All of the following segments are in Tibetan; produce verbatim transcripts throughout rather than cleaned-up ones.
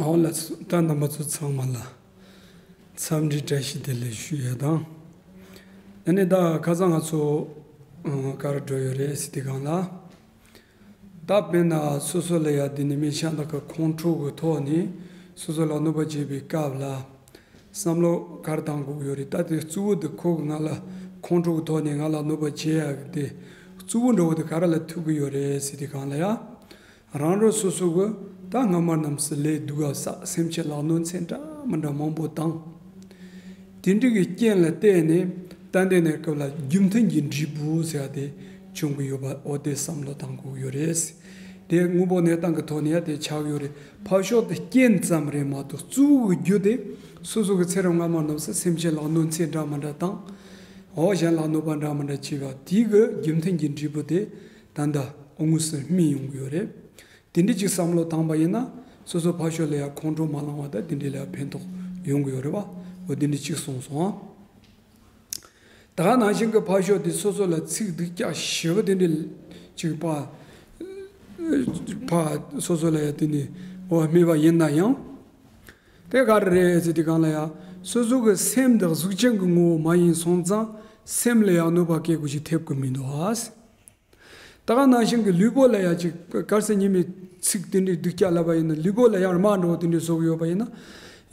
ཨོ་ལགས་སོ། ད་རྣམ་པ་ཚོ་ཚང་མ་ལ་འཚམས་འདྲི་བཀྲ་ཤིས་བདེ་ལེགས་ཞུ་ཡས་དང་། ཨ་ནི་ད་ཁ་སང་ང་ཚོ་ཨ་ག་རེ་འགྲོ་ཡོད་རེད་ཟེར་དུས་སྒང་ལ། ད་དཔེར་ན་སོ་སོ་ལ་ཡ་འདི་ནི་མི་གཞན་དག་གི་ཁོང་ཁྲོ་གི་ཐོག་ནས་སོ་སོ་ལ་གནོད་པ་བྱེད་པའི་སྐབས་ལ་བསམ་བློ་ག་རེ་བཏང་དགོས་ཀྱི་ཡོད་རེད། ད་དེ་གཙོ་བོ་དེ་ཁོ་གི་ང་ལ་ཁོང་ཁྲོ་གི་ཐོག་ནས་ང་ལ་གནོད་པ་བྱེད་ཡ་གི་དེ་གཙོ་བོ་འདྲ་བོ་དེ་ག་རེ་ལ་ཐུག་གི་ཡོད་རེད་ཟེར་དུས་སྒང་ལ་ཡ། རང་རང་སོ་སོ་གི་ད་སྔ་མ་རྣམས་སུ་ལས་སྡུག་ག་བསགས། སེམས་ཅན་ལ་གནོད་འཚེ་འདྲ་མི་འདྲ་མང་པོ་བཏང་། དེ་འདྲ་གི་རྐྱེན་ལ་བརྟེན་ནས་ད་ལྟའི་གནས་སྐབས་ལ་རྒྱུ་མཐུན་གྱི་འབྲས་བུ་ཟེར་བ་དེ་བྱུང་གི་ཡོད་པ། འོ་དེ་བསམ་བློ་བཏང་དགོས་ཀྱི་ཡོད་རེད། དེ་དངོས་པོ་གནས་སྟངས་ཀྱི་ཐོག་ནས་ཡང་དེ་ཆགས་ཡོད་རེད། ཕར་ཕྱོགས་དེ་རྐྱེན་ཙམ་རེད་མ་གཏོགས་གཙོ་བོ་གི་རྒྱུ་དེ་སོ་སོ་གི་ཚེ་རབས་སྔ་མ་རྣམས་སུ་སེམས་ཅན་ལ་གནོད་འཚེ་འདྲ་མི་འདྲ་བཏང་། འོ་གཞན་ལ་གནོད་པ་འདྲ་མི་འདྲ་བྱས་པ་དེ་གི་རྒྱུ་མཐུན་གྱི་འབྲས་བུ་དེ་ད་ལྟ་དངོས་སུ་སྨིན་ཡོང་གི་ཡོད་རེད། དེ་འདྲ་ཅིག་བསམ་བློ་བཏང་པ་ཡིན་ན་སོ་སོ་ཕར་ཕྱོགས་ལ་ཡང་ཁོང་ཁྲོ་མ་ལངས་པ་དང་དེ་འདྲ་ལ་ཡང་ཕན་ཐོགས་ཡོང་གི་ཡོད་རེད་བ། འོ་དེ་འདྲ་ཅིག་གསུངས་སོང་ཨ། ད་ག་ནང་བཞིན་གྱི་ཕར་ཕྱོགས་དེ་སོ་སོ་ལ་ཚིག་སྡུག་ཅག་ཞེ་པོ་དེ་འདྲ་ཅིག་ཕར་ཕར་སོ་སོ་ལ་ཡང་དེ་ནི་འོ་སྨྲས་པ་ཡིན་ན་ཡང་། དེ་ག་རེ་རེད་ཟེར་དུས་སྒང་ལ་ཡང་སོ་སོ་གི་སེམས་དང་གཟུགས་ཅན་གྱི་ངོ་བོ་མ་ཡིན་སོང་ཙང་སེམས་ལ་ཡང་གནོད་པ་སྐྱེལ་དགོས་ཅིག་ཐེབས་ཀྱི་མི་འདུག་ཨ། ད་ག་ནང་བཞིན་གྱི་ལུས་པོ་ལ་ཡང་ཅིག་གལ་སྲིད་ཉི་མའི་ཚིག་དེ་འདྲའི་སྡུག་ཅག་ལབ་པ་ཡིན་ན་ལུས་པོ་ལ་ཡང་རྨ་འདྲ་བོ་དེ་འདྲའི་བཟོ་གི་ཡོད་པ་ཡིན་ན་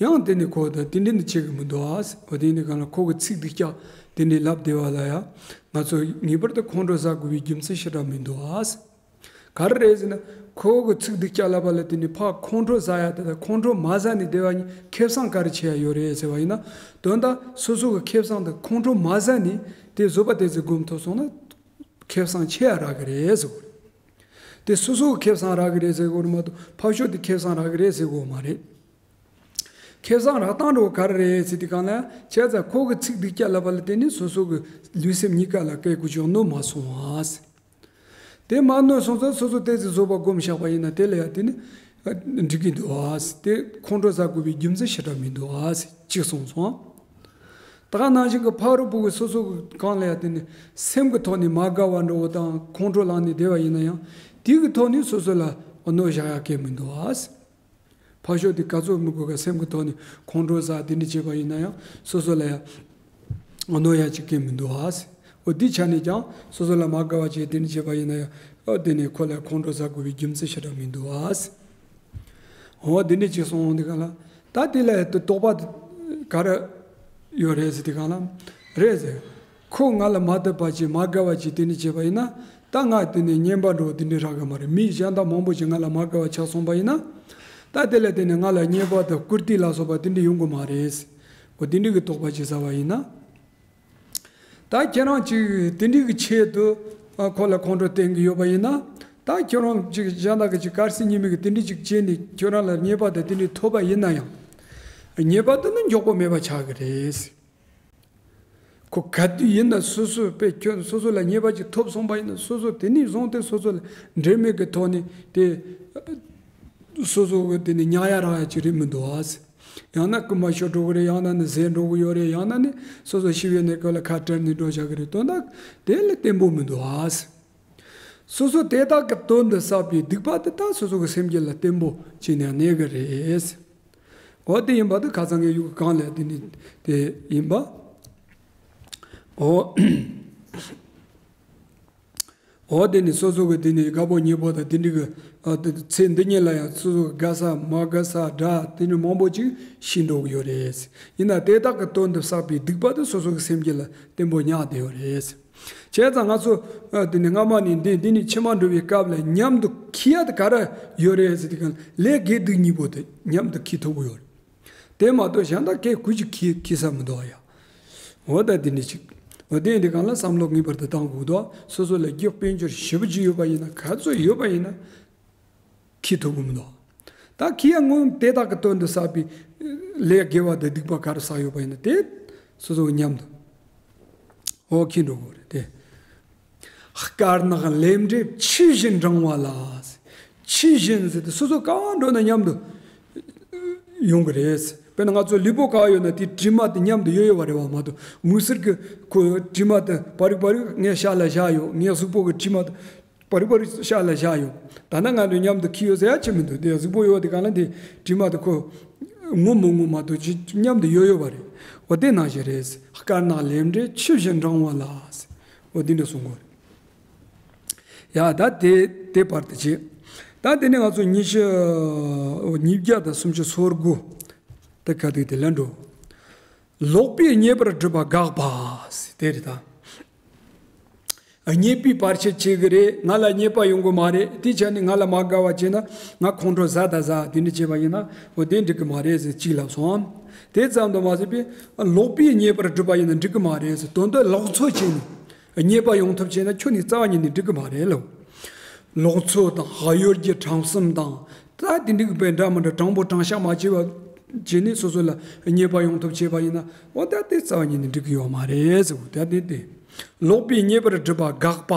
ཡང་དེ་ནི་ཁོ་ད་དེ་འདྲའི་ནི་བྱེད་ཀྱི་མི་འདུག་ཨ། འོ་དེ་ནི་གང་ལ་ཁོ་གི་ཚིག་སྡུག་ཅག་དེ་འདྲའི་ལབ་བསྡད་པ་ལ་ཡང་ང་ཚོ་ངེས་པར་དུ་ཁོང་ཁྲོ་ཟ་དགོས་པའི་རྒྱུ་མཚན་ཞེ་དྲག་མི་འདུག་ཨ། ག་རེ་རེད་ཟེར་ན་ཁོ་གི་ཚིག་སྡུག་ཅག་ལབ་པ་ལ་དེ་ནི་ཕར་ཁོང་ཁྲོ་ཟ་ཡ་དེ་དང་ཁོང་ཁྲོ་མ་ཟ་ནས་བསྡད་པ་གཉིས་ཁེ་བཟང་ག་རེ་ཆེ་ཡ་ཡོད་རེད་ཟེར་བ་ཡིན་ན། དོན་དག་སོ་སོ་གི་ཁེ་བཟང་དང་ཁོང་ཁྲོ་མ་ཟ་ནས་དེ་བཟོད་པ་དེ་ཚོ་སྒོམ་ཐུབ་སོང་ན། ཁེ་བཟང་ཆེ་ཡ་རག་གི་རེད་ཟེར་གོ་རེད། དེ་སོ་སོ་གི་ཁེ་བཟང་རག་གི་རེད་ཟེར་གོ་རེད་མ་གཏོགས་ཕར་ཕྱོགས་དེ་ཁེ་བཟང་རག་གི་རེད་ཟེར་གོ་མ་རེད། ཁེ་བཟང་རག་སྟངས་འགྲོ་ག་རེ་རེད་ཟེར་དུས་སྒང་ལ་བྱས་ཙང་ཁོ་གི་ཚིག་སྡུག་ཅག་ལབ་པ་ལ་བརྟེན་ནས་སོ་སོ་གི་ལུས་སེམས་གཉིས་ཀ་ལ་སྐད་དགུ་ཅོག་གནོད་མ་སོང་ཨ། དེ་མ་གནོད་སོང་ཙང་སོ་སོ་ཏོག་ཙམ་བཟོད་པ་སྒོམ་བཞག་པ་ཡིན་ན་དེ་ལ་ཡང་དེ་ནི་འགྲིག་གི་འདུག་ཨ། དེ་ཁོང་ཁྲོ་ཟ་དགོས་པའི་རྒྱུ་མཚན་ཞེ་དྲག་མི་འདུག་ཨ་ཅེས་གསུངས་སོང་། ད་ག་ནང་བཞིན་གྱི་ཕ་རོལ་པོ་གི་སོ་སོ་གི་གང་ལ་ཡང་དེ་ནི་སེམས་ཀྱི་ཐོག་ནས་མ་དགའ་བ་འདྲ་བོ་དང་ཁོང་ཁྲོ་ལངས་ནས་བསྡད་པ་ཡིན་ན་ཡང་དེ་གི་ཐོག་ནས་སོ་སོ་ལ་གནོད་བཞག་ཡ་གང་ཡང་མི་འདུག་ཨ། ཕར་ཕྱོགས་དེ་ག་ཚོད་མི་དགོས་ག་སེམས་ཀྱི་ཐོག་ནས་ཁོང་ཁྲོ་ཟ་དེ་འདྲ་བྱས་པ་ཡིན་ན་ཡང་སོ་སོ་ལ་ཡང་གནོད་ཡ་ཅིག་གང་ཡང་མི་འདུག་ཨ། འོ་དེ་ཆ་ནས་ཀྱང་སོ་སོ་ལ་མ་དགའ་བ་བྱས་དེ་འདྲ་བྱས་པ་ཡིན་ན་ཡང་འོ་དེ་ནས་ཁོ་ལ་ཁོང་ཁྲོ་ཟ་དགོས་པའི་རྒྱུ་མཚན་ཞེ་དྲག་མི་འདུག་ཨ། འོ་དེ་འདྲ་ཅིག་སོང་འོང་དེ་ག་ལ་ད་དེ་ལ་དོགས་པ་ག་རེ་ཡོད་རེད་ཟེར་དེ་ག་ལ་རེད་ཟེར། ཁོ་ང་ལ་མ་བསྡད་པ་ཅིག་མ་དགའ་བ་ཅིག་དེ་འདྲ་བྱས་པ་ཡིན་ན་ད་ང་དེ་ནས་རྔན་པ་འདྲ་བོ་དེ་འདྲ་རག་གི་མ་རེད། མི་གཞན་དག་མང་པོ་ཅིག་ང་ལ་མ་དགའ་བ་ཆགས་སོང་པ་ཡིན་ན་ད་དེ་ལ་དེ་ནས་ང་ལ་རྔན་པ་དང་བཀུར་སྟི་ལ་སོགས་པ་དེ་འདྲ་ཡོང་གི་མ་རེད། འོ་དེ་འདྲ་གི་དོགས་པ་ཅིག་ཟ་བ་ཡིན་ན། ད་ཁྱེད་རང་ཅིག་དེ་འདྲ་གི་ཆེད་དུ་ཨ་ཁོ་ལ་ཁོང་ཁྲོ་བསྟན་གི་ཡོད་པ་ཡིན་ན། ད་ཁྱོད་རང་ཅིག་གཞན་དག་གི་ཅིག་གལ་སྲིད་ཉི་མ་གི་དེ་འདྲ་ཅིག་བྱས་ནས་ཁྱོད་རང་ལ་རྔན་པ་དང་དེ་འདྲ་ཐོབ་པ་ཡིན་ན་ཡང་། རྔན་པ་དེ་ནི་མགྱོགས་པོ་མེད་པ་ཆགས་ཀྱི་རེད། ཁོ་ག་དུས་ཡིན་ན་སོ་སོ་དཔེ་ཁྱོད་སོ་སོ་ལ་རྔན་པ་ཅིག་ཐོབ་སོང་པ་ཡིན་ན་སོ་སོ་དེ་ནས་བཟུང་སྟེ་སོ་སོ་ལ་འབྲེལ་མེད་ཀྱི་ཐོག་ནས་དེ་སོ་སོ་གི་དེ་ནས་ཉར་ཡ་རག་ཡ་ཅིག་རེད་མི་འདུག་ཨ། ཡང་ན་རྐུན་མ་ཤོར་འགྲོ་གི་རེད། ཡང་ན་ནི་ཟད་འགྲོ་གི་ཡོད་རེད། ཡང་ན་ནི་སོ་སོ་ཤི་བའི་གནས་སྐབས་ལ་ཁ་བྲལ་ནས་འགྲོ་བཞག་གི་རེད། དོན་དག་དེ་ལ་བརྟན་པོ་མི་འདུག་ཨ། སོ་སོ་དེ་དག་གི་དོན་དུ་བསགས་པའི་སྡིག་པ་དེ་དག་སོ་སོ་གི་སེམས་རྒྱུད་ལ་བརྟན་པོ་བྱས་ནས་གནས་གི་རེད། འོ་དེ་ཡིན་པ་དེ་ཁ་སང་གི་ཡུལ་གང་ལས་དེ་ནི་དེ་ཡིན་པ། འོ། འོ་དེ་ནི་སོ་སོ་གི་དེ་ནི་དགའ་པོ་ཉེ་པོ་དང་དེ་འདྲ་གི་ཨ་དེ་ཚེ་འདི་ཉིད་ལ་ཡང་སོ་སོ་གི་དགའ་ས་མ་དགའ་ས་འདྲ་དེ་འདྲ་མང་པོ་ཅིག་ཤི་འགྲོ་གི་ཡོད་རེད། ཡིན་ན་དེ་དག་གི་དོན་དུ་བསགས་པའི་སྡིག་པ་དེ་སོ་སོ་གི་སེམས་རྒྱུད་ལ་བརྟན་པོ་ཉར་བསྡད་ཡོད་རེད། བྱས་ཙང་ང་ཚོ་ཨ་དེ་ནི་སྔ་མ་ནས་འདི་འདི་ནི་ཕྱི་མ་འགྲོ་བའི་སྐབས་ལ་མཉམ་དུ་འཁྱེར་ཡ་དེ་ག་རེ་ཡོད་རེད་ཟེར་དུས་སྒང་ལ་ལས་དགེ་སྡིག་གཉིས་པོ་དེ་མཉམ་དུ་འཁྱེར་ཐུབ་ཀྱི་ཡོད་རེད། དེ་མ་གཏོགས་གཞན་དག་སྐད་གུ་ཅིག་འཁྱེར་འཁྱེར་ས་མི་འདུག་ཡ། འོ་ད་འདི་འདྲ་ཅིག་འོ་དེ་འདི་སྒང་ལ་བསམ་བློ་ངེས་པར་དུ་བཏང་དགོས་འདུག་སོ་སོ་ལ་རྒྱུ་དཔལ་འབྱོར་ཞེ་པོ་ཅིག་ཡོད་པ་ཡིན་ན་ག་ཚོད་ཡོད་པ་ཡིན་ན་འཁྱེར་ཐུབ་ཀྱི་མི་འདུག་ད་འཁྱེར་ཡ་སྔོན་དེ་དག་གི་དོན་དུ་བསགས་པའི་ལས་དགེ་བ་དང་སྡིག་པ་ག་རེ་བསགས་ཡོད་པ་ཡིན་ན་དེ་སོ་སོ་མཉམ་དུ་འོ་འཁྱེར་འགྲོ་དགོས་རེད་དེ། དཀར་ནག་ལས་འབྲས་ཆུ་བཞིན་འབྲང་བ་ལ། ཆུ་བཞིན་ཟེར་ཏེ་སོ་སོ་ག་བ་འགྲོ་ན་མཉམ་དུ་ཡོང་གི་རེད། དཔེར་ན་ང་ཚོ་ལུས་པོ་ག་བ་ཡོད་ན་དེ་དྲི་མ་དེ་མཉམ་དུ་ཡོད་ཡོད་པ་རེད་བ་མ་གཏོགས་ངོས་ཟུར་གྱི་ཁོ་དྲི་མ་དེ་པ་རིག་པ་རིག་ངའི་ཤ་ལ་བཞག་ཡོད། ངའི་གཟུགས་པོ་གི་དྲི་མ་དེ་ པར་རི་པར་རི་ཤ་ལ་བཞག་ཡོད། ད་ནི་ང་ཚོ་མཉམ་དུ་འཁྱེར་ཡོད་ཟེར་ཡ་ཅི་མི་འདུག་དེ་གཟུགས་པོ་ཡོད་དེ་གང་ལ་དེ་དྲི་མ་དེ་ཁོ་ངོ་མི་ངོ་མ་གཏོགས་ཅི་མཉམ་དུ་ཡོད་ཡོད་པ་རེད། འོ་དེ་ནང་བཞིན་རེད། དཀར་ནག་ལས་འབྲས་ཆུ་བཞིན་འབྲང་བ་ལ། འོ་དེ་འདྲ་གསུང་གོ་རེད། ཡ་ད་དེ་དེ་བར་དུ་བྱེད། ད་དེ་ནས་ང་ཚོ་ཉི་ཤུ་ཉིས་བརྒྱ་དང་སུམ་ཅུ་སོ་དགུ། དེ་ག་དུས་དེ་ལ་འགྲོ། ལོག་པས་རྙེད་པར་སྒྲུབ་པ་དགག་པ། དེ་རེད་ད། རྙེད་པའི་བར་ཆད་བྱེད་གི་རེད། ང་ལ་རྙེད་པ་ཡོང་གི་མ་རེད། དེ་ཆ་ནས་ང་ལ་མ་དགའ་བ་བྱས་ན་ང་ཁོང་ཁྲོ་ཟ་ད་ཟ་དེ་འདྲ་བྱས་པ་ཡིན་ན་འོ་དེ་འགྲིག་གི་མ་རེད་ཟེར་གཅིག་ལབ་སོང་། དེ་ཙམ་དུ་མ་ཟད་པས་ལོག་པས་རྙེད་པར་སྒྲུབ་པ་ཡིན་ན་འགྲིག་གི་མ་རེད་ཟེར། དོན་དུ་ལོག་འཚོ་བྱས་ནས་རྙེད་པ་ཡོང་ཐབས་བྱས་ན་ཁྱོད་ནི་རྩ་བ་ཉིད་ནས་འགྲིག་གི་མ་རེད་ལོ། ལོག་འཚོ་དང་གཡོ་སྒྱུ་ཁྲམ་གསུམ་དང་ད་དེ་འདྲ་གི་དཔེ་འདྲ་མི་འདྲ་དྲང་པོ་དྲང་བཞག་མ་བྱས་པ་བྱས་ནས་སོ་སོ་ལ་རྙེད་པ་ཡོང་ཐབས་བྱས་པ་ཡིན་ན་འོ་ད་དེ་རྩ་བ་ཉིད་ནས་འགྲིག་གི་ཡོད་མ་རེད་ཟེར། ད་དེ་དེ་ལོག་པས་རྙེད་པར་སྒྲུབ་པ་དགག་པ།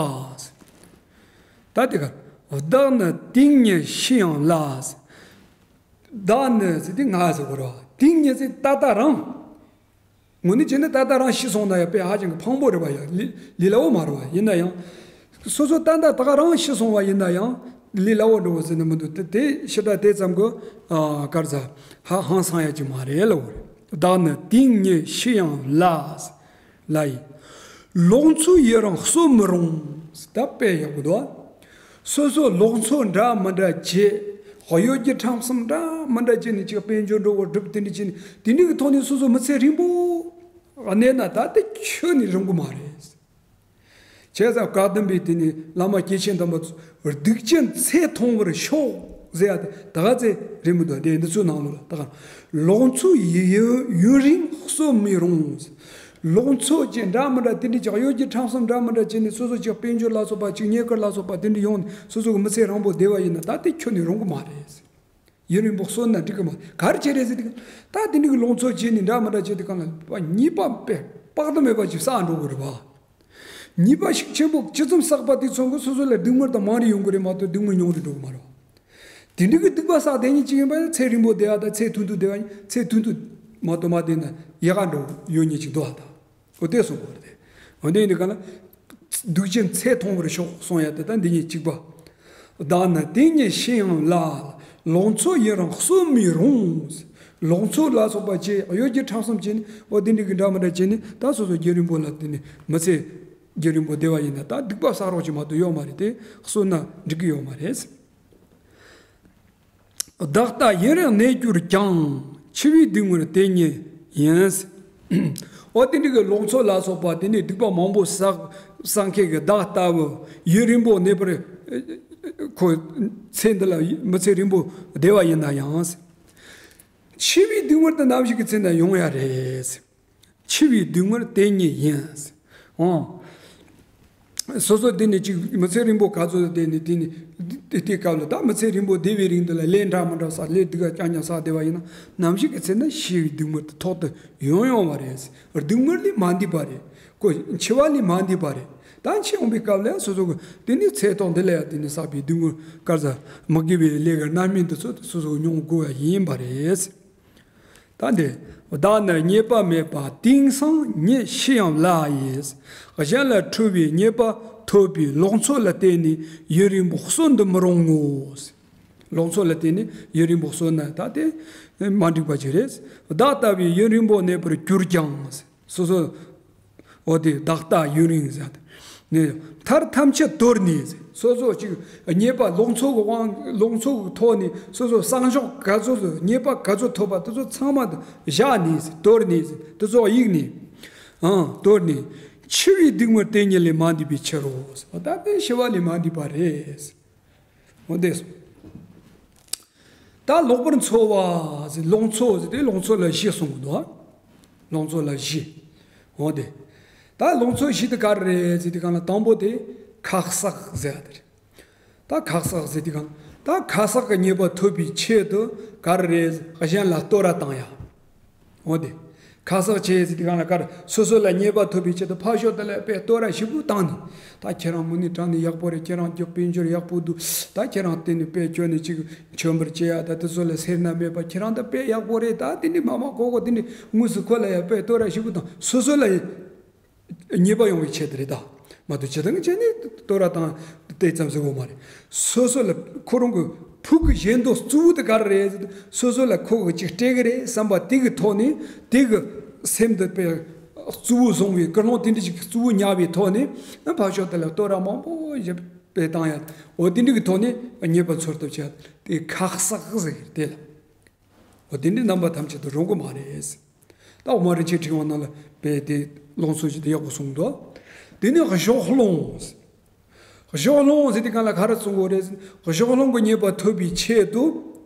ད་དེ་ག་བདག་ནི་དེང་ཉིད་ཤི་ཡང་ལ། བདག་ནི་ཟེར་དེ་ང་ཟེར་གོ་ར། དེང་ཉིད་ཟེར་ད་ལྟ་རང་། དངོས་གནས་བྱས་ན་ད་ལྟ་རང་ཤི་སོང་ན་ཡང་དཔེ་ཧ་ཅང་གི་ཕངས་པོ་རེད་པ། ཡང་ལས་ལས་སླ་བོ་མ་རེད་པ། ཡིན་ན་ཡང་སོ་སོ་ད་ལྟ་ད་ག་རང་ཤི་སོང་བ་ཡིན་ན་ཡང་ལས་སླ་བོ་འགྲོ་བ་ཟེར་ན་མི་འདུག་དེ་དེ་ཕྱི་དྲག་དེ་ཙམ་གི་ཨ་གར་ཟ་ཧ་ཧང་སང་ཡ་ཅིག་མ་རེད་ལབ་པ་རེད། བདག་ནི་དེང་ཉིད་ཤི་ཡང་ལ། ལ་ཡི། ལོག་འཚོ་ཡི་རང་གསོད་མི་རུང་། ད་དཔེ་ཡག་པོ་འདུག་སོ་སོ་ལོག་འཚོ་འདྲ་མི་འདྲ་བྱེད། གཡོ་སྒྱུ་ཁྲམ་གསུམ་འདྲ་མི་འདྲ་བྱས་ནས་ཅིག་དཔལ་འབྱོར་འགྲོ་བ་སྒྲུབ་དེ་འདྲ་བྱས་ནས་དེ་འདྲ་གི་ཐོག་ནས་སོ་སོ་མི་ཚེ་རིང་པོ་གནས་ན་ད་དེ་ཁྱོན་ནས་རུང་གི་མ་རེད། བྱས་ཙང་བཀའ་གདམས་པའི་དེ་ནས་བླ་མ་སྐྱེས་ཆེན་དམ་པ་ཚོ་སྡིག་ཅན་ཚེ་ཐུང་བར་ཤོག་ཟེར་ཡ་དེ་ད་ག་ཚེ་རིང་མི་འདུག་དེ་འདི་ཚོའི་ནང་ལོགས་ལ་ད་ག་ལོག་འཚོ་ཡི་ཡི་ཡུན་རིང་གསོད་མི་རུང་། ལོག་འཚོ་ཅན་འདྲ་མི་འདྲ་དེ་འདྲ་ཅིག་གཡོ་སྒྱུ་ཁྲམ་གསུམ་འདྲ་མི་འདྲ་བྱས་ནས་སོ་སོ་ཅིག་དཔལ་འབྱོར་ལ་སོགས་པ་ཅིག་རྙེད་དཀར་ལ་སོགས་པ་དེ་འདྲ་ཡོང་ནས་སོ་སོ་གི་མི་ཚེ་རིང་པོ་བསྡད་པ་ཡིན་ན་ད་དེ་ཁྱོན་ནས་རུང་གི་མ་རེད། ཡུན་རིང་པོ་གསོན་ན་འགྲིག་གི་མ་རེད། ག་རེ་བྱས་རེད་ཟེར་དུས་ད་དེ་འདྲ་གི་ལོག་འཚོ་བྱས་ནས་འདྲ་མི་འདྲ་བྱས་དུས་གང་ལ་ཉེས་པ་དཔེ་དཔག་ཏུ་མེད་པ་ཅིག་བསགས་འགྲོ་གི་རེད་པ། ཉེས་པ་ཤུགས་ཆེན་པོ་ཇི་ཙམ་བསགས་པ་དེ་ཙམ་གྱིས་སོ་སོ་ལ་སྡུག་བསྔལ་དང་མང་རུ་ཡོང་གི་རེད་མ་གཏོགས་སྡུག་བསྔལ་ཉུང་རུ་འགྲོ་གི་མ་རེད། དེ་འདྲ་གི་སྡིག་པ་བསགས་བསྡད་མཁན་ཅིག་ཡིན་པ་ཡང་ཚེ་རིང་པོ་བསྡད་པ་དང་ཚེ་ཐུང་ཐུང་བསྡད་པ་ཡིན། ཚེ་ཐུང་ཐུང་མ་གཏོགས་མ་བསྡད་ན་ཡག་ག་འགྲོ་ཡོད་མཁན་ཅིག་འདུག་ཨ་ད། འོ་དེ་གསུངས་པ་རེད། འོ་དེ་ཡིན་དུས་གང་ལ། སྡིག་ཅན་ཚེ་ཐུང་བར་ཤོག་གསུང་ཡ་དེ་ད་འདི་གཉིས་གཅིག་པ། བདག་ནི་དེང་ཉིད་ཤི་ཡང་ལ། ལོག་འཚོ་ཡི་རང་གསོད་མི་རུང་། ལོག་འཚོ་ལ་སོགས་པ་བྱས་གཡོ་སྒྱུ་ཁྲམ་གསུམ་བྱས་ནས་འོ་དེ་འདྲ་གི་འདྲ་མི་འདྲ་བྱས་ནས་ད་སོ་སོ་རྒྱུན་རིང་པོ་ལ་དེ་ནས་མི་ཚེ་རྒྱུན་རིང་པོ་བསྡད་པ་ཡིན་ན་ད་སྡིག་པ་བསགས་རོགས་ཀྱི་མ་གཏོགས་ཡོད་མ་རེད་དེ་གསོད་ན་འགྲིག་གི་ཡོད་མ་རེད། བདག་ལྟ་ཡུན་རིང་གནས་གྱུར་ཀྱང་། འཆི་བའི་སྡུག་བསྔལ་དེ་ཉིད་ཡིན། འོ་དེ་འདྲ་གི་ལོག་འཚོ་ལ་སོགས་པ་དེ་ནས་སྡིག་པ་མང་པོ་བསགས་བསགས་མཁན་གྱི་བདག་ལྟ་བུ་ཡུན་རིང་པོ་གནས་པར་ཁོ་ཚེ་འདི་ལ་མི་ཚེ་རིང་པོ་བསྡད་པ་ཡིན་ན་ཡང་། འཆི་བའི་སྡུག་བསྔལ་དེ་ནམ་ཞིག་གི་ཚེ་ན་ཡོང་ཡ་རེད། འཆི་བའི་སྡུག་བསྔལ་དེ་ཉིད་ཡིན། འོ། སོ་སོ་དེ་ནས་ཅིག་མི་ཚེ་རིང་པོ་ག་ཚོད་དེ་ནས་དེ་ནས་དེ་དེ་སྐབས་ལ་ད་མི་ཚེ་རིང་པོ་བསྡད་པའི་རིང་དུ་ལ་ལས་འདྲ་མི་འདྲ་བསགས་ལས་སྡུག་ག་རྐྱང་རྐྱང་བསགས་བསྡད་པ་ཡིན་ན་ནམ་ཞིག་གི་ཚེ་ན་ཤི་བའི་སྡུག་བསྔལ་དེ་ཐོག་ཏུ་ཡོང་ཡོང་བ་རེད། སྡུག་བསྔལ་ལས་མ་འདས་པ་རེད། ཁོ་འཆི་བ་ལས་མ་འདས་པ་རེད། ད་འཆི་ཡོང་པའི་སྐབས་ལ་སོ་སོ་གི་དེ་ནས་ཚེ་ཐོག་འདི་ལ་ཡང་དེ་ནས་བསགས་པའི་སྡུག་བསྔལ་ག་རེ་ཟ་མི་དགེ་བའི་ལས་ཀྱི་རྣམ་སྨིན་དེ་ཚོ་སོ་སོ་མྱོང་དགོས་པ་ཡིན་པ་རེད། ད་འདི། བདག་ནི་རྙེད་པ་མེད་པ་དེང་སང་ཉིད་ཤི་ཡང་ལ་ཡིས། གཞན་ལ་འཁྲུལ་བའི་རྙེད་པ་ཐོབ་པའི་ལོག་འཚོ་ལ་བརྟེན་ནས་ཡུན་རིང་པོ་གསོན་དུ་མི་རུང་ངོ་། ལོག་འཚོ་ལ་བརྟེན་ནས་ཡུན་རིང་པོ་གསོན་ན་ད་དེ་མ་འགྲིག་པ་ཅིག་རེད། བདག་ལྟ་བུའི་ཡུན་རིང་པོ་གནས་པར་གྱུར་ཀྱང་། སོ་སོ། འོ་དེ་བདག་ལྟ་ཡུན་རིང་ཟེར། ནས་མཐར་ཐམས་ཅད་དོར་ནས་ཟེར། སོ་སོ་ཅིག་རྙེད་པ་ལོག་འཚོ་གི་དབང་ལོག་འཚོ་གི་ཐོག་ནས་སོ་སོ་བསམ་ཕྱོགས་ག་ཚོད་ཟེར་རྙེད་པ་ག་ཚོད་ཐོབ་པ་དེ་ཚོ་ཚང་མ་བཞག་ནས་ཟེར་དོར་ནས་ཟེར་དེ་ཚོ་གཡུགས་ནས་ཨང་དོར་ནས་འཆི་བའི་སྡུག་བསྔལ་དེ་ཉིད་ལས་མ་འདས་པའི་ཕྱིར་རོ་ཟེར། ད་དེ་ཤི་བ་ལས་མ་འདས་པ་རེད་ཟེར། འོ་འདས་སོ། ད་ལོག་པར་འཚོ་བ་ཟེར་ལོག་འཚོ་ཟེར་དེ་ལོག་འཚོ་ལ་བཞི་གསུངས་འདུག་ལོག་འཚོ་ལ་བཞི། འོ་དེ། ད་ལོག་འཚོ་བཞི་དེ་ག་རེ་རེད་ཟེར་དེ་གང་ལ་དང་པོ་དེ་ཁ་གསག་ཟེར་བ་དེ་རེད། ད་ཁ་གསག་ཟེར་དེ་གང་ད་ཁ་གསག་གི་རྙེད་པ་ཐོབ་པའི་ཆེད་དུ་ག་རེ་རེད་གཞན་ལ་བསྟོད་ར་བཏང་ཡ། འོ་དེ། ཁ་གསག་བྱས་ཟེར་དེ་གང་ལ་གར་སོ་སོ་ལ་རྙེད་པ་ཐོབ་པའི་ཆེད་དུ་ཕར་ཕྱོགས་དེ་ལ་དཔེ་བསྟོད་ར་ཞིབ་པོ་བཏང་ནས་ད་ཁྱེད་རང་དངོས་གནས་དྲང་ནས་ཡག་པོ་རེད། ཁྱེད་རང་རྒྱུ་དཔལ་འབྱོར་ཡག་པོ་འདུག་ད་ཁྱེད་རང་བརྟེན་ནས་དཔེ་སྐྱོན་ནས་ཅིག་མཆོད་འབུལ་བྱེད་ཡ་ད་དེ་ཚོ་ལ་སེར་སྣ་མེད་པ་ཁྱེད་རང་ད་དཔེ་ཡག་པོ་རེད། ད་དེ་ནས་མ་མ་གོ་གོ་དེ་ནས་དངོས་སུ་ཁོ་ལ་ཡ་དཔེ་བསྟོད་ར་ཞིབ་པོ་བཏང་སོ་སོ་ལ་ཡ་རྙེད་པ་ཡོང་བའི་ཆེད་དུ་རེད་ད། མ་གཏོགས་ཇི་ལྟར་བྱས་ནས་དོ་ར་དང་དེ་ཙམ་ཟེར་དགོས་མ་རེད། སོ་སོ་ལ་ཁོ་རང་གི་ཕུགས་ཀྱི་གཞན་དོན་གཙོ་བོ་དེ་ག་རེ་རེད་ཟེར་ན། སོ་སོ་ལ་ཁོ་གིས་ཅིག་སྤྲད་གི་རེད་བསམ་པ་དེ་གི་ཐོག་ནས། དེ་གི་སེམས་དེ་དཔེ་གཙོ་བོ་བཟུང་བའི་ཀུན་སློང་དེ་འདྲ་ཅིག་གཙོ་བོ་ཉར་བའི་ཐོག་ནས། ཕར་ཕྱོགས་དེ་ལ་དོ་ར་མང་པོ་ཞིག་དཔེ་བཏང་ཡ། འོ་དེ་འདྲ་གི་ཐོག་ནས་རྙེད་པ་འཚོལ་ཐབས་བྱ་དེ་ཁ་གསག་ཟེར་གི་རེད། དེ་ལ། འོ་དེ་འདྲའི་རྣམ་པ་ཐམས་ཅད་དུ་རུང་གི་མ་རེད། ད་འོག་མ་རིན་ཆེན་ཕྲེང་བ་ནང་ལ་དཔེ་དེ་ལུང་ཚུལ་ཞིག་དེ་ཡག་པོ་གསུངས་འདུག་དེ་ནས་གཞོགས་སློང་། གཞོགས་སློང་ཟེར་དུས་སྒང་ལ་ག་རེ་གསུང་གི་ཡོད་རེད། གཞོགས་སློང་གི་རྙེད་པ་ཐོབ་པའི་ཆེད་དུ།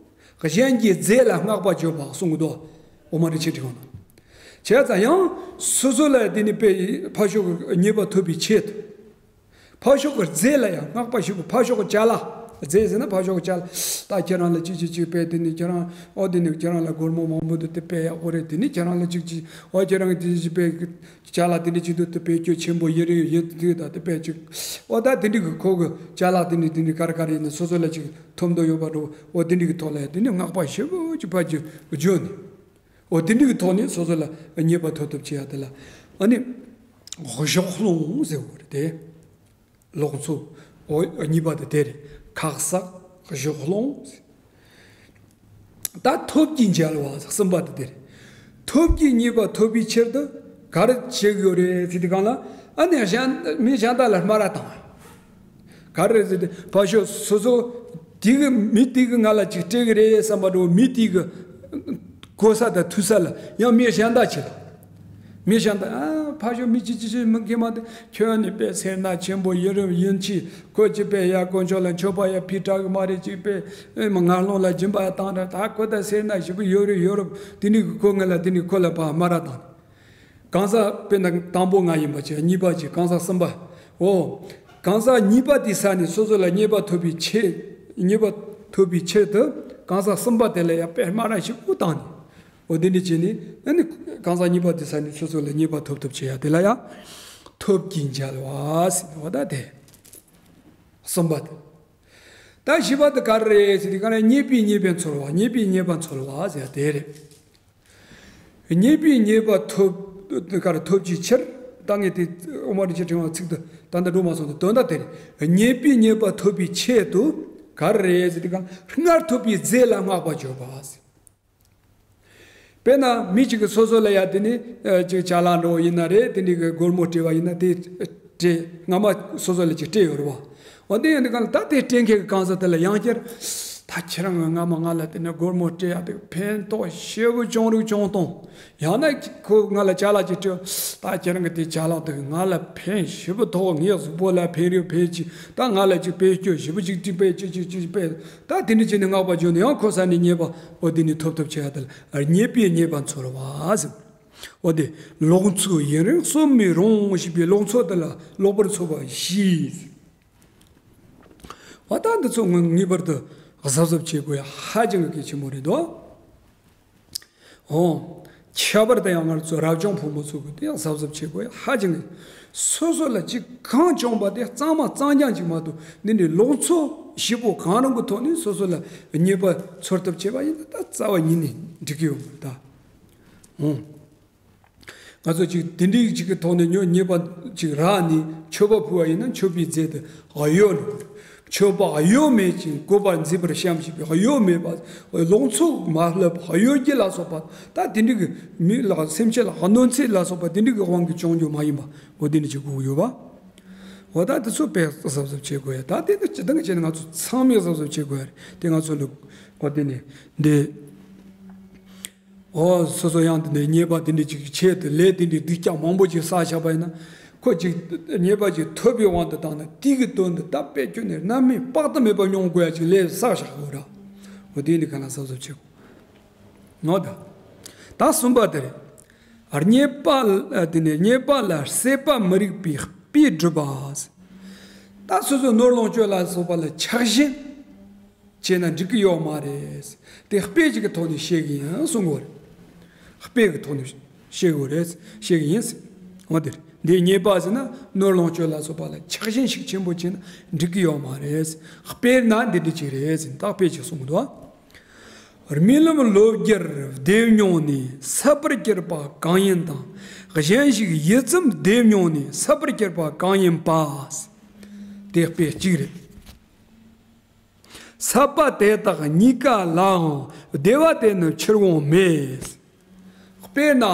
གཞན་གྱི་རྫས་ལ་བསྔགས་པ་བརྗོད་པ་གསུང་གི་འདུག་འོག་མ་རིན་ཆེན་ཕྲེང་བ་ནང་། བྱས་ཙང་ཡང་སོ་སོ་ལ་དེ་ནི་དཔེ་ཕར་ཕྱོགས་ཀྱི་རྙེད་པ་ཐོབ་པའི་ཆེད་དུ། ཕར་ཕྱོགས་ཀྱི་རྫས་ལ་ཡང་བསྔགས་པ་ཞུ་དགོས། ཕར་ཕྱོགས་ཀྱི་ཅ་ལག་རྫས་ཟེར་ན་ཕར་ཕྱོགས་ཀྱི་ཅ་ལག་ད་ཁྱེད་རང་ལ་ཅི་ཅི་ཅི་དཔེ་དེ་ནི་ཁྱེད་རང་། ཨོ་དེ་ནི་ཁྱེད་རང་ལ་སྒོར་མོ་མང་པོ་འདུག་དེ་དཔེ་ཡག་པོ་རེད། དེ་ནི་ཁྱེད་རང་ལ་ཅིག་ཅི། ཨོ་ཁྱེད་རང་གི་དེ་ཅི་དཔེ་ཅ་ལག་དེ་འདྲ་ཅིག་འདུག་དེ་དཔེ་སྐྱོ་ཆེན་པོ་ཡིན་རེད། ཡིན་དུས་ད་དེ་དཔེ་ཅིག་ཨོ་ད་དེ་འདྲ་གི་ཁོ་གི་ཅ་ལག་དེ་ནི་དེ་ནི་ག་རེ་ག་རེ་ཡིན་ན་སོ་སོ་ལ་ཅིག་ཐོབ་འདོད་ཡོད་པ་འགྲོ། ཨོ་དེ་འདྲ་གི་ཐོག་ལ་དེ་ནི་བསྔགས་པ་ཞེ་པོ་ཅིག་ཕར་ཅིག་བརྗོད་ནས། འོ་དེ་འདྲ་གི་ཐོག་ནས་སོ་སོ་ལ་རྙེད་པ་ཐོབ་ཐབས་བྱེད་ཡ་དེ་ལ། ཨ་ནི་གཞོགས་སློང་ཟེར་བ་རེད་དེ། ལུང་ཚུལ། འོ་གཉིས་པ་དེ་དེ་རེད། ཁ་གསག་གཞོགས་སློང་ཟེར། ད་ཐབས་ཀྱིས་འཇལ་བ་གསུམ་པ་དེ་དེ་རེད། ཐབས་ཀྱིས་རྙེད་པ་ཐོབ་པའི་ཕྱིར་དུ་ག་རེ་བྱེད་དགོས་རེད་ཟེར་དུས་སྒང་ལ། ཨ་ནི་གཞན་མི་གཞན་དག་ལ་སྨ་ར་བཏང་། ག་རེ་ཟེར་ཏེ་ཕར་ཕྱོགས་སོ་སོ་དེ་གི་མི་དེ་གི་ང་ལ་ཅིག་སྤྲད་གི་རེད་བསམ་པ་འགྲོ། མི་དེ་གི་གོ་ས་དང་ཐོས་ས་ལ་ཡང་མི་གཞན་དག་ཅིག་ལ། མི་གཞན་དག་ཨ་ཕར་ཕྱོགས་མི་ཅི་ཅི་ཅི་མི་མཁས་མ་དེ་ཁྱོད་ནི་དཔེ་སེར་སྣ་ཆེན་པོ་ཡིན་རུང་ཡིན་གྱི། ཁོ་ཅི་དཔེ་ཡ་དཀོན་མཆོག་ལ་མཆོད་པ་ཡ་ཕི་དྲག་གི་མ་རེད། ཅིག་དཔེ་ཨེ་མ་ངན་སློང་ལ་སྦྱིན་པ་ཡ་བཏང་ར། ད་ཁོ་ད་སེར་སྣ་ཞེ་པོ་ཡོད་རུང་ཡོད་རུང་དེ་ནི་ཁོ་ང་ལ་དེ་ནི་ཁོ་ལ་ཕར་སྨ་ར་བཏང་། གང་ཟག་དཔེར་ན་དང་པོ་ང་ཡིན་པ་བྱས། གཉིས་པ་བྱས། གང་ཟག་གསུམ་པ། འོ། གང་ཟག་གཉིས་པ་དེའི་ས་ནས་སོ་སོ་ལ་རྙེད་པ་ཐོབ་པའི་ཆེད། རྙེད་པ་ཐོབ་པའི་ཆེད་དུ་གང་ཟག་གསུམ་པ་དེ་ལ་ཡང་དཔེ་སྨ་ར་ཞིག་པོ་བཏང་ནས། འོ་དེ་འདྲ་བྱས་ནས་ཨ་ནི་གང་ཟག་གཉིས་པ་དེའི་ས་ནས་སོ་སོ་ལ་རྙེད་པ་ཐོབ་ཐབས་བྱེད་ཡ་དེ་ལ་ཡང་ཐབས་ཀྱིས་འཇལ་བ་ཟེར་ནས། འོ་ད་དེ་གསུམ་པ་དེ། ད་བཞི་པ་དེ་ག་རེ་རེད་ཟེར་དུས་སྒང་ལ་རྙེད་པས་རྙེད་པ་འཚོལ་བ། རྙེད་པས་རྙེད་པ་འཚོལ་བ་ཟེར་ཡ་དེ་རེད། རྙེད་པས་རྙེད་པ་ཐོབ། ག་རེ་ཐོབ་ཀྱི་ཕྱིར། ད་ངས་དེ་འོག་མ་རིན་ཆེན་ཕྲེང་བ་ཚིག་དེ་ད་ལྟ་འགྲོ་མ་སོང་དེ་དོན་དག་དེ་རེད། རྙེད་པས་རྙེད་པ་ཐོབ་པའི་ཆེད་དུ་ག་རེ་རེད་ཟེར་དུས་སྒང་ལ་སྔར་ཐོབ་པའི་རྫས་ལ་བསྔགས་པ་བརྗོད་པ་ཟེར། དཔེར་ན་མི་གཅིག་གིས་སོ་སོ་ལ་ཡ་དེ་ནི་ཅིག་ཅ་ལག་འདྲ་བོ་ཡིན་ན་རེད། དེ་འདྲའི་གི་སྒོར་མོ་སྤྲད་པ་ཡིན་ན་དེ་སྤྲད། སྔ་མ་སོ་སོ་ལ་ཅིག་སྤྲད་ཡོད་རེད་བ། འོ་དེ་ཡིན་དུས་སྒང་ལ་ད་དེ་སྤྲད་མཁན་གྱི་གང་ཟག་དེ་ལ་ཡང་བསྐྱར། ད་ཁྱེད་རང་གིས་སྔ་མ་ང་ལ་དེ་ནས་སྒོར་མོ་སྤྲད་ཡ་དེ་ཕན་ཐོགས་ཞེ་པོ་བྱུང་རིགས་བྱུང་སྟངས། ཡང་ན་ཁོ་ང་ལ་ཅ་ལག་ཅིག་སྤྲད། ད་ཁྱེད་རང་གིས་དེ་ཅ་ལག་དེ་ང་ལ་ཕན་ཞེ་པོ་ཐོགས། ངའི་གཟུགས་པོ་ལ་ཕན་རེད། ཕན་ཅིག་ད་ང་ལ་ཅིག་དཔེ་སྐྱོ་ཞེ་པོ་ཅིག་ཅིག་དཔེ་ཅིག་ཅིག་ཅིག་དཔེ། ད་དེ་འདྲ་བྱས་ནས་བསྔགས་པ་བརྗོད་ནས་ཡང་ཁོ་ས་ནས་རྙེད་པ་འོ་དེ་ནས་ཐོབ་ཐབས་བྱེད་ཡ་དེ་ལ་རྙེད་པས་རྙེད་པ་འཚོལ་བ་ཟེར། འོ་དེ་ལོག་འཚོ་ཡུན་རིང་གསོ་མི་རུང་ཞེས་པའི་ལོག་འཚོ་དེ་ལ་ལོག་པར་འཚོ་བ་བཞི། འོ་ད་འདི་ཚོ་ངོ་ངེས་པར་དུ་གཟབ་གཟབ་བྱེད་དགོས་ཡ་ཧ་ཅང་གི་གལ་ཆེན་པོ་རེད་དོ། འོ། ཁྱད་པར་དུ་ཡང་ང་ཚོ་རབ་བྱུང་ཕོ་མོ་ཚོ་གི་དེ་ཡང་གཟབ་གཟབ་བྱེད་དགོས་ཡ་ཧ་ཅང་གི། སོ་སོ་ལ་ཅིག་གང་བྱུང་པ་དེ་གཙང་མ་གཙང་རྐྱང་ཅིག་མ་གཏོགས། འདི་འདྲའི་ལོག་འཚོ་ཞིབ་པོ་གང་རུང་གི་ཐོག་ནས་སོ་སོ་ལ་རྙེད་པ་འཚོལ་ཐབས་བྱས་པ་ཡིན་ན་ད་རྩ་བ་ཉིད་ནས་འགྲིག་གི་ཡོད་མ་རེད་ད། འོ། ང་ཚོ་ཅིག་དེ་འདྲའི་ཅིག་གི་ཐོག་ནས་ཉོ་རྙེད་པ་ཅིག་རག་ནས་མཆོད་པ་ཕུལ་བ་ཡིན་ན་མཆོད་པའི་རྫས་དེ་གཡོ་ལ། མཆོད་པ་གཡོ་མེད་ཅིང་བཀོད་པར་མཛེས་པར་བཤམས་ཞེས་པའི་གཡོ་མེད་པ། ལོག་འཚོ་མ་ལབ་གཡོ་སྒྱུ་ལ་སོགས་པ། ད་དེ་འདྲའི་གི་མི་ལ་སེམས་ཅན་ལ་གནོད་འཚེ་ལ་སོགས་པ་དེ་འདྲའི་གི་དབང་གིས་བྱུང་རྒྱུ་མ་ཡིན་པ། འོ་དེ་འདྲ་ཅིག་དགོས་ཀྱི་ཡོད་པ། འོ་ད་དེ་ཚོ་དཔེ་གཟབ་གཟབ་བྱེད་དགོས་ཡ། ད་དེ་ནི་སྤྱིར་བཏང་གི་བྱས་ན་ང་ཚོ་ཚང་མས་གཟབ་གཟབ་བྱེད་དགོས་ཡ་རེད། དེ་ང་ཚོ་ལ་འོ་དེ་ནི་འདི། ཨོ་སོ་སོ་ཡང་དེ་འདྲའི་རྙེད་པ་དེ་འདྲའི་ཅིག་ཆེད་དུ་ལས་དེ་འདྲའི་སྡུག་ཅག་མང་པོ་ཅིག་བསགས་བཞག་པ་ཡིན་ན། ཁོ་ཅིག་རྙེད་པ་ཅིག་ཐོབ་པའི་དབང་དུ་བཏང་ན་དེ་གི་དོན་དུ་ད་དཔེ་ཁྱོན་ནས་རྣམ་སྨིན་དཔག་ཏུ་མེད་པ་མྱོང་དགོས་ཡ་ཅིག་ལས་བསགས་བཞག་དགོས་ར། འོ་དེ་ནི་ག་ལ་གཟབ་གཟབ་བྱེད་དགོས། ངོ་ད། ད་གསུམ་པ་དེ་རེད། རྙེད་པ་ལ་དེ་ནས་རྙེད་པ་ལ་སྲེད་པ་མི་རིགས་པའི་དཔེས་སྒྲུབ་པ། ད་སོ་སོའི་ནོར་ལོངས་སྤྱོད་ལ་སོགས་པ་ལ་ཆགས་ཞེན། བྱས་ན་འགྲིག་གི་ཡོད་མ་རེད། དེ་དཔེ་ཅིག་གི་ཐོག་ནས་བཤད་གི་ཡིན་གསུང་གི་ཡོད་རེད། དཔེ་གི་ཐོག་ནས་བཤད་གི་ཡོད་རེད། བཤད་གི་ཡིན། འོ་དེ་རེད། འདི་རྙེད་པ་ཟེར་ན་ནོར་ལོངས་སྤྱོད་ལ་སོགས་པ་ལ་ཆགས་ཞེན་ཤུགས་ཆེན་པོ་བྱས་ན་འགྲིག་གི་ཡོད་མ་རེད། དཔེར་ན་འདི་འདྲ་ཅིག་རེད་ཟེར་ནས་ད་དཔེ་ཅིག་གསུངས་འདུག་རྨི་ལམ་ལོ་བརྒྱར་བདེ་མྱོང་ནས་སད་པར་གྱུར་པ་གང་ཡིན་དང་ གཞན་ཞིག་ཡིད་ཙམ་བདེ་མྱོང་ནས། སྲིད་པར་གྱུར་པ་གང་ཡིན་པ། དེ་དཔེ་གཅིག་རེད། སྲིད་པ་དེ་དག་གཉིས་ཀ་ལའང་། བདེ་བ་དེ་ནི་ཕྱིར་འོང་མེད། དཔེར་ན།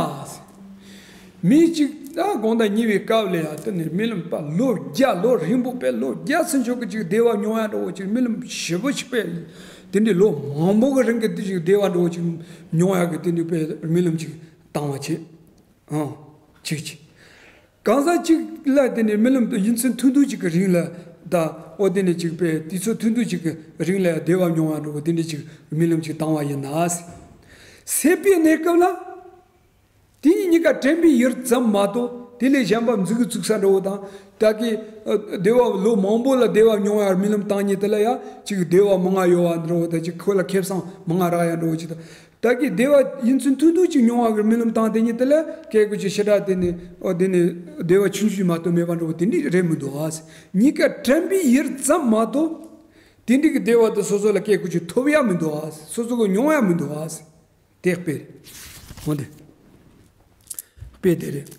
མི་གཅིག་ད་དགོང་དག་ཉལ་བའི་སྐབས་ལ་ཡ་དེ་ནས་རྨི་ལམ་པ་ལོ་བརྒྱ་ལོ་རིང་པོ་པའི་ལོ་བརྒྱ་ཚུན་ཆོད་ཀྱི་ཅིག་བདེ་བ་མྱོང་ཡ་འདྲ་བོ་ཅིག་རྨི་ལམ་ཞེ་པོ་ཅིག་པའི་དེ་འདྲའི་ལོ་མང་པོ་གི་རིང་གི་དེ་ཅིག་བདེ་བ་འདྲ་བོ་ཅིག་མྱོང་ཡ་གི་དེ་འདྲའི་པའི་རྨི་ལམ་ཅིག་བཏང་བ་བྱེད། ཨང་། ཅིག་ཅིག་གང་ཟག་ཅིག་ལ་དེ་ནས་རྨི་ལམ་དུ་ཡིན་ཚུལ་ཐུང་ཐུང་ཅིག་གི་རིང་ལ་ད་ཨོ་དེ་ནས་ཅིག་པའི་དུས་ཚོད་ཐུང་ཐུང་ཅིག་གི་རིང་ལ་བདེ་བ་མྱོང་བ་འདྲ་བོ་དེ་འདྲ་ཅིག་རྨི་ལམ་ཅིག་བཏང་བ་ཡིན་ན། སྲིད་པའི་གནས་སྐབས་ལ་དེ་གཉིས་གཉིས་ཀ་དྲན་པའི་ཡུལ་ཙམ་མ་གཏོགས་དེ་ལས་གཞན་པ་མཛུབ་གུ་བཙུགས་ས་འདྲ་བོ་དང་ད་གི་ཨ་བདེ་བ་ལོ་མང་པོ་ལ་བདེ་བ་མྱོང་བའི་རྨི་ལམ་བཏང་ཉིན་དེ་ལ་ཡ་ཅིག་བདེ་བ་མང་ང་ཡོད་བ་འདྲ་བོ་དང་ཅིག་ཁོ་ལ་ཁེ་བཟང་མང་ང་རག་ཡ་འདྲ་བོ་ཅིག་དང་། ད་གི་བདེ་བ་ཡིན་ཚུལ་ཐུང་ཐུང་ཅིག་མྱོང་བ་གི་རྨི་ལམ་བཏང་དེ་ཉིད་དེ་ལ་སྐད་ཀོ་ཅིག་ཞེ་དྲག་དེ་ནི་ཨོ་དེ་ནི་བདེ་བ་ཆུང་ཆུང་མ་གཏོགས་མེད་པ་འདྲ་བོ་དེ་འདྲ་རེད་མི་འདུག་ཨ། གཉིས་ཀ་དྲན་པའི་ཡུལ་ཙམ་མ་གཏོགས་དེ་འདྲ་གི་བདེ་བ་དེ་སོ་སོ་ལ་སྐད་ཀོ་ཅིག་ཐོབ་ཡ་མི་འདུག་ཨ། སོ་སོ་གི་མྱོང་ཡ་མི་འདུག་ཨ། དེ་དཔེ་རེད། འོ་དེ་དཔེ་དེ་རེད།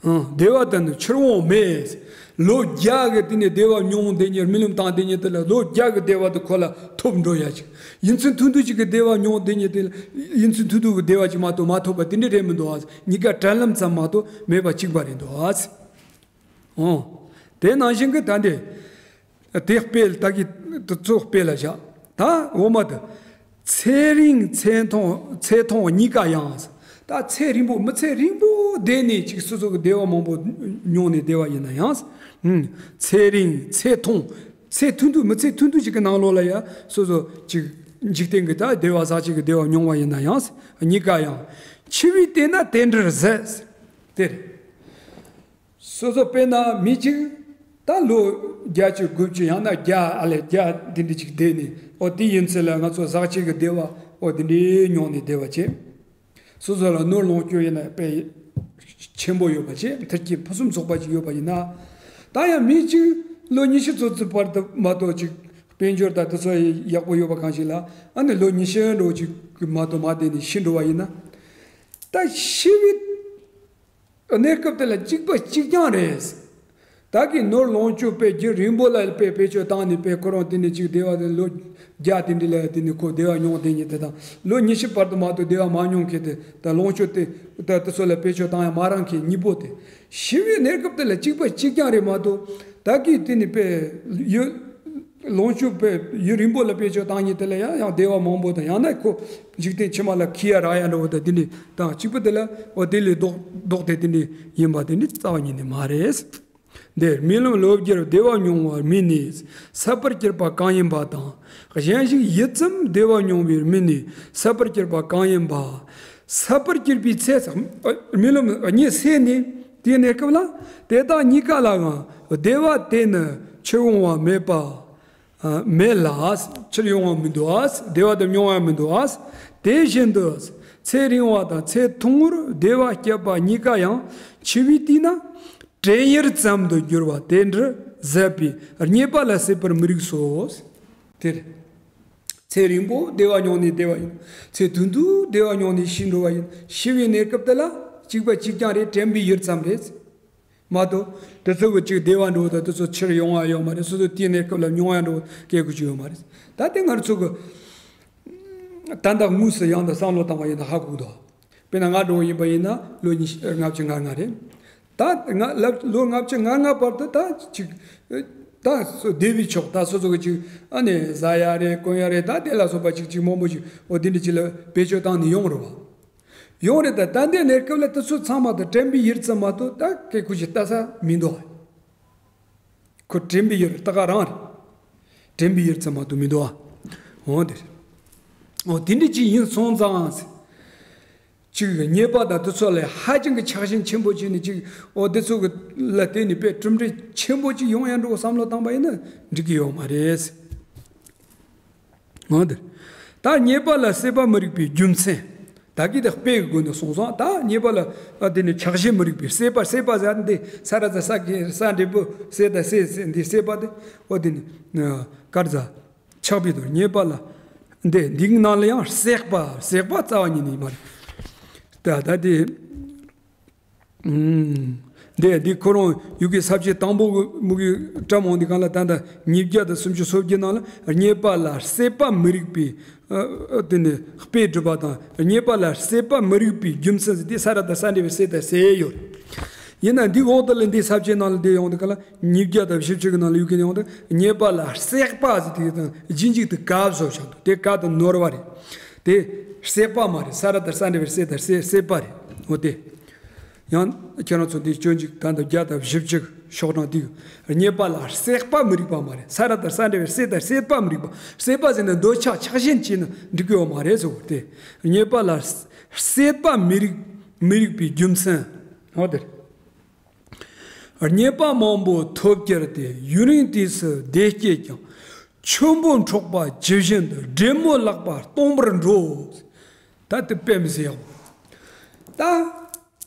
ཨང་། བདེ་བ་དེ་ནི་ཕྱིར་འོང་མེད། ལོ་བརྒྱ་གི་དེ་ནས་བདེ་བ་མྱོང་དེ་ཉིད་རྨི་ལམ་བཏང་དེ་ཉིད་དེ་ལ་ལོ་བརྒྱ་གི་བདེ་བ་དེ་ཁོ་ལ་ཐོབ་འགྲོ་ཡ་ཅིག་ཡིན་ཚུལ་ཐུང་ཐུང་ཅིག་གི་བདེ་བ་མྱོང་དེ་ཉིད་དེ་ལ་ཡིན་ཚུལ་ཐུང་ཐུང་གི་བདེ་བ་ཅིག་མ་གཏོགས་མ་ཐོབ་པ་དེ་འདྲ་རེད་མི་འདུག་ཨ། གཉིས་ཀ་དྲན་ལམ་ཙམ་མ་གཏོགས་མེད་པ་གཅིག་པ་རེད་འདུག་ཨ། ཨོ། དེ་ནང་བཞིན་གྱི་ད་འདི། དེ་དཔེ་ལ་ད་གི་དུ་ཚོགས་དཔེ་ལ་བཞག་ད་འོ་མ་དུ། ཚེ་རིང་ཚེ་ཐུང་ཚེ་ཐུང་གཉིས་ཀ་ཡང་། ད་ཚེ་རིང་པོ་མི་ཚེ་རིང་པོ་བསྡད་ནས་ཅིག་སོ་སོ་གི་བདེ་བ་མང་པོ་མྱོང་ནས་བསྡད་པ་ཡིན་ན་ཡང་། ཚེ་རིང་ཚེ་ཐུང་། ཚེ་ཐུང་དུ་མི་ཚེ་ཐུང་དུ་ཅིག་གི་ནང་ལོགས་ལ་ཡང་སོ་སོ་ཅིག་འཇིག་རྟེན་གྱི་ད་བདེ་བ་ཟག་བཅས་ཀྱི་བདེ་བ་མྱོང་བ་ཡིན་ན་ཡང་། གཉིས་ཀ་ཡང་། འཆི་བས་བལྟས་ན་དེ་འདྲར་ཟད། དེ་རེད། སོ་སོ་དཔེར་ན་མི་གཅིག་ད་ལོ་བརྒྱད་ཅུ་དགུ་བཅུ་ཡང་ན་བརྒྱ་ཨ་ལས་བརྒྱ་འདི་འདྲ་ཅིག་བསྡད་ནས་ཨོ་དེ་ཡིན་ཚེ་ལ་ང་ཚོ་ཟག་བཅས་ཀྱི་བདེ་བ་ཨོ་དེ་འདྲའི་མྱོང་ནས་བསྡད་པ་བྱེད། སོ་སོ་ལ་ནོར་ལོངས་སྤྱོད་ཡིན་ན་དཔེ་ཆེན་པོ་ཡོད་པ་བྱེད། མཐུན་རྐྱེན་ཕུན་སུམ་ཚོགས་པ་ཅིག་ཡོད་པ་ཡིན་ན། ད་ཡང་མི་གཅིག་ལོ་ཉི་ཤུ་ཙམ་ཙམ་བར་དུ་མ་གཏོགས་ཅིག་དཔལ་འབྱོར་དང་དེ་ཚོ་ཡག་པོ་ཡོད་པ་གང་ཞིག་ལ་ཨ་ནི་ལོ་ཉི་ཤུ་འགྲོ་ཅིག་མ་གཏོགས་མ་བསྡད་ནས་ཤི་འགྲོ་བ་ཡིན་ན། ད་ཤི་བའི་གནས་སྐབས་དེ་ལ་གཅིག་པ་གཅིག་རྐྱང་རེད། ད་གི་ནོར་ལོངས་སྤྱོད་དཔེ་རྒྱུན་རིང་པོ་ལ་དཔེ་བེད་སྤྱོད་བཏང་ནས་དཔེ་ཁོ་རང་དེ་ནས་གཅིག་བདེ་བ་དེ་ལོ་བརྒྱ་དེ་འདྲ་ལ་དེ་ནས་ཁོ་བདེ་བ་མྱོང་དེ་ཉིད་དེ་དང་ལོ་ཉི་ཤུ་བར་དུ་མ་གཏོགས་བདེ་བ་མ་མྱོང་མཁན་དེ་ད་ལོངས་སྤྱོད་དེ་ད་དེ་ཚོ་ལ་བེད་སྤྱོད་བཏང་ཡ་མ་རག་མཁན་གཉིས་པོ་དེ་ཤི་བའི་གནས་སྐབས་དེ་ལ་གཅིག་པ་གཅིག་རྐྱང་རེད་མ་གཏོགས་ད་གི་དེ་ནས་དཔེ་ཡོད། ལོངས་སྤྱོད་པའི་ཡུན་རིང་པོ་ལ་བེད་སྤྱོད་བཏང་ཉིན་དེ་ལ་ཡང་ཡང་བདེ་བ་མང་པོ་དང་ཡང་ན་ཁོ་འཇིག་རྟེན་ཕྱི་མ་ལ་ཁྱི་ཡ་རག་ཡ་འདྲ་བོ་དང་དེ་འདྲ་དང་གཅིག་པུ་དེ་ལ་འོ་དེ་ལས་ལྡོག་ལྡོག་སྟེ་དེ་འདྲ་ཡིན་པ་དེ་འདྲ་རྩ་བ་ཉིད་ནས་མ་རེད། འདིར་རྨི་ལམ་ལོ་བརྒྱར་བདེ་བ་མྱོང་བར་རྨིས་ནས་སྲིད་པར་གྱུར་པ་གང་ཡིན་པ་དང་གཞན་ཞིག་ཡིད་ཙམ་བདེ་བ་མྱོང་བར་རྨིས་ནས་སྲིད་པར་གྱུར་པ་གང་ཡིན་པ། སྲིད་པར་གྱུར་པའི་ཚེ་རྨི་ལམ་གཉིད་སད་ནས་དེའི་གནས་སྐབས་ལ་དེ་དག་གཉིས་ཀ་ལའང་བདེ་བ་དེ་ནི་ཕྱིར་འོང་བ་མེད་པ། ཨ། མེད་ལ། ཕྱིར་འོང་བ་མི་འདུག་ཨ། བདེ་བ་དེ་མྱོང་བ་མི་འདུག་ཨ། དེ་བཞིན་དུ་ཚེ་རིང་བ་དང་ཚེ་ཐུང་ངུར་བདེ་བ་སྐྱེད་པ་གཉིས་ཀ་ཡང་འཆི་བའི་དུས་ན་དྲན་ཡུལ་ཙམ་དུ་འགྱུར་བ་དེ་འདྲར་ཟད་པས་རྙེད་པ་ལ་སྲིད་པར་མི་རིགས་སོ། དེར་ཚེ་རིང་པོ་བདེ་བ་མྱོང་ནས་བདེ་བ་ཡིན། ཚེ་ཐུང་དུ་བདེ་བ་མྱོང་ནས་ཤི་འགྲོ་བ་ཡིན། ཤི་བའི་གནས་སྐབས་དེ་ལ་གཅིག་པ་གཅིག་རྐྱང་རེད། དྲན་པའི་ཡུལ་ཙམ་རེད། མ་གཏོགས་དེ་ཚོ་གི་ཅིག་བདེ་བ་འགྲོ་དང་དེ་ཚོ་ཕྱིར་ཡོང་བ་ཡོད་མ་རེད། སོ་སོ་དེའི་གནས་སྐབས་ལ་མྱོང་ཡ་འགྲོ་སྐད་ཀྱི་ཅིག་ཡོད་མ་རེད། ད་དེ་ང་ཚོ་གི་ད་ལྟ་དངོས་སུ་ཡང་དུ་བསམ་བློ་བཏང་བ་ཡིན་ན་ཧ་གོ་གི་འདུག་དཔེར་ན་ང་འགྲོ་བ་ཡིན་པ་ཡིན་ན་ལོ་ཉི་ཤུ་ལྔ་བཅུ་ང་ལྔ་རེད། ད་ང་ལབ་ལོ་ལྔ་བཅུ་ང་ལྔ་བར་དུ་ད་ཅིག་ད་སོ་བདེ་བའི་ཕྱོགས་ད་སོ་སོ་གི་ཅིག་ཨ་ནི་ཟ་ཡ་རེད་གོན་ཡ་རེད་ད་དེ་ལ་སོགས་པ་ཅིག་ཅིག་མང་པོ་ཅིག་འོ་དེ་འདྲ་ཅིག་ལ་བེད་སྤྱོད་བཏང་ནས་ཡོང་རེད་བ། ཡོང་རེད་ད། ད་ལྟའི་གནས་སྐབས་ལ་དེ་ཚོ་ཚང་མ་དང་དྲན་པའི་ཡུལ་ཙམ་མ་གཏོགས་ད་སྐད་ཁུ་ཞིག་ལྟ་ས་མི་འདུག་ཁོ་དྲན་པའི་ཡུལ་ད་ག་རང་རེད། དྲན་པའི་ཡུལ་ཙམ་མ་གཏོགས་མི་འདུག་འོ་དེ་རེད། འོ་དེ་འདྲ་ཅིག་ཡིན་སོང་ཙང་། ཅིག་རྙེད་པ་དང་དེ་ཚོ་ལས་ཧ་ཅང་གི་ཆགས་ཞེན་ཆེན་པོ་བྱས་ནས་ཅིག་འོ་དེ་ཚོ་གི་ལ་བརྟེན་ནས་དཔེ་གྲུབ་འབྲས་ཆེན་པོ་ཅིག་ཡོང་ཡ་འགྲོ་བསམ་བློ་བཏང་པ་ཡིན་ན་འགྲིག་གི་ཡོད་མ་རེད། འོ་དེ། ད་རྙེད་པ་ལ་སྲེད་པ་མི་རིགས་པའི་རྒྱུ་མཚན། ད་གི་དེ་དཔེ་གི་སྒོ་ནས་གསུངས་སོང་། ད་རྙེད་པ་ལ་ཨ་དེ་ནི་ཆགས་ཞེན་མི་རིགས་པའི་སྲེད་པ། སྲེད་པ་ཟེར་འདི་ས་ར་ཙ་ས་གི་ས་འབྲས་བུ་སྲེད་ད་སྲེད་སྲེད་འདི་སྲེད་པ་དེ་འོ་དེ་ནི་ཀར་ཛ་ཆགས་པའི་དོན་རྙེད་པ་ལ་འདི་འདི་ནང་ལ་ཡང་སྲེད་པ་སྲེད་པ་རྩ་བ་ཉིད་ནས་མ་རེད། ད་ད་དེ། འདི་འདི་ཁོ་རང་ཡུ་གེ་ས་བཅད་དང་པོ་གི་མུ་གེ་བཀྲམ་འོང་དུས་སྒང་ལ། ད་ལྟ་ཉིས་བརྒྱ་དང་སུམ་ཅུ་སོ་བརྒྱད་ནང་ལ། རྙེད་པ་ལ་སྲེད་པ་མི་རིགས་པའི། ཨ། དེ་ནི་དཔེ་སྒྲུབ་པ་དང་། རྙེད་པ་ལ་སྲེད་པ་མི་རིགས་པའི་རྒྱུ་མཚན་ཟེར་དེ། ས་ར་དང་ས་འབྲེལ་བའི་སྲེད་དང་སྲེད་ཡོད། ཡིན་ན་འདི་འོག་ཏུ་ལ་འདི་ས་བཅད་ནང་ལ་འདི་ཡོང་དུས་སྒང་ལ། ཉིས་བརྒྱ་དང་བཞི་བཅུ་གི་ནང་ལ་ཡུ་གེ་ནས་ཡོང་དུས། རྙེད་པ་ལ་སྲེག་པ་ཟེར་དེ་དང་རྗེས་འཇུག་དེ་ག་བཟོ་བཞག་འདུག་དེ་ག་དེ་ནོར་བ་རེད། དེ་སྲེད་པ་མ་རེད། ས་ར་དང་ས་འབྲེལ་བའི་སྲེད་དང་སྲེད་སྲེད་པ་རེད། འོ་དེ། ཡང་ཁྱེད་རང་ཚོ་འདི་སྤྱོད་འཇུག་ད་ལྟ་བརྒྱ་དང་བཞི་བཅུ་ཤོག་གྲངས་དེ། རྙེད་པ་ལ་སྲེག་པ་མི་རིགས་པ་མ་རེད། ས་ར་དང་ས་འབྲེལ་བའི་སྲེད་དང་སྲེད་པ་མི་རིགས་པ། སྲེད་པ་ཟེར་ན་འདོད་ཆགས་ཆགས་ཞེན་བྱས་ན་འགྲིག་གི་ཡོད་མ་རེད་ཟེར་བ་དེ། རྙེད་པ་ལ་སྲེད་པ་མི་རིགས་མི་རིགས་པའི་རྒྱུ་མཚན། འོ་དེ་རེད། རྙེད་པ་མང་པོ་ཐོབ་གྱུར་ཏེ། ཡུན་རིང་དུས་སུ་བདེ་སྐྱེས་ཀྱང་། ཆོམ་པོ་འཕྲོག་པ་ཇི་བཞིན་དུ། འདྲེ་མོ་ལག་པ་སྟོང་པར་འགྲོ། ད་དེ་དཔེ་མི་སྲིད་ཡག་པོ། ད་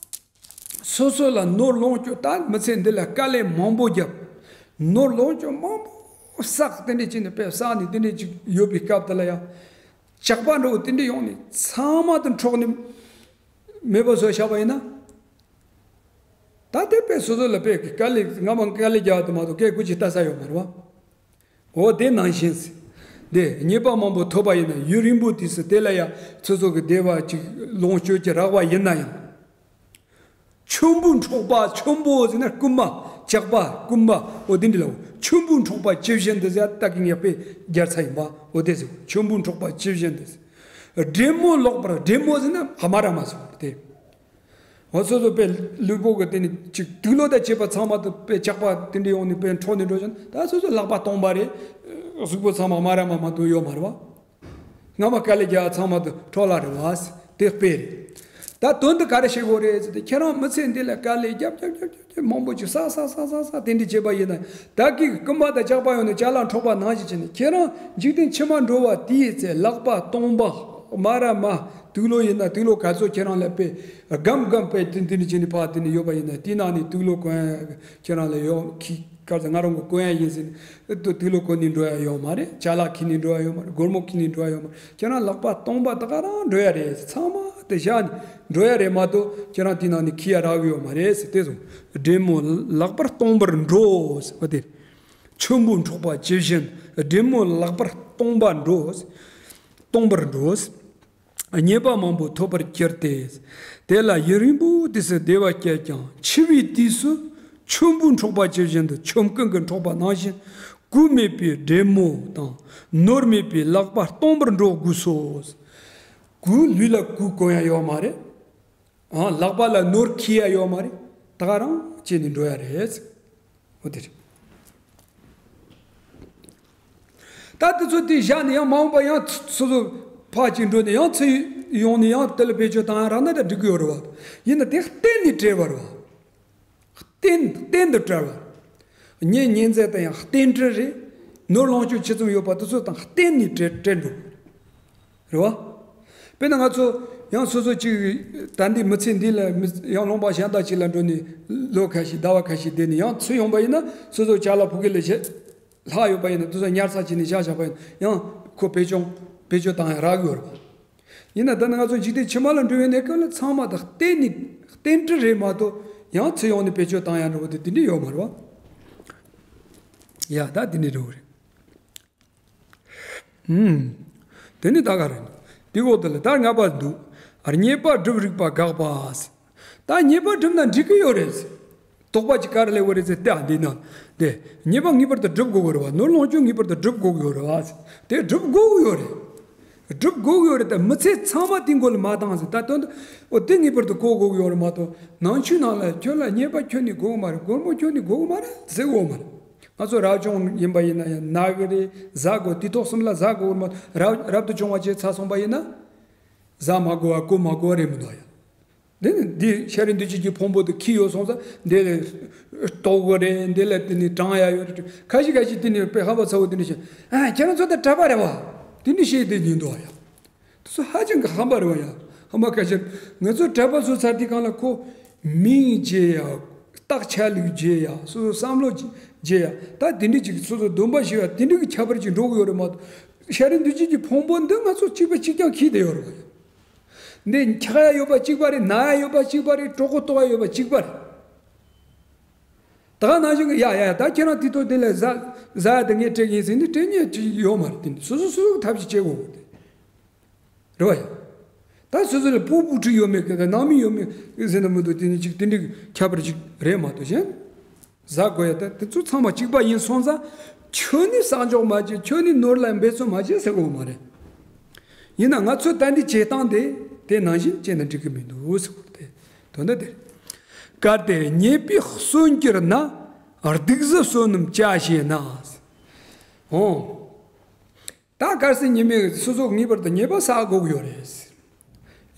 སོ་སོ་ལ་ནོར་ལོངས་སྤྱོད། ད་མི་ཚེ་འདི་ལ་དཀའ་ལས་མང་པོ་བརྒྱབ། ནོར་ལོངས་སྤྱོད་མང་པོ་བསགས། དེ་འདྲས་ཅིག་ནས་དཔེ་བསགས་ནས་དེ་འདྲས་ཅིག་ཡོད་པའི་སྐབས་དེ་ལ་ཡང་། ཇག་པ་འདྲ་བོ་དེ་འདྲས་ཡོང་ནས་ཚང་མ་དེ་འཕྲོག་ནས་མེད་པ་བཟོས་བཞག་པ་ཡིན་ན། ད་དེ་དཔེ་སོ་སོ་ལ་དཔེ་དཀའ་ལས། སྔ་མ་དཀའ་ལས་རྒྱག་དུ་མ་གཏོགས་སྐད་ཀུ་ཅིག་ལྟ་ས་ཡོད་མ་རེད་བ། འོ་དེ་ནང་བཞིན་ཟེར། དེ་རྙེད་པ་མང་པོ་ཐོབ་པ་ཡིན་ན། ཡུན་རིང་པོ་དུས་སུ་དེ་ལ་ཡང་སོ་སོ་གི་བདེ་བ་ཅིག་ལོངས་སྤྱོད་ཀྱི་རག་པ་ཡིན་ན་ཡང་། ཆོམ་པོ་འཕྲོག་པ། ཆོམ་པོ་ཟེར་ན་རྐུན་མ། ཇག་པ། རྐུན་མ། འོ་དེ་འདྲ་ལ། ཆོམ་པོ་འཕྲོག་པ་ཇི་བཞིན་དུ་ཟེར། ད་གིན་ངས་དཔེ་རྒྱག་ཚར་ཡིན་པ། འོ་དེ་ཟེར། ཆོམ་པོ་འཕྲོག་པ་ཇི་བཞིན་དུ་ཟེར། འདྲེ་མོ་ལག་པར། འདྲེ་མོ་ཟེར་ན་ཕ་མ་ར་མ་ཟེར་དེ། འོ་སོ་སོ་དཔེ་ལུས་པོ་གི་དེ་ནི་ཅིག་དུག་ལོག་དང་བཅས་པ་ཚང་མ་དུ་དཔེ་ཇག་པ་དེ་འདྲ་ཡོང་ནས་དཔེ་འཕྲོག་ནས་འགྲོ་བཞིན། ད་སོ་སོ་ལག་པ་སྟོང་པ་རེད། གཟུགས་པོ་ཚང་མ་མ་ར་མ་མ་དུ་ཡོད་མ་རེད་བ། སྔ་མ་དཀའ་ལས་རྒྱག་ཚང་མ་དུ་འཕྲོ་བརླག་རེད་བ། དེ་དཔེ་རེད། ད་དོན་དུ་ག་རེ་བྱེད་དགོས་རེད་ཟེར་ཏེ། ཁྱེད་རང་མི་ཚེ་འདི་ལ་དཀའ་ལས་རྒྱབ་རྒྱབ་རྒྱབ་རྒྱབ་རྒྱབ་མང་པོ་ཅིག་བསགས་བསགས་བསགས་བསགས་བསགས་དེ་འདྲ་བྱས་པ་ཡིན་ན། ད་གི་རྐུན་མ་དང་ཇག་པ་ཡོང་ནས་ཅ་ལག་འཕྲོག་པ་ནང་བཞིན་བྱས་ནས། ཁྱེད་རང་འཇིག་རྟེན་ཕྱི་མ་འགྲོ་བ་དེའི་ཚེ་ལག་པ་སྟོང་པ་མ་ར་མ། དུག་ལོག་ཡིན་ན་དུག་ལོག་ག་ཚོད་ཁྱེད་རང་ལ་དཔེ་སྒམ་སྒམ་དཔེ་དེ་འདི་འདྲ་བྱས་ནས་ཕར་དེ་ནས་ཡོད་པ་ཡིན་ན། དེའི་ནང་ནས་དུག་ལོག་གོན་ཡ་ཁྱེད་རང་ལ་ཡོད། ཁྱི་ག་ཚོད་ང་རང་གི་གོན་ཡ་ཡིན་ཟེར་ནས་དུག་ལོག་གོན་ནས་འགྲོ་ཡ་ཡོད་མ་རེད། ཅ་ལག་ཁྱེར་ནས་འགྲོ་ཡ་ཡོད་མ་རེད། སྒོར་མོ་ཁྱེར་ནས་འགྲོ་ཡ་ཡོད་མ་རེད། ཁྱེད་རང་ལག་པ་སྟོང་པ་ད་ག་རང་འགྲོ་ཡ་རེད། ཚང་མ་དེ་བཞག་ནས་འགྲོ་ཡ་རེད་མ་གཏོགས། ཁྱེད་རང་དེའི་ནང་ནས་ཁྱི་ཡ་རག་གི་ཡོད་མ་རེད་ཟེར། དེ་སོང་འདྲེ་མོ་ལག་པར་སྟོང་པར་འགྲོ་ཟེར་བ་དེ། ཆོམ་པོ་འཕྲོག་པ་ཇི་བཞིན། འདྲེ་མོ་ལག་པར་སྟོང་པར་འགྲོ། སྟོང་པར་འགྲོ། རྙེད་པ་མང་པོ་ཐོབ་པར་གྱུར་ཏེ། དེ་ལ་ཡུན་རིང་པོའི་དུས་སུ་བདེ་བ་སྐྱེས་ཀྱང་། འཆི་བའི་དུས་སུ་ཆོམ་པོ་འཕྲོག་པ་ཇི་བཞིན་དུ། ཆོམ་རྐུན་གྱིས་འཕྲོག་པ་ནང་བཞིན། གོས་མེད་པའི་འདྲེ་མོ་དང་། ནོར་མེད་པའི་ལག་པ་སྟོང་པར་འགྲོ་དགོས་སོ། གོས། ལུས་ལ་གོས་གོན་ཡ་ཡོད་མ་རེད། ཨང་། ལག་པ་ལ་ནོར་འཁྱེར་ཡ་ཡོད་མ་རེད། ད་ག་རང་བྱས་ནས་འགྲོ་ཡ་རེད། འོ་དེ་རེད། ད་དེ་ཚོ་དེ་བཞག་ནས་ཡང་མ་འོངས་པ་ཡང་སོ་སོ་ཕར་ཅིག་འགྲོ་ནས་ཡང་ཚུར་ཡོང་ནས་ཡང་དེ་ལ་བེད་སྤྱོད་བཏང་ཡ་རག་ན་ད་འགྲིག་གི་ཡོད་རེད་བ། ཡིན་ན་དེ་གཏན་ནས་བྲལ་བ་རེད་བ། གཏན་གཏན་དུ་བྲལ་བ། ཉེ་ཉེ་ཚན་དེ་ཡང་རྟེན་འབྲེལ་རེད། ནོར་ལོངས་སྤྱོད་ཆེ་ཆུང་ཡོད་པ་དེ་ཚོ་དང་གཏན་ནས་བྲལ་བྲལ་འགྲོ། རེད་བ། དཔེར་ན་ང་ཚོ་ཡང་སོ་སོ་གཅིག་ད་འདི་མི་ཚེ་འདི་ལ་མི་ཡང་ལུང་པ་གཞན་དག་ཅིག་ལ་འགྲོ་ནས་ལོ་ཁ་ཤས་ཟླ་བ་ཁ་ཤས་བསྡད་ནས་ཡང་ཚུར་ཡོང་པ་ཡིན་ན། སོ་སོ་ཅ་ལག་ཕ་གི་ལ་བཞག་ལྷག་ཡོད་པ་ཡིན་ན་དེ་ཚོ་ཉར་ཚགས་བྱས་ནས་བཞག་བཞག་པ་ཡིན་ན་ཡང་ཁོ་བེད་སྤྱོད་བེད་སྤྱོད་བཏང་ཡ་རག་གི་ཡོད་རེད་བ། ཡིན་ན་ད་ནི་ང་ཚོ་འཇིག་རྟེན་ཕྱི་མ་ལ་འགྲོ་བའི་གནས་སྐབས་ལ་ཚང་མ་དང་གཏན་ནས་གཏན་འབྲེལ་རེད་མ་གཏོགས། ཡང་ཚུར་ཡོང་ནས་བེད་སྤྱོད་བཏང་ཡ་འདྲ་བོ་དེ་དེ་འདྲ་ཡོད་མ་རེད་བ། ཡ་ད་དེ་འདྲ་འདྲ་བོ་རེད། ཨུམ། དེ་ནི་ད་ག་རེད། དེ་འོག་དེ་ལ་ད་ལྔ་པ་འདུག་རྙེད་པ་སྒྲུབ་རིགས་པ་དགག་པ། ད་རྙེད་པ་སྒྲུབ་ན་འགྲིག་གི་ཡོད་རེད། དོགས་པ་ཅིག་ག་རེ་སླེབས་ཡོད་རེད་ཟེར་ཏེ། ཨ་འདི་ན་དེ་རྙེད་པ་ངེས་པར་དུ་སྒྲུབ་དགོས་ཀྱི་རེད་བ། ནོར་ལོངས་སྤྱོད་ངེས་པར་དུ་སྒྲུབ་དགོས་ཀྱི་ཡོད་རེད་བ། དེ་སྒྲུབ་དགོས་ཀྱི་ཡོད་རེད། སྒྲུབ་དགོས་ཀྱི་ཡོད་རེད། ད་མི་ཚེ་ཚང་མ་དེ་མགོ་ལ་མ་བཏང་ཟེར། ད་དོན་དུ་འོ་དེ་ངེས་པར་དུ་གོ་དགོས་ཀྱི་ཡོད་རེད་མ་གཏོགས། ནང་ཆོས་ནང་ལ་ཁྱོད་ལ་རྙེད་པ་ཁྱོན་ནས་དགོས་ཀྱི་མ་རེད། སྒོར་མོ་ཁྱོན་ནས་དགོས་ཀྱི་མ་རེད་ཟེར་གོ་མ་རེད། ང་ཚོ་རབ་བྱུང་ཡིན་པ་ཡིན་ན་ཡང་ན་གི་རེད། ཟ་དགོས། དུས་ཐོག་གསུམ་ལ་ཟ་དགོས་རེད་མ་གཏོགས། རབ་རབ་ཏུ་བྱུང་བ་བྱས་ཚར་སོང་པ་ཡིན་ན་ཟ་མ་དགོས་པ་གོ་མ་དགོས་པ་རེད་མི་འདུག་ཡ། དེ་ནི་འདི་ཤཱ་ར་འདུས་བྱས་ཀྱི་ཕུང་པོ་དེ་ཁྱི་ཡོད་སོང་ཙང་འདི་ལ་ལྟོགས་གི་རེད། འདི་ལ་དེ་ནི་གྲང་ཡ་ཡོད་རེད། ཁ་ཤས་ཁ་ཤས་དེ་ནི་དཔེ་ཧམ་པ་ཚ་བོ་དེ་འདྲ་བཤད། ཨ་ཁྱེད་རང་ཚོ་ད་གྲྭ་པ་རེད་བ། དེ་འདྲ་བཤད་དེ་ཉན་འདུག་ཡ། དེ་ཚོ་ཧ་ཅང་གི་ཧམ་པ་རེད་བ་ཡ། ཧམ་པ་ཁ་ཤས། ང་ཚོ་གྲྭ་པ་ཚོ་ཚར་དུས་སྒང་ལ་ཁོ་མིང་བརྗེ་ཡ། རྟགས་ཆ་ལུགས་བརྗེ་ཡ། སོ་སོ་བསམ་བློ་བརྗེ་ཡ། ད་དེ་འདྲ་ཅིག་སོ་སོ་སྡོམ་པ་བཞི་བ་དེ་འདྲ་གི་ཁྱད་པར་ཅིག་འགྲོ་གི་ཡོད་རེད་མ་གཏོགས། ཤཱ་ར་འདུས་བྱས་ཀྱི་ཕུང་པོ་འདི་ང་ཚོ་གཅིག་པ་གཅིག་རྐྱང་འཁྱེར་བསྡད་ཡོད་རེད་བ་ཡ། འདི་འཁྱག་ཡ་ཡོད་པ་གཅིག་པ་རེད། ན་ཡ་ཡོད་པ་གཅིག་པ་རེད། གྲོད་ཁོག་ལྟོགས་ཡ་ཡོད་པ་གཅིག་པ་རེད། ད་ག་ནང་བཞིན་གྱི་ཡ་ཡ་ད་ཁྱེད་རང་དུས་ཐོག་དེ་ལ་ཟ་ཟ་ཡ་དེ་ངས་སྤྲད་ཀྱི་ཡིན་ཟེར་ནས་སྤྲད་མཁན་ཅིག་ཡོད་མ་རེད། དེ་ནི་སོ་སོ་སོ་སོ་གི་ཐབས་ཤེས་བྱེད་དགོས་དགོས་དེ་རེད་བ་ཡ། ད་སོ་སོ་ལ་སྤུ་སྤུ་གྲི་ཡོད་མེད་གི་ནང་མི་ཡོད་མེད་ཟེར་ན་མི་འདུག་དེ་ནི་ཅིག་དེ་འདྲའི་ཁྱད་པར་ཅིག་རེད་མ་གཏོགས་གཞན། ཟ་དགོས་ཡ་ད་དེ་ཚོ་ཚང་མ་གཅིག་པ་ཡིན་སོང་ཙང་། ཁྱོད་ནི་བསགས་འཇོག་མ་བྱེད། ཁྱོད་ནི་ནོར་ལ་འབད་བརྩོན་མ་བྱེད་ཟེར་དགོས་མ་རེད། ཡིན་ན་ང་ཚོས་ད་འདི་བྱེད་སྟངས་དེ་དེ་ནང་བཞིན་བྱས་ན་འགྲིག་གི་མི་འདུག་ཟེར་དགོས་དེ་དོན་དག་དེ་རེད། གལ་ཏེ་ཉེས་པའི་གསོན་གྱུར་ན། སྡིག་གཟུགས་བསོད་ནམས་བྱ་ཞེ་ན། འོ། ད་གལ་སྲིད་ཉེས་མེད་སོ་སོ་ངེས་པར་དུ་ཉེས་པ་བསགས་དགོས་ཀྱི་ཡོད་རེད།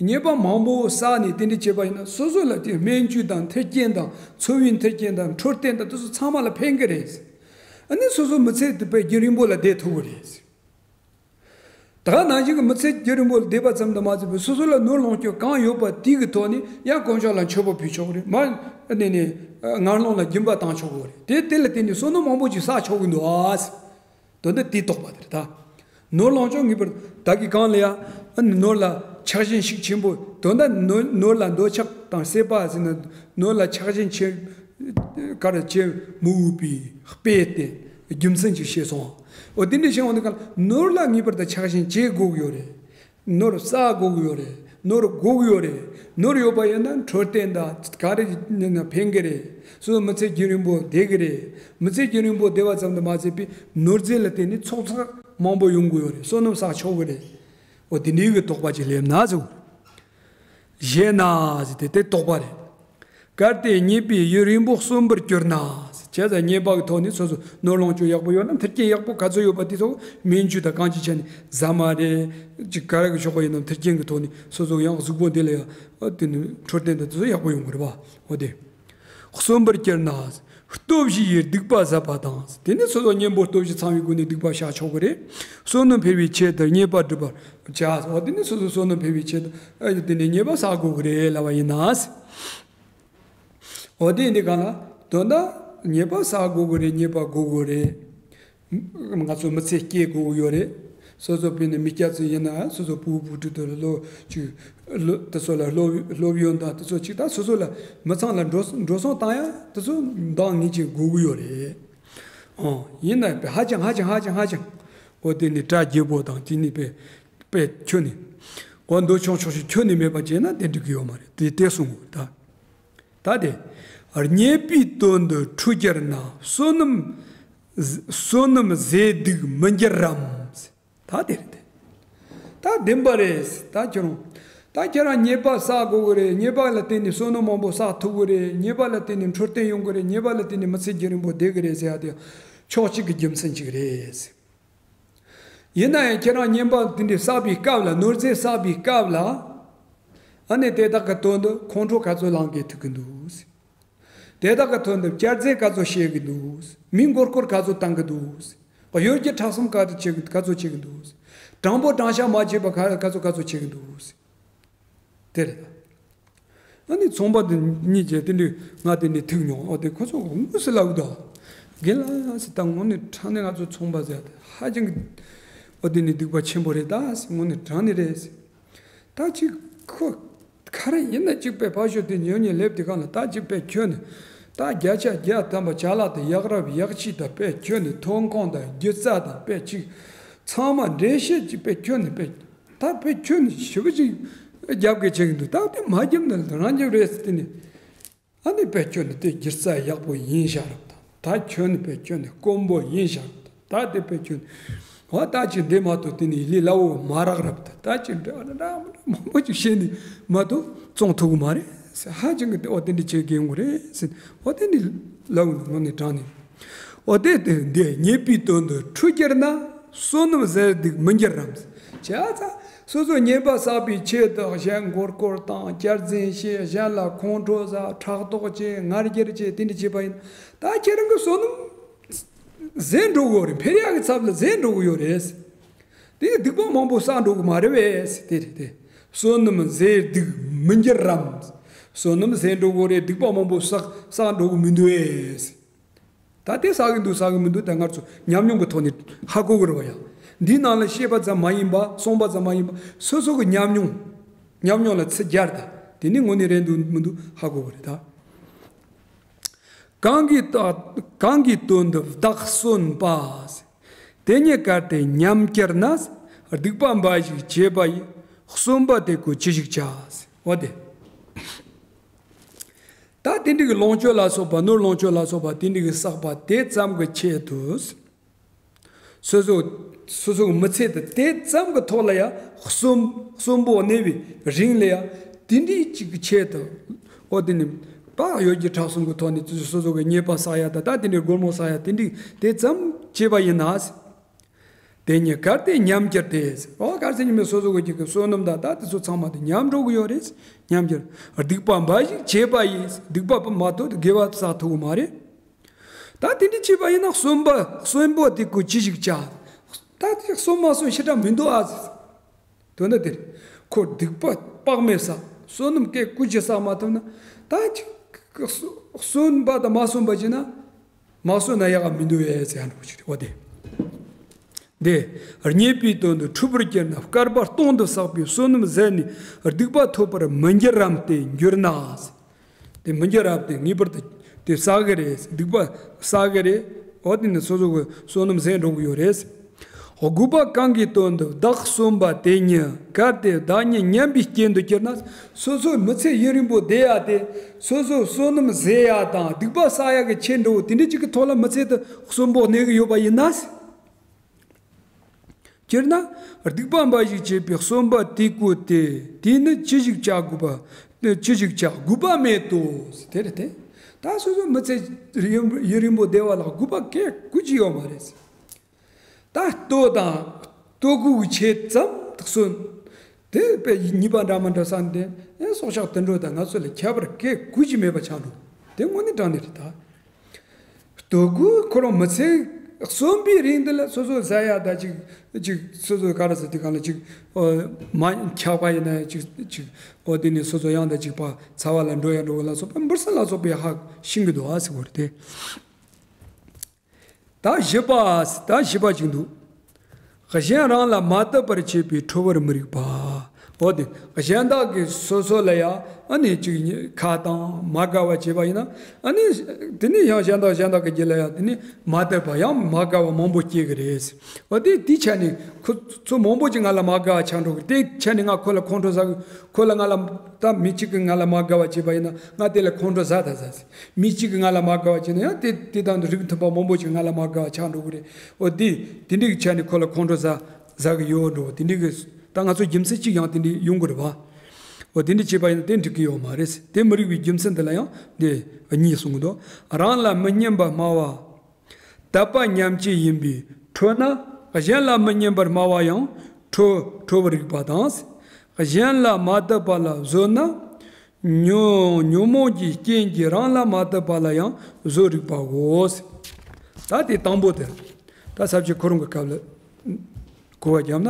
ཉེས་པ་མང་པོ་བསགས་ནས་དེ་འདྲ་བྱས་པ་ཡིན་ན་སོ་སོ་ལ་དེ་སྨན་བཅོས་དང་མཐུན་རྐྱེན་དང་འཚོ་བའི་མཐུན་རྐྱེན་དང་འཕྲོད་བསྟེན་དང་དེ་ཚོ་ཚང་མ་ལ་ཕན་གྱི་རེད། ཨ་ནི་སོ་སོ་མི་ཚེ་དེ་དཔེ་རྒྱུན་རིང་པོ་ལ་བསྡད་ཐུབ་ཀྱི་རེད། ད་ག་ནང་བཞིན་གྱི་མི་ཚེ་རྒྱུན་རིང་པོ་ལ་བསྡད་པ་ཙམ་དུ་མ་ཟད་པའི་སོ་སོ་ལ་ནོར་ལོངས་སྤྱོད་གང་ཡོད་པ་དེ་གི་ཐོག་ནས་ཡང་དཀོན་མཆོག་ལ་མཆོད་པ་ཕུལ་ཆོག་གི་རེད། མ་ནས་ནས་ངན་སློང་ལ་སྦྱིན་པ་བཏང་ཆོག་གི་རེད། དེ་དེ་ལ་བརྟེན་ནས་བསོད་ནམས་མང་པོ་ཅིག་བསགས་ཆོག་གི་འདུག་ཨ། དོན་དག་དེའི་རྟོགས་པ་དེ་རེད་ད། ནོར་ལོངས་སྤྱོད་ངེས་པར་ད་གི་གང་ལ་ཡ། ཨ་ནི་ནོར་ལ་ཆགས་ཞེན་ཤུགས་ཆེན་པོ། དོན་དག་ནོར་ནོར་ལ་འདོད་ཆགས་དང་སྲེད་པ་ཟེར་ན་ནོར་ལ་ཆགས་ཞེན་ཆེ། ག་རེ་བྱེད་མི་འོས་པའི་དཔེ་དེ་རྒྱུ་མཚན་ཅིག་བཤད་སོང་། འོ་དེ་འདྲ་བཤད་འོང་དུས་གང་ལ་ནོར་ལ་ངེས་པར་དུ་ཆགས་ཞེན་བྱེད་དགོས་ཀྱི་ཡོད་རེད། ནོར་བསགས་དགོས་ཀྱི་ཡོད་རེད། ནོར་དགོས་ཀྱི་ཡོད་རེད། ནོར་ཡོད་པ་ཡིན་ན་འཕྲོད་བསྟེན་དང་ག་རེ་ཡིན་ན་ཕན་གྱི་རེད། སོ་སོ་མི་ཚེ་རྒྱུན་རིང་པོ་བསྡད་ཀྱི་རེད། མི་ཚེ་རྒྱུན་རིང་པོ་བསྡད་པ་ཙམ་དུ་མ་ཟད་པའི་ནོར་རྫས་ལ་བརྟེན་ནས་ཚོགས་བསགས་མང་པོ་ཡོང་གི་ཡོད་རེད། བསོད་ནམས་བསགས་ཆོག་གི་རེད། འོ་དེ་འདྲའི་གི་རྟོགས་པ་ཅིག་སླེབས་ན་ཟེར། ཞེ་ན་ཟེར་དེ་དེ་རྟོགས་པ་རེད། གལ་ཏེ་ཉེས་པའི་ཡུན་རིང་པོ་གསོན་པར་གྱུར་ན། བྱས་ཙང་ཉེས་པ་གི་ཐོག་ནས་སོ་སོ་ནོར་ལོངས་སྤྱོད་ཡག་པོ་ཡོད་ན་མཐུན་རྐྱེན་ཡག་པོ་ག་ཚོད་ཡོད་པ་དེ་ཚོ་སྨན་བཅོས་དང་གང་ཅི་བྱས་ནས་ཟ་མ་རེད། ཅིག་ག་རེ་གི་ཆོག་པ་ཡིན་ན་མཐུན་རྐྱེན་གི་ཐོག་ནས་སོ་སོ་ཡང་གཟུགས་པོ་འདི་ལ་ཡང་དེ་ནི་འཕྲོད་བསྟེན་དང་དེ་ཚོ་ཡག་པོ་ཡོང་གི་རེད་པ། འོ་དེ། གསོན་པར་གྱུར་ན། སྟོབས་བཞི་ཡིས་སྡིག་པ་ཟད་པ་དང་། དེ་ནི་སོ་སོ་གཉེན་པོ་སྟོབས་བཞི་ཚང་བའི་སྒོ་ནས་སྡིག་པ་བཤགས་ཆོག་གི་རེད། བསོད་ནམས་འཕེལ་བའི་ཆེད་དུ་ཉེས་པ་སྒྲུབ་པར་བྱ། འོ་དེ་ནི་སོ་སོ་བསོད་ནམས་འཕེལ་བའི་ཆེད་དུ་ཨ་དེ་ནི་ཉེས་པ་བསགས་དགོས་ཀྱི་རེད་ལབ་པ་ཡིན་ན། འོ་དེ་འདི་གང་ལ་དོན་དག་ཉེས་པ་བསགས་དགོས་ཀྱི་རེད། ཉེས་པ་དགོས་ཀྱི་རེད། ང་ཚོ་མི་ཚེ་སྐྱེལ་དགོས་ཀྱི་ཡོད་རེད། སོ་སོ་དཔེར་ན་མི་སྐྱ་ཚོ་ཡིན་ན་སོ་སོ་སྤུ་གུ་བུ་ཕྲུག་དེ་ལ་ལོ་གཅིག་ལོ་དེ་ཚོ་ལ་སློབ་སློབ་ཡོན་དང་དེ་ཚོ་གཅིག་ད་སོ་སོ་ལ་མི་ཚང་ལ་འགྲོ་འགྲོ་སོང་བཏང་ཡ་དེ་ཚོ་འདང་ངེས་ཅིག་དགོས་ཀྱི་ཡོད་རེད། ཨོ་ཡིན་ན་ཧ་ཅང་ཧ་ཅང་ཧ་ཅང་ཧ་ཅང་འོ་དེ་ནི་གྲ་རྒྱས་པོ་དང་དེ་ནི་དཔེ་དཔེ་ཁྱོན་ནས་འོ་འདོད་ཆུང་ཆུང་ཞིག་ཁྱོན་ནས་མེད་པ་བྱས་ན་དེ་འགྲིག་གི་ཡོད་མ་རེད། དེ་དེ་གསུང་དགོས་ད། ད་དེ། རྙེད་པའི་དོན་དུ་འཁྲུལ་གྱུར་ན། བསོད་ནམས། བསོད་ནམས་ཟད་སྡུག་མི་འགྱུར་རམ། ད་དེ་རེད་དེ། ད་བདེན་པ་རེད། ད་ཁྱོད་རང་། ད་ཁྱེད་རང་ཉེས་པ་བསགས་དགོས་ཀྱི་རེད། ཉེས་པ་ལ་བརྟེན་ནས་བསོད་ནམས་མང་པོ་བསགས་ཐུབ་ཀྱི་རེད། ཉེས་པ་ལ་བརྟེན་ནས་འཕྲོད་བསྟེན་ཡོང་གི་རེད། ཉེས་པ་ལ་བརྟེན་ནས་མི་ཚེ་རྒྱུན་རིང་པོ་བསྡད་ཀྱི་རེད་ཟེར་ཡ་དེ་ཕྱོགས་གཅིག་གི་རྒྱུ་མཚན་གཅིག་རེད། ཡིན་ན་ཡང་ཁྱེད་རང་ཉེས་པ་དེ་འདྲའི་བསགས་པའི་སྐབས་ལ། ནོར་རྫས་བསགས་པའི་སྐབས་ལ། ཨ་ནི་དེ་དག་གི་དོན་དུ་ཁོང་ཁྲོ་ག་ཚོད་ལངས་གི་ཐུག་གི་འདུག། དེ་དག་གི་དོན་དུ་བསྐྱར་ཟན་ག་ཚོད་བྱེད་གི་འདུག། མི་མགོ་སྐོར་ག་ཚོད་བཏང་གི་འདུག། གཡོ་སྒྱུ་ཁྲམ་གསུམ་ག་ཚོད་བྱེད་གི་ག་ཚོད་བྱེད་གི་འདུག། དྲང་པོ་དྲང་བཞག་མ་བྱས་པ་ག་ག་ཚོད་ག་ཚོད་བྱེད་གི་འདུག། དེ་རེད་ད། ཨ་ནི་ཚོང་པ་དེ་གཉིས་ཀྱིས་དེ་འདྲའི་ང་དེ་འདྲའི་ཐུག་མྱོང་། ཨོ་དེ་ཁོ་ཚོ་དངོས་སུ་ལབ་འདུག། རྒན་ལགས་ཟེར། ད་དངོས་གནས་དྲང་གནས་ང་ཚོ་ཚོང་པ་ཟེར་ཏེ་ཧ་ཅང་གི་ཨོ་དེ་ནི་སྡིག་པ་ཆེན་པོ་རེད་ད་ཟེར། དངོས་གནས་དྲང་གནས་རེད་ཟེར། ད་ཅིག་ཁོ་ག་རེ་ཡིན་ན་ཅིག་དཔེ་ཕར་ཞོག་དེ་ཉོ་ཉོ་ལེབ་དེ་གང་ལ་ད་ཅིག་དཔེ་ཁྱོད་ནི་ད་བརྒྱ་ཆ་བརྒྱ་ཐམ་པ་ཅ་ལག་དེ་ཡག་རབས་ཡག་ཤོས་དང་། དཔེ་ཁྱོད་ནི་ཐོན་ཁུངས་དང་སྒྱུ་རྩལ་དང་དཔེ་ཅིག་ཚང་མ་འགྲེལ་བཤད་ཅིག་དཔེ་ཁྱོད་ནི་དཔེ། ད་དཔེ་ཁྱོད་ནི་ཞེ་པོ་ཅིག་རྒྱབ་དགོས་བྱེད་ཀྱི་འདུག། ད་དེ་མ་རྒྱབ་ན་རང་རྒྱབ་རེད་ཟེར་དེ་ནི། ཨ་ནི་དཔེ་ཁྱོད་ནི་དེ་སྒྱུ་རྩལ་ཡག་པོ་ཡིན་ཤག་རབས་དང་། ད་ཁྱོད་ནི་དཔེ་ཁྱོད་ནི་དཀོན་པོ་ཡིན་ཤག་རབས་དང་། ད་དེ་དཔེ་ཁྱོད་ནི། འོ་ད་ཅིག་འདི་མ་གཏོགས་དེ་ནི་ལས་སླ་བོ་མ་རག་རབས་དང་། ད་ཅིག་འདྲ་འདྲ་མང་པོ་ཅིག་བཤད་ནི་མ་གཏོགས་བཙོང་ཐུབ་གི་མ་རེད་ཟེར། ཧ་ཅང་གི་དེ་འོ་དེ་འདྲ་བྱེད་དགོས་ཡོང་གི་རེད་ཟེར། འོ་དེ་ནི་ལབ་ནི་དངོས་གནས་དྲང་གནས། འོ་དེ་དེ་འདི་ཉེས་པའི་དོན་དུ་འཁྲུལ་གྱུར་ན། བསོད་ནམས་ཟད་སྡུག་མི་འགྱུར་རམ། བྱས་ཙང་སོ་སོ་ཉེས་པ་བསགས་པའི་ཆེད་དུ་གཞན་མགོ་སྐོར་བཏང་། བསྐྱར་ཟན་བྱས། གཞན་ལ་ཁོང་ཁྲོ་ཟ། ཕྲག་དོག་བྱས། ང་རྒྱལ་བྱས། དེ་འདྲ་བྱས་པ་ཡིན། ད་ཁྱེད་རང་གི་བསོད་ནམས་ཟད་འགྲོ་གི་ཡོད་རེད། འཕེལ་ཡག་གི་ཚབ་ལ་ཟད་འགྲོ་གི་ཡོད་རེད། དེ་སྡིག་པ་མང་པོ་བསགས་འགྲོ་གི་མ་རེད་པས། དེ་རེད་དེ། བསོད་ནམས་ཟད་སྡུག་མི་འགྱུར་རམ། བསོད་ནམས་ཟད་འགྲོ་གི་རེད། སྡིག་པ་མང་པོ་བསགས་བསགས་འགྲོ་གི་མི་འདུག་པས། ད་དེ་བསགས་ཀྱི་འདུག་བསགས་ཀྱི་མི་འདུག་ད་ང་ཚོ་ཉམས་མྱོང་གི་ཐོག་ནས་ཧ་གོ་གི་རེད་པ་ཡ། འདིའི་ནང་ལ་བཤད་པ་ཙམ་མ་ཡིན་པ། གསུངས་པ་ཙམ་མ་ཡིན་པ། སོ་སོ་གི་ཉམས་མྱོང་ ཉམས་མྱོང་ལ་ཚིག་རྒྱར་ད། དེ་ནི་དངོས་གནས་རེད་འདུག་མི་འདུག་ཧ་གོ་གི་རེད་ད། གང་གིས་ད་གང་གིས་དོན་དུ་བདག་གསོན་པ། དེ་ཉིད་གལ་ཏེ་ཉམས་གྱུར་ན། སྡིག་པ་འབའ་ཞིག་བྱས་པ་ཡིས། གསོན་པ་དེ་ཀོ་ཅི་ཞིག་བྱ། འོ་དེ། ད་དེ་འདྲའི་གི་ལོངས་སྤྱོད་ལ་སོགས་པ། ནོར་ལོངས་སྤྱོད་ལ་སོགས་པ་དེ་འདྲའི་གི་བསགས་པ་དེ་ཙམ་གྱི་ཆེད་དུ། སོ་སོ་སོ་སོ་གི་མི་ཚེ་དེ་དེ་ཙམ་གྱི་ཐོག་ལ་ཡང་གསོན་གསོན་པོ་གནས་པའི་རིང་ལ་ཡང་དེ་འདྲའི་ཅིག་གི་ཆེད་དུ། འོ་དེ་ནི་བག་ཡོད་ཀྱི་ཕྲག་གསུམ་གྱི་ཐོག་ནས་སོ་སོ་གི་ཉེས་པ་བསགས་ཡ་ད་ད་དེ་འདྲའི་སྒོར་མོ་བསགས་ཡ་དེ་འདྲའི་དེ་ཙམ་བྱས་པ་ཡིན་ན། དེ་ཉིད་གལ་ཏེ་ཉམས་གྱུར་ཏེ། འོ་གལ་སྲིད་ཉི་མའི་སོ་སོ་གི་ཅིག་གི་བསོད་ནམས་དང་ད་དེ་ཚོ་ཚང་མ་དེ་ཉམས་འགྲོ་གི་ཡོད་རེད། ཉམས་གྱུར། སྡིག་པ་འབའ་ཞིག་བྱས་པ་ཡིས། སྡིག་པ་མ་ཐོབ་དེ་དགེ་བ་བསགས་ཐུབ་གི་མ་རེད། ད་དེ་འདྲ་བྱས་པ་ཡིན་ན་གསོན་པ་གསོན་པོ་དེ་ཀོ་ཅི་ཞིག་བྱ། ད་དེ་གསོན་མ་གསོན་ཞེ་དྲག་མི་འདུག་ཨ། དོན་དག་དེར་ཁོ་སྡིག་པ་དཔག་མེད་བསགས། བསོད་ནམས་ཀྱི་ཀོ་ཅི་བསགས་མ་ཐུབ་ན། ད་ཅིག་གསོན་པ་དང་མ་གསོན་པ་བྱས་ན། མ་གསོན་ན་ཡག་ག་མི་འདུག་ཡ་ཟེར་ཡ་འགྲོ་ཞིག་རེད་བ་དེ། དེ། རྙེད་པའི་དོན་དུ་འཁྲུལ་པར་གྱུར་ན། བསྐལ་པ་སྟོང་དུ་བསགས་པའི་བསོད་ནམས་ཟད་ནས་སྡིག་པ་ཐོབ་པར་མི་འགྱུར་རམ་དེ་འགྱུར་ན། དེ་མི་འགྱུར་རམ་དེ་ངེས་པར་དུ་དེ་བསགས་གི་རེད། སྡིག་པ་བསགས་གི་རེད། འོ་དེ་ནི་སོ་སོ་གི་བསོད་ནམས་ཟད་འགྲོ་གི་ཡོད་རེད། དགུ་པ་གང་གི་དོན་དུ་བདག་གསོན་པ་དེ་ཉིད། གལ་ཏེ་བདག་ཉིད་ཉམས་པའི་རྐྱེན་དུ་གྱུར་ན། སོ་སོའི་མི་ཚེ་ཡུན་རིང་པོ་བསྡད་ཡ་དེ། སོ་སོའི་བསོད་ནམས་ཟད་ཡ་དང་སྡིག་པ་བསགས་ཡ་གི་ཆེད་འགྲོ་བོ་དེ་འདྲ་ཅིག་གི་ཐོག་ལ་མི་ཚེ་དེ་གསོན་པོ་གནས་གི་ཡོད་པ་ཡིན་ན། སྤྱིར་ན་སྡིག་པ་འབའ་ཞིག་བྱས་པའི་གསོན་པ་དེ་ཀོ་སྟེ། དེས་ནི་ཅི་ཞིག་བྱ་དགོས་པ། ཅི་ཞིག་བྱ་དགོས་པ་མེད་དོ། དེ་རེད་དེ། ད་སོ་སོའི་མི་ཚེ་ཡུན་ཡུན་རིང་པོ་བསྡད་པ་ལ་དགོས་པ་གས་ཀོ་ཅི་ཡོད་མ་རེད། ད་ལྟོ་དང་ལྟོ་གོས་ཀྱི་ཆེད་ཙམ་དུ་གསོན། དེ་དཔེ་ཉེས་པ་འདྲ་མི་འདྲ་བསགས་ཏེ། ཨེ་སྲོག་ཆགས་དུད་འགྲོ་དང་ང་ཚོ་ལ་ཁྱད་པར་གས་ཀོ་ཅི་མེད་པ་ཆགས་འགྲོ། དེ་དངོས་གནས་དྲང་གནས་རེད་ད། ལྟོ་གོས་ཁོ་རང་མི་ཚེ་གསོན་པའི་རིང་དེ་ལ་སོ་སོ་ཟ་ཡ་ད་ཅིག་ཅིག་སོ་སོ་ག་རེ་ཟེར་དུས་གང་ལ་ཅིག་ཨོ་མ་འཁྱག་པ་ཡིན་ན་ཅིག་ཅིག་ཨོ་དེ་ནས་སོ་སོ་ཡང་ད་ཅིག་ཕར་ཚ་བ་ལ་འགྲོ་ཡ་འགྲོ་གི་ལ་སོགས་པ་འབུ་སྲིན་ལ་སོགས་པའི་ཧ་ཤི་གི་འདུག་ཨ་ཟེར་གོ་རེད་དེ། ད་བཞི་པ། ད་བཞི་པ་ཅིག་འདུག་གཞན་རང་ལ་མ་དད་པར་བྱེད་པའི་ཁྲོ་བར་མི་རིགས་པ། འོ་དེ་གཞན་དག་གིས་སོ་སོ་ལ་ཡང་ཨ་ནི་ཅིག་ཁ་བཏང་མ་དགའ་བ་བྱས་པ་ཡིན་ན། ཨ་ནི་དེ་ནི་ཡང་གཞན་དག་གཞན་དག་གི་རྒྱུད་ལ་ཡང་དེ་ནི་མ་དད་པ་ཡང་མ་དགའ་བ་མང་པོ་སྐྱེ་གི་རེད། འོ་དེ་དེའི་ཆ་ནས་ཁོ་ཚོ་མང་པོ་ཅིག་ང་ལ་མ་དགའ་བ་ཆགས་འགྲོ་གི། དེའི་ཆ་ནས་ང་ཁོ་ལ་ཁོང་ཁྲོ་ཟ་གི། ཁོ་ལ་ང་ལ་ད་མི་གཅིག་གིས་ང་ལ་མ་དགའ་བ་བྱས་པ་ཡིན་ན་ང་དེ་ལ་ཁོང་ཁྲོ་ཟ་ད་ཟ། མི་གཅིག་གིས་ང་ལ་མ་དགའ་བ་བྱས་ན་ཡང་དེ་དེ་དང་རིགས་མཐུན་པ་མང་པོ་ཞིག་ང་ལ་མ་དགའ་བ་ཆགས་འགྲོ་གི་རེད། འོ་དེ་དེ་འདྲའི་གི་ཆ་ནས་ཁོ་ལ་ཁོང་ཁྲོ་ཟ་ཟ་གི་ཡོད་འགྲོ། དེ་འདྲའི་གི་ད་ང་ཚོ་རྒྱུ་མཚན་གཅིག་ཡང་དེ་འདྲའི་ཡོང་གི་རེད་བ། འོ་དེ་འདྲ་བྱས་པ་ཡིན་ན་དེ་འགྲིག་གི་ཡོད་མ་རེད། དེ་མི་རིགས་པའི་རྒྱུ་མཚན་དེ་ལ་ཡང་དེ་གཉིས་གསུང་གི་འདུག་རང་ལ་མི་སྙན་པར་སྨྲ་བ། དད་པ་ཉམས་བྱེད་ཡིན་པས་ཁྲོ་ན། གཞན་ལ་མི་སྙན་པར་སྨྲ་བ་ཡང་ཁྲོ་ཁྲོ་བར་རིགས་པ་དང་། གཞན་ལ་མ་དད་པ་ལ་བཟོད་ན། ཉོན་ཉོན་མོངས་ཀྱི་རྐྱེན་གྱིས་རང་ལ་མ་དད་པ་ལ་ཡང་བཟོད་རིགས་པའོ། ད་དེ་དང་པོ་དེ། ད་ས་བཅད་ཁོ་རང་གི་སྐབས་ལ་གོ་བ་བརྒྱབ་ན།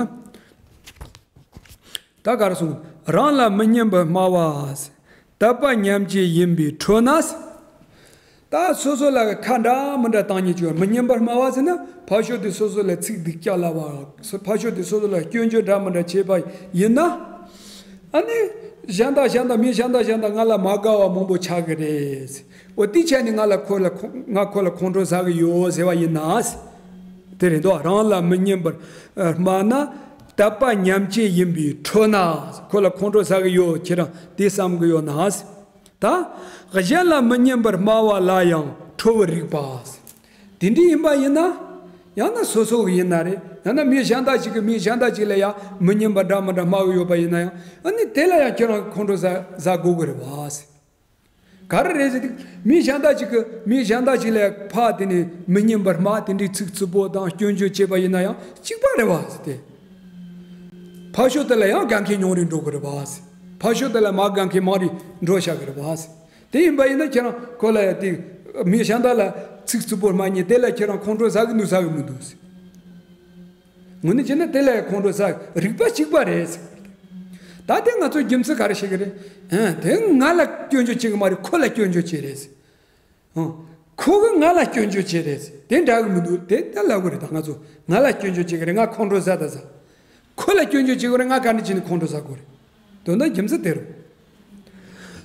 ད་ག་རེ་གསུངས། རང་ལ་མི་སྙན་པར་སྨྲ་བ། དད་པ་ཉམས་བྱེད་ཡིན་པས་ཁྲོ་ན། ད་སོ་སོ་ལ་ཁ་འདྲ་མི་འདྲ་བཏང་ཉེན་ཅིག་ཡོད། མི་སྙན་པར་སྨྲ་བ་ཟེར་ན་ཕར་ཕྱོགས་དེ་སོ་སོ་ལ་ཚིག་སྡུག་ཅག་ལབ་པ། ཕར་ཕྱོགས་དེ་སོ་སོ་ལ་སྐྱོན་བརྗོད་འདྲ་མི་འདྲ་བྱས་པ་ཡིན་ན། ཨ་ནི་གཞན་དག་གཞན་དག་མི་གཞན་དག་གཞན་དག་ང་ལ་མ་དགའ་བ་མང་པོ་ཆགས་ཀྱི་རེད། འོ་དེའི་ཆ་ནས་ང་ལ་ཁོ་ལ་ཁོ་ང་ཁོ་ལ་ཁོང་ཁྲོ་ཟ་གི་ཡོད་ཟེར་བ་ཡིན་ན། དེ་རེད་དོ། རང་ལ་མི་སྙན་པར་སྨྲ་ན། དད་པ་ཉམས་བྱེད་ཡིན་པས་ཁྲོ་ན། ཁོ་ལ་ཁོང་ཁྲོ་ཟ་གི་ཡོད། ཁྱེད་རང་དེ་བསམ་གི་ཡོད་ན། ད་གཞན་ལ་མི་སྙན་པར་སྨྲ་བ་ལ་ཡང་ཁྲོ་བར་རིགས་པ། དེ་འདྲ་ཡིན་པ་ཡིན་ན། ཡང་ན་སོ་སོ་གི་ཡིན་ན་རེད། ཡང་ན་མི་གཞན་དག་ཅིག་གིས་མི་གཞན་དག་ཅིག་ལ་ཡང་མི་སྙན་པ་འདྲ་མི་འདྲ་སྨྲ་གི་ཡོད་པ་ཡིན་ན་ཡང་། ཨ་ནི་དེ་ལ་ཡང་ཁྱེད་རང་ཁོང་ཁྲོ་ཟ་ཟ་དགོས་གི་རེད་བ། ག་རེ་རེད་ཟེར་དུས། མི་གཞན་དག་ཅིག་གིས་མི་གཞན་དག་ཅིག་ལ་ཕར་དེ་ནས་མི་སྙན་པར་སྨྲ། དེ་འདྲའི་ཚིག་རྩུབ་པོ་དང་སྐྱོན་བརྗོད་བྱས་པ་ཡིན་ན་ཡང་གཅིག་པ་རེད་བ་ཟེར་ཏེ། ཕར་ཕྱོགས་དེ་ལ་ཡང་དགའ་མཁན་ཉུང་རུ་འགྲོ་གི་རེད་བ་ཟེར། ཕར་ཕྱོགས་དེ་ལ་མ་དགའ་མཁན་མང་རུ་འགྲོ་བཞག་གི་རེད་བ་ཟེར། དེ་ཡིན་པ་ཡིན་ན་ཁྱེད་རང་ཁོ་ལ་ཡང་དེ་མི་གཞན་དག་ལ་ཚིག་རྩུབ་པོ་སྨྲ་མཁན་དེ་ལ་ཁྱེད་རང་ཁོང་ཁྲོ་ཟ་གི་འདུག་ཟ་གི་མི་འདུག་ཟེར། དངོས་གནས་བྱས་ན་དེ་ལ་ཁོང་ཁྲོ་ཟ། རིགས་པ་གཅིག་པ་རེད་ཟེར། ད་དེ་ང་ཚོ་རྒྱུ་མཚན་ག་རེ་བཤད་གི་རེད། ཧན། དེ་ང་ལ་སྐྱོན་བརྗོད་བྱེད་གི་མ་རེད། ཁོ་ལ་སྐྱོན་བརྗོད་བྱེད་རེད་ཟེར། ཧང་། ཁོ་གི་ང་ལ་སྐྱོན་བརྗོད་བྱེད་རེད་ཟེར། དེ་འདྲ་གི་མི་འདུག་དེ་ལྟ་ལབ་གི་རེད། ད་ང་ཚོ་ང་ལ་སྐྱོན་བརྗོད་བྱེད་གི་རེད། ང་ཁོང་ཁྲོ་ཟ་ད་ཟ། ཁོ་ལ་སྐྱོན་བརྗོད་བྱེད་གི་རེད། ང་ག་འདྲ་བྱས་ནས་ཁོང་ཁྲོ་ཟ་དགོས་རེད། དོན་དག་རྒྱུ་མཚན་དེ་རེད།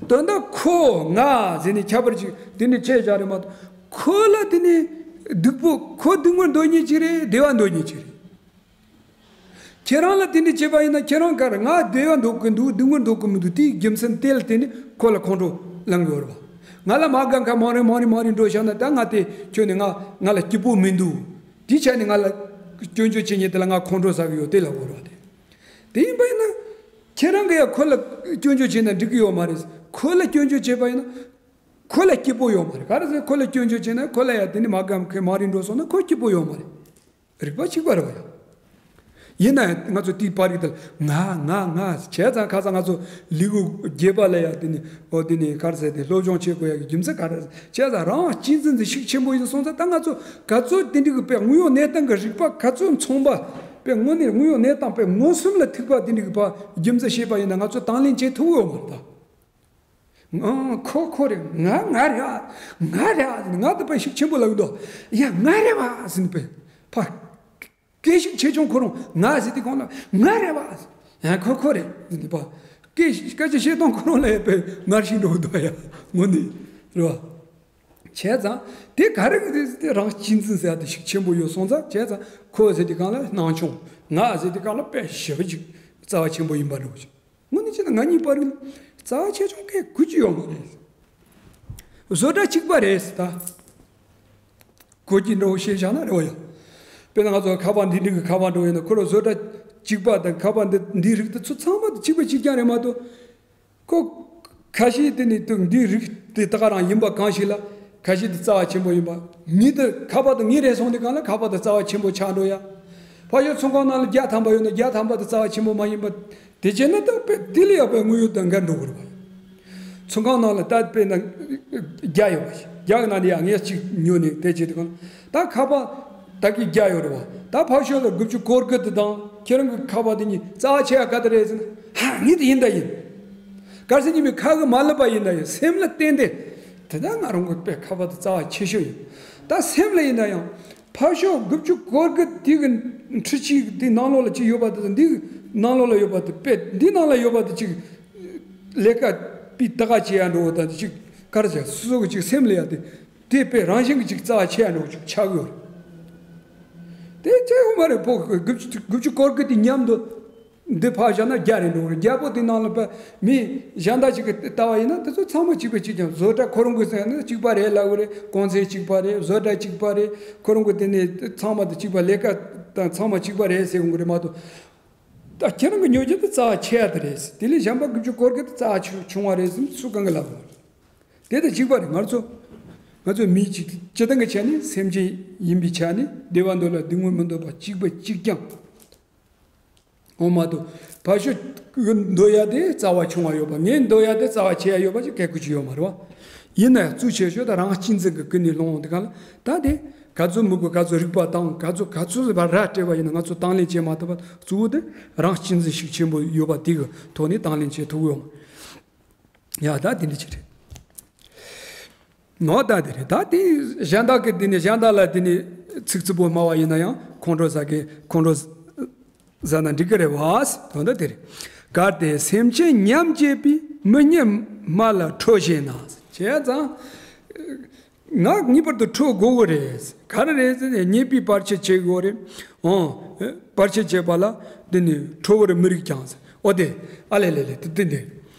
དོན་དག་ཁོ་ང་ཟེར་ནས་ཁྱད་པར་ཅིག་དེ་ནས་ཕྱེ་བཞག་རེད་མ་གཏོགས། ཁོ་ལ་དེ་ནས་སྡུག་པོ། ཁོ་སྡུག་བསྔལ་འདོད་མཁན་ཅིག་རེད། བདེ་བ་འདོད་མཁན་ཅིག་རེད། ཁྱེད་རང་ལ་དེ་འདྲ་བྱས་པ་ཡིན་ན། ཁྱེད་རང་ག་རེ། ང་བདེ་བ་འདོད་ཀྱི་འདུག་སྡུག་བསྔལ་འདོད་ཀྱི་མི་འདུག་དེའི་རྒྱུ་མཚན་དེ་ལ་བརྟེན་ནས་ཁོ་ལ་ཁོང་ཁྲོ་ལངས་ཡོད་རེད་བ། ང་ལ་མ་དགའ་མཁན་མང་རེ་མང་རེ་མང་རེ་འགྲོ་བཞག་ན། ད་ང་དེ་ཁྱོན་ནས་ང་ང་ལ་སྐྱིད་པོ་མི་འདུག་དེའི་ཆ་ནས་ང་ལ་སྐྱོན་བརྗོད་བྱེད་མཁན་དེ་ལ་ང་ཁོང་ཁྲོ་ཟ་གི་ཡོད། དེ་ལ་གོ་རེད་བ། དེ་དེ་ཡིན་པ་ཡིན་ན། ཁྱེད་རང་གིས་ཡང་ཁོ་ལ་སྐྱོན་བརྗོད་བྱས་ན་འགྲིག་གི་ཡོད་མ་རེད། ཁོ་ལ་སྐྱོན་བརྗོད་བྱས་པ་ཡིན་ན་ཁོ་ལ་སྐྱིད་པོ་ཡོད་མ་རེད། ག་རེ་ཟེར། ཁོ་ལ་སྐྱོན་བརྗོད་བྱས་ན། ཁོ་ལ་ཡང་དེ་ནས་མ་དགའ་མཁན་མང་རེ་འགྲོ་སོང་ན་ཁོ་སྐྱིད་པོ་ཡོད་མ་རེད། རིགས་པ་གཅིག་པ་རེད་བ་ཡ། ཡིན་ན་ཡང་ང་ཚོ་དེའི་པར་རིས་དེ་ལ་ང་ང་ང་བྱས་ཙང་། ཁ་སང་ང་ཚོ་ལེའུ་བརྒྱད་པ་ལ་ཡ་དེ་ནི། འོ་དེ་ནི་ག་རེ་ཟེར། དེ་སློབ་སྦྱོང་བྱེད་དགོས་ཡ་གི་རྒྱུ་མཚན་ག་རེ་རེད། བྱས་ཙང་རང་གཅེས་འཛིན་དེ་ཤུགས་ཆེན་པོ་ཡིན་སོང་ཙང་། ད་ང་ཚོ་ག་ཚོད་དེ་འདྲ་གི་དཔེ་དངོས་ཡོད་གནས་སྟངས་ཀྱི་རིགས་པ་ག་ཚོད་མཚུངས་པ། དཔེ་དངོས་གནས་དངོས་ཡོད་གནས་སྟངས་དཔེ་མངོན་སུམ་ལ་ཐུག་པ་དེ་འདྲ་གི་ཕར་རྒྱུ་མཚན་བཤད་པ་ཡིན་ན་ང་ཚོ་དང་ལེན་བྱེད་ཐུབ་ཡོད་མ་རེད་ད། ཨང་། ཁོ་ཁོ་རེད། ང་ང་རེད་ཨ། ང་རེད་ཨ། ང་དེ་དཔེ་ཤུགས་ཆེན་པོ་ལབ་འདུག་ཡ། ང་རེད་བ་ཟེར་ནས་དཔེ་ཕར་སྐད་ཤུགས་ཆེ་ཆུང་ཁོ་རང་ང་ཟེར་དུས་སྒང་ལ་ང་རེད་བ། ཡ། ཁོ་ཁོ་རེད་ཟེར་ནས་ཕར་སྐད་ཤུགས། སྐད་ཆ་བཤད་སྟངས་ཁོ་རང་ལ་ཡ་དཔེ་ངར་ཤིང་འགྲོ་གི་འདུག་ཡ། དངོས་གནས་རེད་བ། བྱས་ཙང་དེ་ག་རེ་གི་དེ་རང་གཅེས་འཛིན་ཟེར་ཡ་དེ་ཤུགས་ཆེན་པོ་ཡོད་སོང་ཙང་། བྱས་ཙང་ཁོ་ཟེར་དུས་སྒང་ལ་སྣང་ཆུང་། ང་ཟེར་དུས་སྒང་ལ་དཔེ་ཞེ་པོ་ཅིག་རྩ་བ་ཆེན་པོ་ཡིན་པ་འདྲ་བོ་ཅིག་དངོས་གནས་བྱས་ན་ང་གཉིས་བར་གྱི་རྩ་བ་ཆེ་ཆུང་གི་གུ་ཅི་ཡོད་མ་རེད། བཟོ་གྲྭ་གཅིག་པ་རེད་ཟེར། ད་གོ་རྒྱུ་འདྲ་བོ་བཤད་བཞག་ན་རེད་བ་ཡ། དཔེར་ན་ང་ཚོ་ཁ་པར་འདི་འདྲ་གི་ཁ་པར་འདྲ་བོ་ཡིན་ན། ཁོ་རང་བཟོ་གྲྭ་གཅིག་པ་དང་ཁ་པར་འདི་འདིའི་རིགས་དེ་ཚོ་ཚང་མ་དེ་གཅིག་པ་གཅིག་རྐྱང་རེད་མ་གཏོགས། ཁོ་ཁ་ཤས་དེ་ནི་དུ་འདིའི་རིགས་དེ་ད་ག་རང་ཡིན་པ་གང་ཞིག་ལ། ཁ་ཤས་དེ་རྩ་བ་ཆེན་པོ་ཡིན་པ། མི་དེ་ཁ་པར་དེ་ངའི་རེད་སོང་དུས་སྒང་ལ་ཁ་པར་དེ་རྩ་བ་ཆེན་པོ་ཆགས་འགྲོ་ཡ། ཕར་ཞོག་ཚོང་ཁང་ནང་ལ་བརྒྱ་ཐམ་པ་ཡོད་ན་བརྒྱ་ཐམ་པ་དེ་རྩ་བ་ཆེན་པོ་མ་ཡིན་པ། དེ་བྱས་ན་ད་དཔེ་དེ་ལ་ཡག་པའི་དངོས་ཡོད་དང་འགལ་འགྲོ་གི་རེད་པ། ཚོང་ཁང་ནང་ལ་ད་དཔེར་ན་བརྒྱ་ཡོད་པ་ཞིག་བརྒྱ་གི་ནང་ནས་ཡང་ངས་གཅིག་ཉོས་ནས་དེ་བྱེད་དུས་སྒང་ལ། ད་ཁ་པར་ད་གི་བརྒྱ་ཡོད་རེད་བ། ད་ཕར་ཞོག་ལ་དགུ་བཅུ་གོ་དགུ་དེ་དང་ཁྱེད་རང་གི་ཁ་པར་དེ་གཉིས་རྩ་བ་ཆེ་བ་ག་དེ་རེད་ཟེར་ན། ཧ། ངས་དེ་ཡིན་ད་ཡིན། གལ་སྲིད་ཉི་མའི་ཁ་གི་མ་ལབ་པ་ཡིན་ད་ཡིན། སེམས་ལ་བརྟེན་ཏེ། དེ་ད་ང་རང་གི་དཔེ་ཁ་པར་དེ་རྩ་བ་ཆེ་ཤོས་ཡིན། ད་སེམས་ལ་ཡིན་ན་ཡང་། ཕར་ཞོག་དགུ་བཅུ་གོ་དགུ་དེ་གི་ཁྲི་གཅིག་དེ་ནང་ལོགས་ལ་གཅིག་ཡོད་པ་དེ་དང་། འདི་ནང་ལོགས་ལ་ཡོད་པ་དེ། དཔེ་འདི་ནང་ལ་ཡོད་པ་དེ་གཅིག་ལས་ཀ་པི་ཏི་ཀ་བྱེད་ཡ་འགྲོ་བ་དང་། གཅིག་ག་རེ་བྱ། སོ་སོ་གི་གཅིག་སེམས་ལ་ཡ་དེ་དེ་དཔེ་རང་བཞིན་གྱི་གཅིག་རྩ་བ་ཆེ་ཡ་འགྲོ་གཅིག་ཆགས་ཡོད་རེད། དེ་ཅི་ཡོད་མ་རེད། ཕོ་དགུ་བཅུ་དགུ་བཅུ་གོ་དགུ་དེ་མཉམ་དུ། འདི་ཕར་བཞག་ན་བརྒྱ་རེ་འགྲོ་གི་རེད། བརྒྱ་པོ་དེ་ནང་ལ་པ་མི་གཞན་དག་ཅིག་གིས་ལྟ་བ་ཡིན་ན་དེ་ཚོ་ཚང་མ་གཅིག་པ་གཅིག་རྐྱང་། བཟོ་གྲྭ་ཁོ་རང་གི་ཟེར་ན་གཅིག་པ་རེད་ལབ་གི་རེད། གོང་ཚད་གཅིག་པ་རེད། བཟོ་གྲྭ་གཅིག་པ་རེད། ཁོ་རང་གི་དེ་ནས་ཚང་མ་དེ་གཅིག་པ། ལས་ཀ་དང་ཚང་མ་གཅིག་པ་རེད་ཟེར་ཡོང་གི་རེད་མ་གཏོགས། ད་ཁྱེད་རང་གི་ཉོ་རྒྱུ་དེ་རྩ་བ་ཆེ་ཡ་དེ་རེད། དེ་ལས་གཞན་པ་དགུ་བཅུ་གོ་དགུ་དེ་རྩ་བ་ཆུ་ཆུང་བ་རེད་ཟེར་སུ་གང་གིས་ལབ་གི་མ་རེད། དེ་དང་གཅིག་པ་རེད། ང་ཚོ་ང་ཚོ་མི་གཅིག་སྤྱིར་བཏང་གི་ཆ་ནས་སེམས་ཅན་ཡིན་པའི་ཆ་ནས། བདེ་བ་འདོད་ལ་སྡུག་བསྔལ་མི་འདོད་པ་གཅིག་པ་གཅིག་རྐྱང་། འོ་མ་དུ་ཕར་ཞོག་འདོད་ཡ་དེ་རྩ་བ་ཆུང་བ་ཡོད་པ། ངས་འདོད་ཡ་དེ་རྩ་བ་ཆེ་ཡ་ཡོད་པ་ཅིག་གལ་ཁུ་ཅིག་ཡོད་མ་རེད་བ། ཡིན་ན་ཡང་གཙོ་ཆེ་ཤོས་དེ་རང་གཅེས་འཛིན་གྱི་ཀུན་ནས་སློང་འོང་དེ་ག་ལ། ད་དེ་ག་ཚོད་མི་དགོས། ག་ཚོད་རིགས་པ་དང་ག་ཚོད་ག་ཚོད་ར་སྤྲད་པ་ཡིན་ན་ང་ཚོ་དང་ལེན་བྱེད་མ་ཐུབ་པ། གཙོ་བོ་དེ་རང་གཅེས་འཛིན་ཤུགས་ཆེན་པོ་ཡོད་པ་དེ་གི་ཐོག་ནས་དང་ལེན་བྱེད་ཐུབ་ཡོང་། ཡ། ད་དེ་འདྲ་ཅིག་རེད། ནོ། ད་དེ་རེད། ད་དེ་གཞན་དག་གི་དེ་ནས་གཞན་དག་ལ་དེ་ནས་ཚིག་རྩུབ་པོ་སྨྲ་བ་ཡིན་ན་ཡང་ཁོང་ཁྲོ་ཟ་གི། ཁོང་ཁྲོ་ཟ་ན་འགྲིག་གི་རེད་བ། དོན་དག་དེ་རེད། གལ་ཏེ་སེམས་ཅན་ཉམས་བྱེད་པའི། མི་སྙན་སྨྲ་ལ་ཁྲོ་ཞེ་ན། བྱས་ཙང་ང་ངེས་པར་དུ་ཁྲོ་དགོས་གི་རེད། ག་རེ་རེད་ཟེར་ན་རྙེད་པའི་བར་ཆད་བྱེད་དགོས་རེད། འོ། བར་ཆད་བྱེད་པ་ལ་དེ་ནས་ཁྲོ་བར་མི་རིགས་ཀྱང་ཟེར། འོ་དེ། ཨ་ལེ་ལེ་ལེ། དེ་དེ་འདྲ།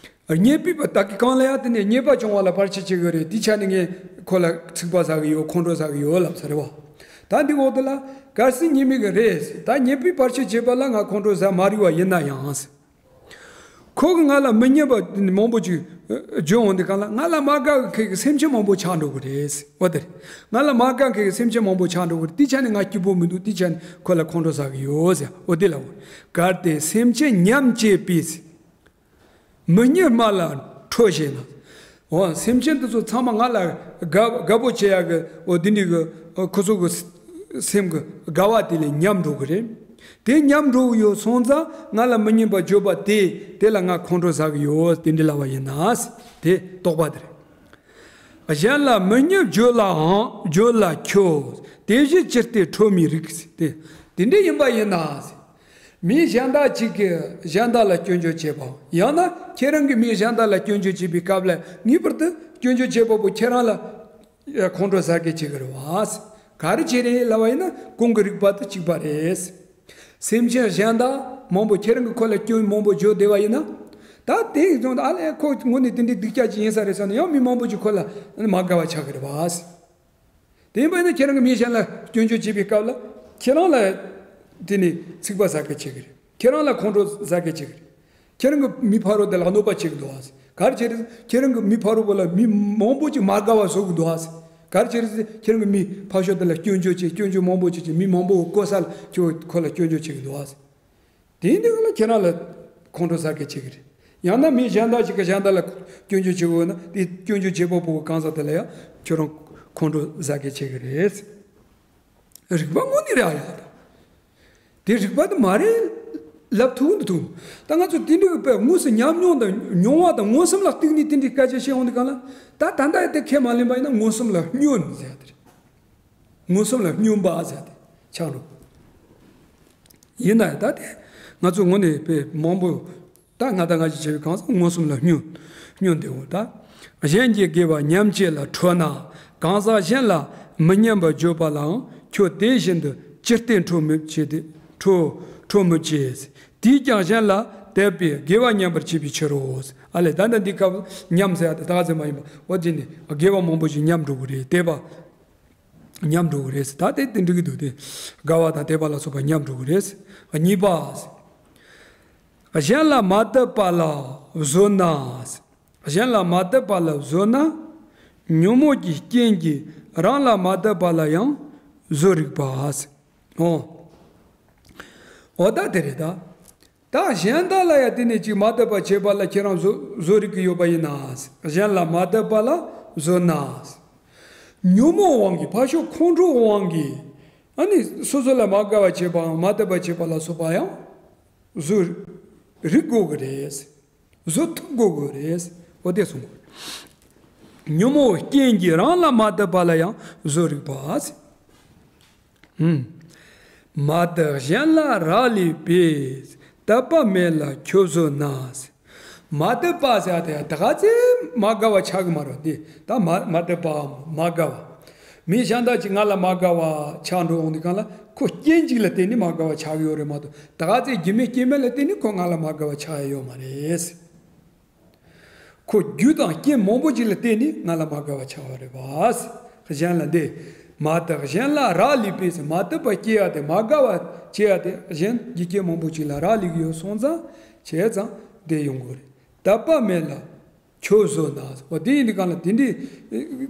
རྙེད་པའི་བར། ད་གི་གང་ལ་ཡང་དེ་ནས་རྙེད་པ་བྱུང་བ་ལ་བར་ཆད་བྱེད་དགོས་རེད། དེའི་ཆ་ནས་ངས་ཁོ་ལ་ཚིག་པ་ཟ་གི་ཡོད། ཁོང་ཁྲོ་ཟ་གི་ཡོད་ལབ་ས་རེད་བ། ད་འདི་འོག་ཏུ་ལ་གལ་སྲིད་རྙེད་མི་གི་རེད། ད་རྙེད་པའི་བར་ཆད་བྱེད་པ་ལ་ང་ཁོང་ཁྲོ་ཟ་མ་རིག་པ་ཡིན་ན་ཡང་། ཁོ་གི་ང་ལ་མི་སྙན་པ་མང་པོ་ཅིག་བརྗོད་འོང་དུས་སྒང་ལ་ང་ལ་མ་དགའ་གི་སེམས་ཅན་མང་པོ་ཆགས་འགྲོ་གི་རེད། འོ་དེ་རེད། ང་ལ་མ་དགའ་གི་སེམས་ཅན་མང་པོ་ཆགས་འགྲོ་གི་རེད། དེའི་ཆ་ནས་ང་སྐྱིད་པོ་མི་འདུག་དེའི་ཆ་ནས་ཁོ་ལ་ཁོང་ཁྲོ་ཟ་གི་ཡོད་ཟེར། འོ་དེ་ལ་འོ། གལ་ཏེ་སེམས་ཅན་ཉམས་བྱེད་པའི། མི་སྙན་སྨྲ་ལ་ཁྲོ་ཞེ་ན། འོ། སེམས་ཅན་དེ་ཚོ་ཚང་མ་ང་ལ་དགའ་དགའ་པོ་བྱེད་ཡག་གི། འོ། འདི་འདྲ་གི། འོ། ཁོ་ཚོ་གི་སེམས་ཀྱི་དགའ་བ་དེ་ལས་ཉམས་འགྲོ་གི་རེད། དེ་ཉམས་འགྲོ་གི་ཡོད་སོང་ཙང་ང་ལ་མི་སྙན་པ་བརྗོད་པ་དེ་དེ་ལ་ང་ཁོང་ཁྲོ་ཟ་གི་ཡོད། དེ་འདྲ་ལབ་པ་ཡིན་ན། དེ་དོགས་པ་དེ་རེད། གཞན་ལ་མི་སྙན་བརྗོད་ལའང་བརྗོད་ལ་ཁྱོད། དེ་བཞིན་ཅི་སྟེ་ཁྲོ་མི་རིགས། དེ་དེ་འདྲ་ཡིན་པ་ཡིན་ན། མི་གཞན་དག་ཅིག་གིས་གཞན་དག་ལ་སྐྱོན་བརྗོད་བྱེད་པ། ཡང་ན་ཁྱེད་རང་གིས་མི་གཞན་དག་ལ་སྐྱོན་བརྗོད་བྱེད་པའི་སྐབས་ལ་ངེས་པར་དུ་སྐྱོན་བརྗོད་བྱེད་པ་པོ་ཁྱེད་རང་ལ་ཁོང་ཁྲོ་ཟ་གི་བྱེད་ཀྱི་རེད་བ། ག་རེ་བྱས་རེད་ལབ་པ་ཡིན་ན་གོང་གི་རིགས་པ་དང་གཅིག་པ་རེད། སེམས་ཅན་གཞན་དག་མང་པོ་ཁྱེད་རང་གིས་ཁོ་ལ་སྐྱོན་མང་པོ་བརྗོད་བསྡད་པ་ཡིན་ན། ད་དེ་ཡིན་ཙང་ཨ་ལས་ཁོ་དངོས་གནས་དེ་འདྲའི་སྡུག་ཅག་ཅིག་ཡིན་ས་རེད་བསམ་ནས་ཡང་མི་མང་པོ་ཅིག་ཁོ་ལ་མ་དགའ་བ་ཆགས་ཀྱི་རེད་བ། དེ་ཡིན་པ་ཡིན་ན་ཁྱེད་རང་གིས་མི་གཞན་ལ་སྐྱོན་བརྗོད་བྱེད་པའི་སྐབས་ལ་ཁྱེད་རང་ལ་དེ་ནི་ཚིག་པ་ཟ་གི་བྱེད་ཀྱི་རེད། ཁྱེད་རང་ལ་ཁོང་ཁྲོ་ཟ་གི་བྱེད་ཀྱི་རེད། ཁྱེད་རང་གི་མི་ཕ་རོལ་དེ་ལ་གནོད་པ་བྱེད་ཀྱི་འདུག་ཨ། ག་རེ་བྱས་རེད། ཁྱེད་རང་གི་མི་ཕ་རོལ་པོ་ལ་མི་མང་པོ་ཅིག་མ་དགའ་བ་བཟོ་གི་འདུག་ཨ། ག་རེ་བྱས་རེད། ཁྱེད་རང་གི་མི་ཕ་ཤོ་དེ་ལ་སྐྱོན་བརྗོད་བྱེད། སྐྱོན་བརྗོད་མང་པོ་ཅིག་བྱེད། མི་མང་པོ་གི་གོ་ས་ལ་ཁྱོད་ཁོ་ལ་སྐྱོན་བརྗོད་བྱེད་ཀྱི་འདུག་ཨ། དེའི་སྟེང་ལ་ཁྱེད་རང་ལ་ཁོང་ཁྲོ་ཟ་གི་བྱེད་ཀྱི་རེད། ཡང་ན་མི་གཞན་དག་ཅིག་གིས་གཞན་དག་ལ་སྐྱོན་བརྗོད་བྱེད་དགོས་ན་དེ་སྐྱོན་བརྗོད་བྱེད་པ་པོ་གི་གང་ཟག་དེ་ལ་ཡང་ཁྱོད་རང་ཁོང་ཁྲོ་ཟ་གི་བྱེད་ཀྱི་རེད། རིགས་པ་དངོས་གནས་རེད་ཨ་ཡ། དེ་རིགས་པ་དེ་མ་རེད་ལབ་ཐུབ་འདུག་ཐུབ། ད་ང་ཚོ་དེ་འདྲའི་དཔེ་དངོས་སུ་ཉམས་མྱོང་དང་མྱོང་བ་དང་མངོན་སུམ་ལ་གཏུགས་ནས་དེ་འདྲའི་སྐད་ཆ་བཤད་འོང་དུས་གང་ལ་ད་ད་ལྟ་དེ་ཁས་མ་ལེན་པ་ཡིན་ན་མངོན་སུམ་ལ་བསྙོན་ཟེར་ཡ་དེ་རེད། མངོན་སུམ་ལ་བསྙོན་པ་ཟེར་ཡ་དེ་ཆགས་འགྲོ། ཡིན་ན་ཡང་ད་དེ་ང་ཚོ་དངོས་གནས་དཔེ་མང་པོ། ད་ང་དང་ང་ཅིག་བྱས་པའི་གང་ཟག་མངོན་སུམ་ལ་བསྙོན། བསྙོན་དེ་འོ་ད། གཞན་གྱི་དགེ་བ་ཉམས་བྱེད་ལ་ཁྲོ་ན། གང་ཟག་གཞན་ལ་མི་སྙན་པར་བརྗོད་པ་ལའང་ཁྱོད་དེ་བཞིན་དུ་ཅི་སྟེ་ཁྲོ་མི་བྱེད་དེ། ཁྲོ་ཁྲོ་མི་བྱེད། དེས་ཀྱང་གཞན་ལ་དད་པས་དགེ་བ་ཉམས་པར་བྱེད་པའི་ཕྱིར་རོ། ཨ་ལས་ད་ལྟ་འདི་སྐབས་ཉམས་ཟེར་ཡ་དེ་ད་ག་ཚོད་མ་ཡིན་པ་འོ་དེ་ནི་དགེ་བ་མང་པོ་ཞིག་ཉམས་འགྲོ་གི་རེད་དད་པ། ཉམས་འགྲོ་གི་རེད། ད་དེ་དེ་འགྲིག་གི་འདུག་སྟེ། དགའ་བ་དང་དད་པ་ལ་སོགས་པ་ཉམས་འགྲོ་གི་རེད། གཉིས་པ། གཞན་ལ་མ་དད་པ་ལ་བཟོད་ན། གཞན་ལ་མ་དད་པ་ལ་བཟོད་ན། ཉོན་མོངས་ཀྱི་རྐྱེན་གྱིས་རང་ལ་མ་དད་པ་ལ་ཡང་བཟོད་རིགས་པ། ཨོ། ཨོ་ད་དེ་རེད་ད། ད་གཞན་དག་ལ་ཡང་དེ་ནས་ཅིག་མ་དད་པ་བྱེད་པ་ལ་ཁྱེད་རང་བཟོ་བཟོ་རིག་གི་ཡོད་པ་ཡིན་ན། གཞན་ལ་མ་དད་པ་ལ་བཟོད་ན། ཉོན་མོངས་དབང་གིས་ཕར་ཕྱོགས་ཁོང་ཁྲོའི་དབང་གིས་ཨ་ནི་སོ་སོ་ལ་མ་དགའ་བ་བྱེད་པའམ་མ་དད་པ་བྱེད་པ་ལ་སོགས་པ་ཡང་བཟོ་རིག་དགོས་ཀྱི་རེད། བཟོ་ཐུབ་དགོས་ཀྱི་རེད། འོ་དེ་གསུང་དགོས། ཉོན་མོངས་རྐྱེན་གྱིས་རང་ལ་མ་དད་པ་ལ་ཡང་བཟོ་རིགས་པ། མ་དད་གཞན་ལ་རག་ལས་པས། དད་པ་མེད་ལ་ཁྱོད་བཟོད་ན། མ་དད་པ་ཟེར་ཡ་དེ་ད་ག་ཚད་མ་དགའ་བ་ཆགས་ཀྱི་མ་རེད་དེ། ད་མ་མ་དད་པའམ་མ་དགའ་བ། མི་གཞན་དག་ཅིག་ང་ལ་མ་དགའ་བ་ཆགས་འགྲོ་འོང་དུས་གང་ལ་ཁོ་རྐྱེན་གཅིག་ལ་བརྟེན་ནས་མ་དགའ་བ་ཆགས་ཀྱི་ཡོད་རེད་མ་གཏོགས་ད་ག་ཚད་རྒྱུ་མེད་རྐྱེན་མེད་ལ་བརྟེན་ནས་ཁོ་ང་ལ་མ་དགའ་བ་ཆགས་ཡ་ཡོད་མ་རེད། ཁོ་རྒྱུ་དང་རྐྱེན་མང་པོ་ཅིག་ལ་བརྟེན་ནས་ང་ལ་མ་དགའ་བ་ཆགས་པ་རེད་པ། གཞན་ལ་འདི། མ་དད་གཞན་ལ་རག་ལས་པས་ཟེར། མ་དད་པ་སྐྱེ་ཡ་དེ་མ་དགའ་བ་སྐྱེ་ཡ་དེ་གཞན་རྒྱུ་རྐྱེན་མང་པོ་ཅིག་ལ་རག་ལས་ཀྱི་ཡོད་སོང་ཙང་བྱས་ཙང་དེ་ཡོང་གི་རེད། དད་པ་མེད་ལ་ཁྱོད་བཟོད་ན་ཟེར། འོ་དེ་ཡིན་དུས་གང་ལ་དེ་འདྲའི་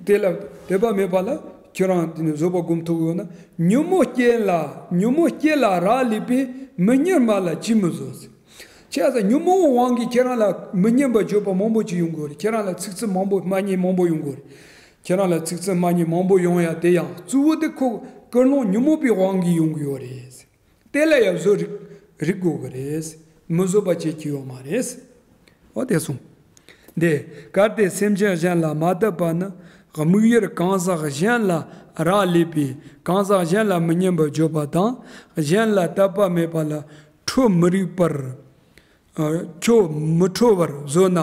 དེ་ལ་དད་པ་མེད་པ་ལ་ཁྱོད་རང་དེ་ནས་བཟོད་པ་སྒོམ་ཐུབ་ཡོད་ན། ཉོན་མོངས་རྐྱེན་ལ་ཉོན་མོངས་རྐྱེན་ལ་རག་ལས་པས་མི་སྙན་སྨྲ་ལ་ཅིས་མི་བཟོད་ཟེར། བྱས་ཙང་ཉོན་མོངས་དབང་གིས་ཁྱེད་རང་ལ་མི་སྙན་པ་བརྗོད་པ་མང་པོ་ཅིག་ཡོང་གི་ཡོད་རེད། ཁྱེད་རང་ལ་ཚིག་རྩུབ་མང་པོ་སྨྲ་ཉེས་མང་པོ་ཡོང་གི་ཡོད་རེད། ཁྱེད་རང་ལ་ཚིག་རྩུབ་སྨྲ་ཉེས་མང་པོ་ཡོང་ཡ་དེ་ཡང་གཙོ་བོ་དེ་ཁོ་ཀུན་སློང་ཉོན་མོངས་པའི་དབང་གིས་ཡོང་གི་ཡོད་རེད། དེ་ལ་ཡང་བཟོད་རིགས་རིགས་དགོས་ཀྱི་རེད། མི་བཟོད་པ་བྱེད་ཀྱི་ཡོད་མ་རེད། འོ་དེ་གསུངས། འདི་གལ་ཏེ་སེམས་ཅན་གཞན་ལ་མ་དད་པ་ནི་དམིགས་ཡུལ་གང་ཟག་གཞན་ལ་རག་ལས་པས་གང་ཟག་གཞན་ལ་མི་སྙན་པར་བརྗོད་པ་དང་གཞན་ལ་དད་པ་མེད་པ་ལ་ཁྲོ་མི་རིགས་པར། ཁྱོད་མི་ཁྲོ་བར་བཟོད་ན།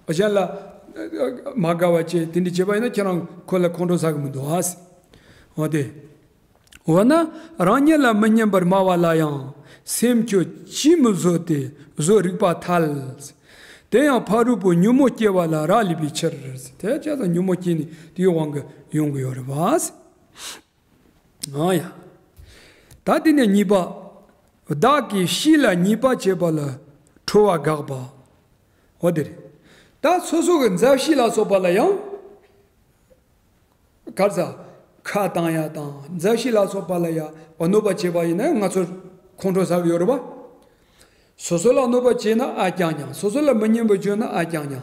གཞན་ལ་མ་དགའ་བ་བྱེད་དེ་འདྲ་བྱེད་པ་ཡིན་ན་ཁྱེད་རང་ཁོ་ལ་ཁོང་ཁྲོ་ཟ་གི་མི་འདུག་ཨ། འོ་དེ། འོ་ན་རང་ཉིད་ལ་མི་སྙན་པར་སྨྲ་བ་ལ་ཡང་སེམས་ཁྱོད་ཅིས་མི་བཟོད་དེ་བཟོད་རིགས་པར་ཐལ། དེ་ཡང་ཕ་རོལ་པོ་ཉོན་མོངས་སྐྱེ་བ་ལ་རག་ལས་པའི་ཕྱིར། དེ་བྱས་ཙང་ཉོན་མོངས་སྐྱེ་ནས་དེའི་དབང་གིས་ཡོང་གི་ཡོད་རེད་པ། ཨ་ཡ། ད་དེ་ནས་གཉིས་པ། བདག་གི་གཤིས་ལ་ཉེས་པ་བྱེད་པ་ལ་ཁྲོ་བ་དགག་པ། འོ་དེ་རེད། ད་སོ་སོ་གི་མཛའ་བཤེས་ལ་སོགས་པ་ལ་ཡང་། ག་རེ་ཟ། ཁ་བཏང་ཡ་དང་མཛའ་བཤེས་ལ་སོགས་པ་ལ་ཡ་གནོད་པ་བྱས་པ་ཡིན་ན་ང་ཚོར་ཁོང་ཁྲོ་ཟ་གི་ཡོད་རེད་པ། སོ་སོ་ལ་གནོད་པ་བྱས་ན་ཨ་ཀྱང་ཀྱང་། སོ་སོ་ལ་མི་སྙན་པར་བརྗོད་ན་ཨ་ཀྱང་ཀྱང་།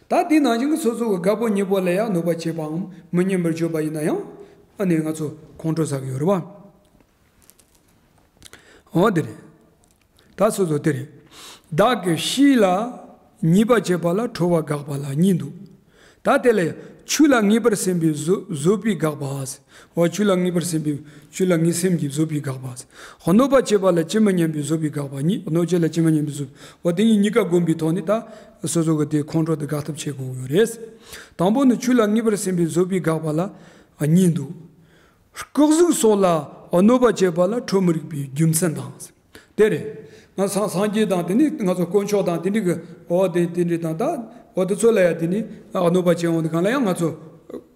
ད་དེ་ནང་བཞིན་གྱི་སོ་སོ་གི་དགའ་པོ་ཉེ་པོ་ལ་ཡང་གནོད་པ་བྱས་པའམ་མི་སྙན་པར་བརྗོད་པ་ཡིན་ན་ཡང་ཨ་ནི་ང་ཚོ་ཁོང་ཁྲོ་ཟ་གི་ཡོད་རེད་པ། འོ་དེ་རེད། ད་སོ་སོ་དེ་རེད། བདག་གི་གཤིས་ལ་ཉེས་པ་བྱེད་པ་ལ་ཁྲོ་བ་དགག་པ་ལ་གཉིས་འདུག་ད་དེ་ལ་ཡང་ཆོས་ལ་ངེས་པར་སེམས་པའི་བཟོད་བཟོད་པའི་དགག་པ། འོ་ཆོས་ལ་ངེས་པར་སེམས་པའི་ཆོས་ལ་ངེས་སེམས་ཀྱི་བཟོད་པའི་དགག་པ། གནོད་པ་བྱེད་པ་ལ་ཅི་མི་སྙམ་པའི་བཟོད་པའི་དགག་པ་གཉིས། གནོད་བྱེད་ལ་ཅི་མི་སྙམ་པའི་བཟོད། འོ་དེ་གཉིས་གཉིས་ཀ་བསྒོམ་པའི་ཐོག་ནས་ད་སོ་སོ་གི་དེ་ཁོང་ཁྲོ་དེ་དགག་ཐབས་བྱེད་དགོས་ཡོད་རེད། དང་པོ་ནི་ཆོས་ལ་ངེས་པར་སེམས་པའི་བཟོད་པའི་དགག་པ་ལ་གཉིས་འདུག་སྐུ་གཟུགས་སོགས་ལ་གནོད་པ་བྱེད་པ་ལ་ཁྲོ་མི་རིགས་པའི་རྒྱུ་མཚན་དང་། དེ་རེད། ང་སངས་སངས་རྒྱས་དང་དེ་ནི་ང་ཚོ་དཀོན་མཆོག་དང་དེ་འདྲི་གི་འོ་དེ་དེ་འདྲི་དང་ད་འོ་དེ་ཚོ་ལ་ཡང་དེ་ནི་གནོད་པ་བྱེད་འོང་དེ་གང་ལ་ཡང་ང་ཚོ་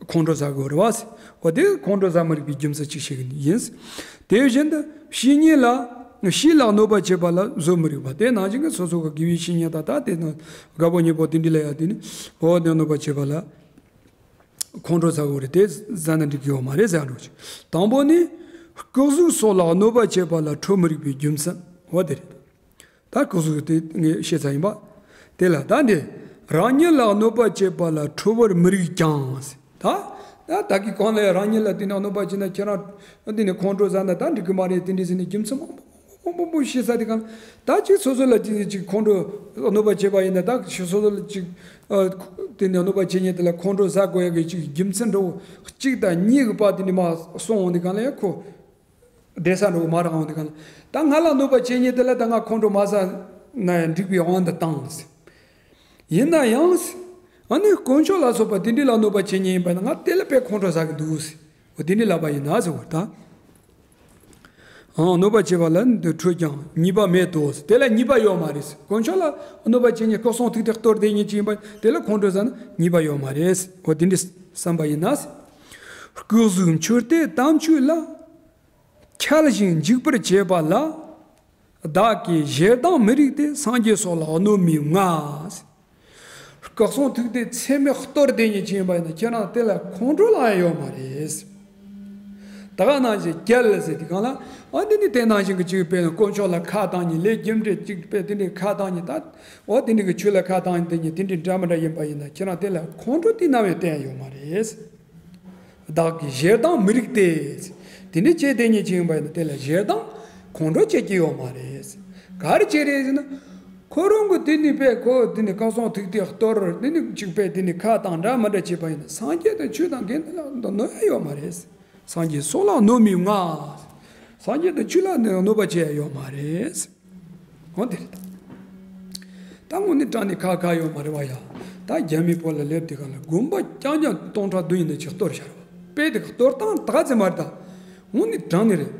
ཁོང་ཁྲོ་ཟ་དགོས་རེད་བ། འོ་དེ་ཁོང་ཁྲོ་ཟ་མི་རིགས་པའི་རྒྱུ་མཚན་ཅིག་ཤེས་གི་ཡིན། དེ་བཞིན་དུ་བཤེས་གཉེན་ལ་བཤེས་ལ་གནོད་པ་བྱེད་པ་ལ་བཟོད་མི་རིགས་པ། དེ་ནང་བཞིན་གི་སོ་སོ་གི་དགེ་བའི་བཤེས་གཉེན་དང་ད་དེ་ནང་དགའ་པོ་ཉེ་པོ་དེ་འདྲི་ལ་ཡང་དེ་ནི་འོ་དེ་གནོད་པ་བྱེད་པ་ལ། ཁོང་ཁྲོ་ཟ་དགོས་རེད་དེ་ཟ་ན་འགྲིག་གི་ཡོད་མ་རེད་ཟེར་འགྲོ་ཅིག་དང་པོ་ནི། སྐུ་གཟུགས་སོགས་ལ་གནོད་པ་བྱེད་པ་ལ་ཁྲོ་མི་རིགས་པའི་རྒྱུ་མཚན་འོ་དེ་རེད། ད་སྐུ་གཟུགས་དེ་ངས་བཤད་ཚར་ཡིན་པ། དེ་ལ་ད་འདི། རང་ཉིད་ལ་གནོད་པ་བྱེད་པ་ལ་ཁྲོ་བར་མི་རིགས་ཀྱང་། ད་ད་ད་གི་གང་ལས་རང་ཉིད་ལ་དེ་ནས་གནོད་པ་བྱེད་ན་ཁྱེད་རང་དེ་ནས་ཁོང་ཁྲོ་ཟ་ན་ད་འགྲིག་གི་མ་རེད་དེ་འདྲ་ཟེར་ནས་རྒྱུ་མཚན་མང་པོ། མང་པོ་ཤེས་ས་དེ་གང་ད་ཅིག་སོ་སོ་ལ་ཅིག་ཅིག་ཁོང་ཁྲོ་གནོད་པ་བྱེད་པ་ཡིན་ན་ད་སོ་སོ་ལ་ཅིག་དེ་ནས་གནོད་པ་བྱེད་མཁན་དེ་ལ་ཁོང་ཁྲོ་ཟ་དགོས་ཡ་གི་ཅིག་རྒྱུ་མཚན་འདྲ་བོ་གཅིག་དང་གཉིས་ཀྱི་བར་དེ་ནས་མ་སོང་འོང་དེ་གང་ལ་ཡ་ཁོ་བསྡད་ས་འདྲ་བོ་མ་རག་འོང་དེ་གང་ལ་ད་ང་ལ་གནོད་པ་བྱེད་མཁན་དེ་ལ་ད་ང་ཁོང་ཁྲོ་མ་ཟ་ན་ཡ་འགྲིག་པའི་དབང་དུ་བཏང་ཟེར། ཡིན་ན་ཡང་ཟེར། ཨ་ནི་དཀོན་མཆོག་ལ་སོགས་པ་དེ་འདྲའི་ལ་གནོད་པ་བྱེད་མཁན་ཡིན་པ་ན་ང་དེ་ལ་དཔེ་ཁོང་ཁྲོ་ཟ་གི་འདུག་ཟེར། འོ་དེ་འདྲའི་ལབ་པ་ཡིན་ན་ཟེར་བ་ད། ཨང་གནོད་པ་བྱེད་པ་ལ་འདི་ཁྲོས་ཀྱང་ཉེས་པ་མེད་དོ་ཟེར། དེ་ལ་ཉེས་པ་ཡོད་མ་རེད་ཟེར། དཀོན་མཆོག་ལ་གནོད་པ་བྱེད་མཁན་སྐུ་གསུང་ཐུགས་དེ་གཏོར་བསྡད་མཁན་ཅིག་ཡིན་པ་དེ་ལ་ཁོང་ཁྲོ་ཟ་ན་ཉེས་པ་ཡོད་མ་རེད་ཟེར། འོ་དེ་འདྲའི་བསམ་པ་ཡིན་ན་ཟེར། སྐུ་གཟུགས་མཆོད་རྟེན་དམ་ཆོས་ལ། འཆལ་ཞིང་འཇིག་པར་བྱེད་པ་ལ། བདག་གིས་ཞེ་སྡང་མི་རིགས་ཏེ། སངས་རྒྱས་སོགས་ལ་གནོད་མི་མངའ། སྐུ་གསུང་ཐུགས་དེ་ཚད་མེད་གཏོར་བསྡད་མཁན་ཅིག་ཡིན་པ་ཡིན་ན་ཁྱེད་རང་དེ་ལ་ཁོང་ཁྲོ་ལངས་ཡ་ཡོད་མ་རེད། ད་ག་ནང་བཞིན་རྒྱལ་ཟེར་དེ་གང་ལ་ཨ་འདི་ནི་དེ་ནང་བཞིན་གྱི་ཅིག་དཔེ་དཀོན་མཆོག་ལ་ཁ་བཏང་ནས་ལས་རྒྱུ་འབྲས་ཅིག་དཔེ་དེ་འདྲའི་ཁ་བཏང་ནས་ད་འོ་དེ་འདྲའི་གི་ཆོས་ལ་ཁ་བཏང་ནས་དེ་ནི་དེ་འདྲའི་འདྲ་མི་འདྲ་ཡིན་པ་ཡིན་ན་ཁྱེད་རང་དེ་ལ་ཁོང་ཁྲོ་དེ་ནམ་ཡང་བསྟན་ཡ་ཡོད་མ་རེད། བདག་གིས་ཞེ་སྡང་མི་རིགས་ཏེ། དེ་འདྲ་བྱས་བསྡད་མཁན་ཅིག་ཡིན་པ་ཡིན་ན་དེ་ལ་ཞེ་སྡང་ཁོང་ཁྲོ་བྱེད་ཀྱི་ཡོད་མ་རེད། ག་རེ་བྱེད་རེད་ཟེར་ན། ཁོ་རང་གི་དེ་ནི་དཔེ་ཁོ་དེ་ནི་སྐུ་གསུང་ཐུགས་དེ་གཏོར་དེ་ནི་ཅིག་དཔེ་དེ་ནི་ཁ་དང་འདྲ་མི་འདྲ་བྱས་པ་ཡིན་ན་སངས་རྒྱས་དང་ཆོས་དང་དགེ་འདུན་ལ་གནོད་ཡ་ཡོད་མ་རེད། སངས་རྒྱས་སོགས་ལ་གནོད་མི་མངའ། སངས་རྒྱས་དང་ཆོས་ལ་གནོད་པ་བྱེད་ཡ་ཡོད་མ་རེད། འོ་དེ་རེད་ད། ད་དངོས་གནས་དྲང་གནས་ཁག་ཁག་ཡོད་མ་རེད་བ་ཡ། ད་རྒྱ་མི་བོད་ལ་སླེབས་དུས་ག་ལ་དགོན་པ་རྐྱང་རྐྱང་སྟོང་ཕྲག་བདུན་ཡིན་ན་ཅིག་གཏོར་བཞག་རེད་བ། དཔེ་དེ་ག་གཏོར་སྟངས་ད་ག་ཚད་མ་རེད་ད། དངོས་གནས་དྲང་གནས་རེད།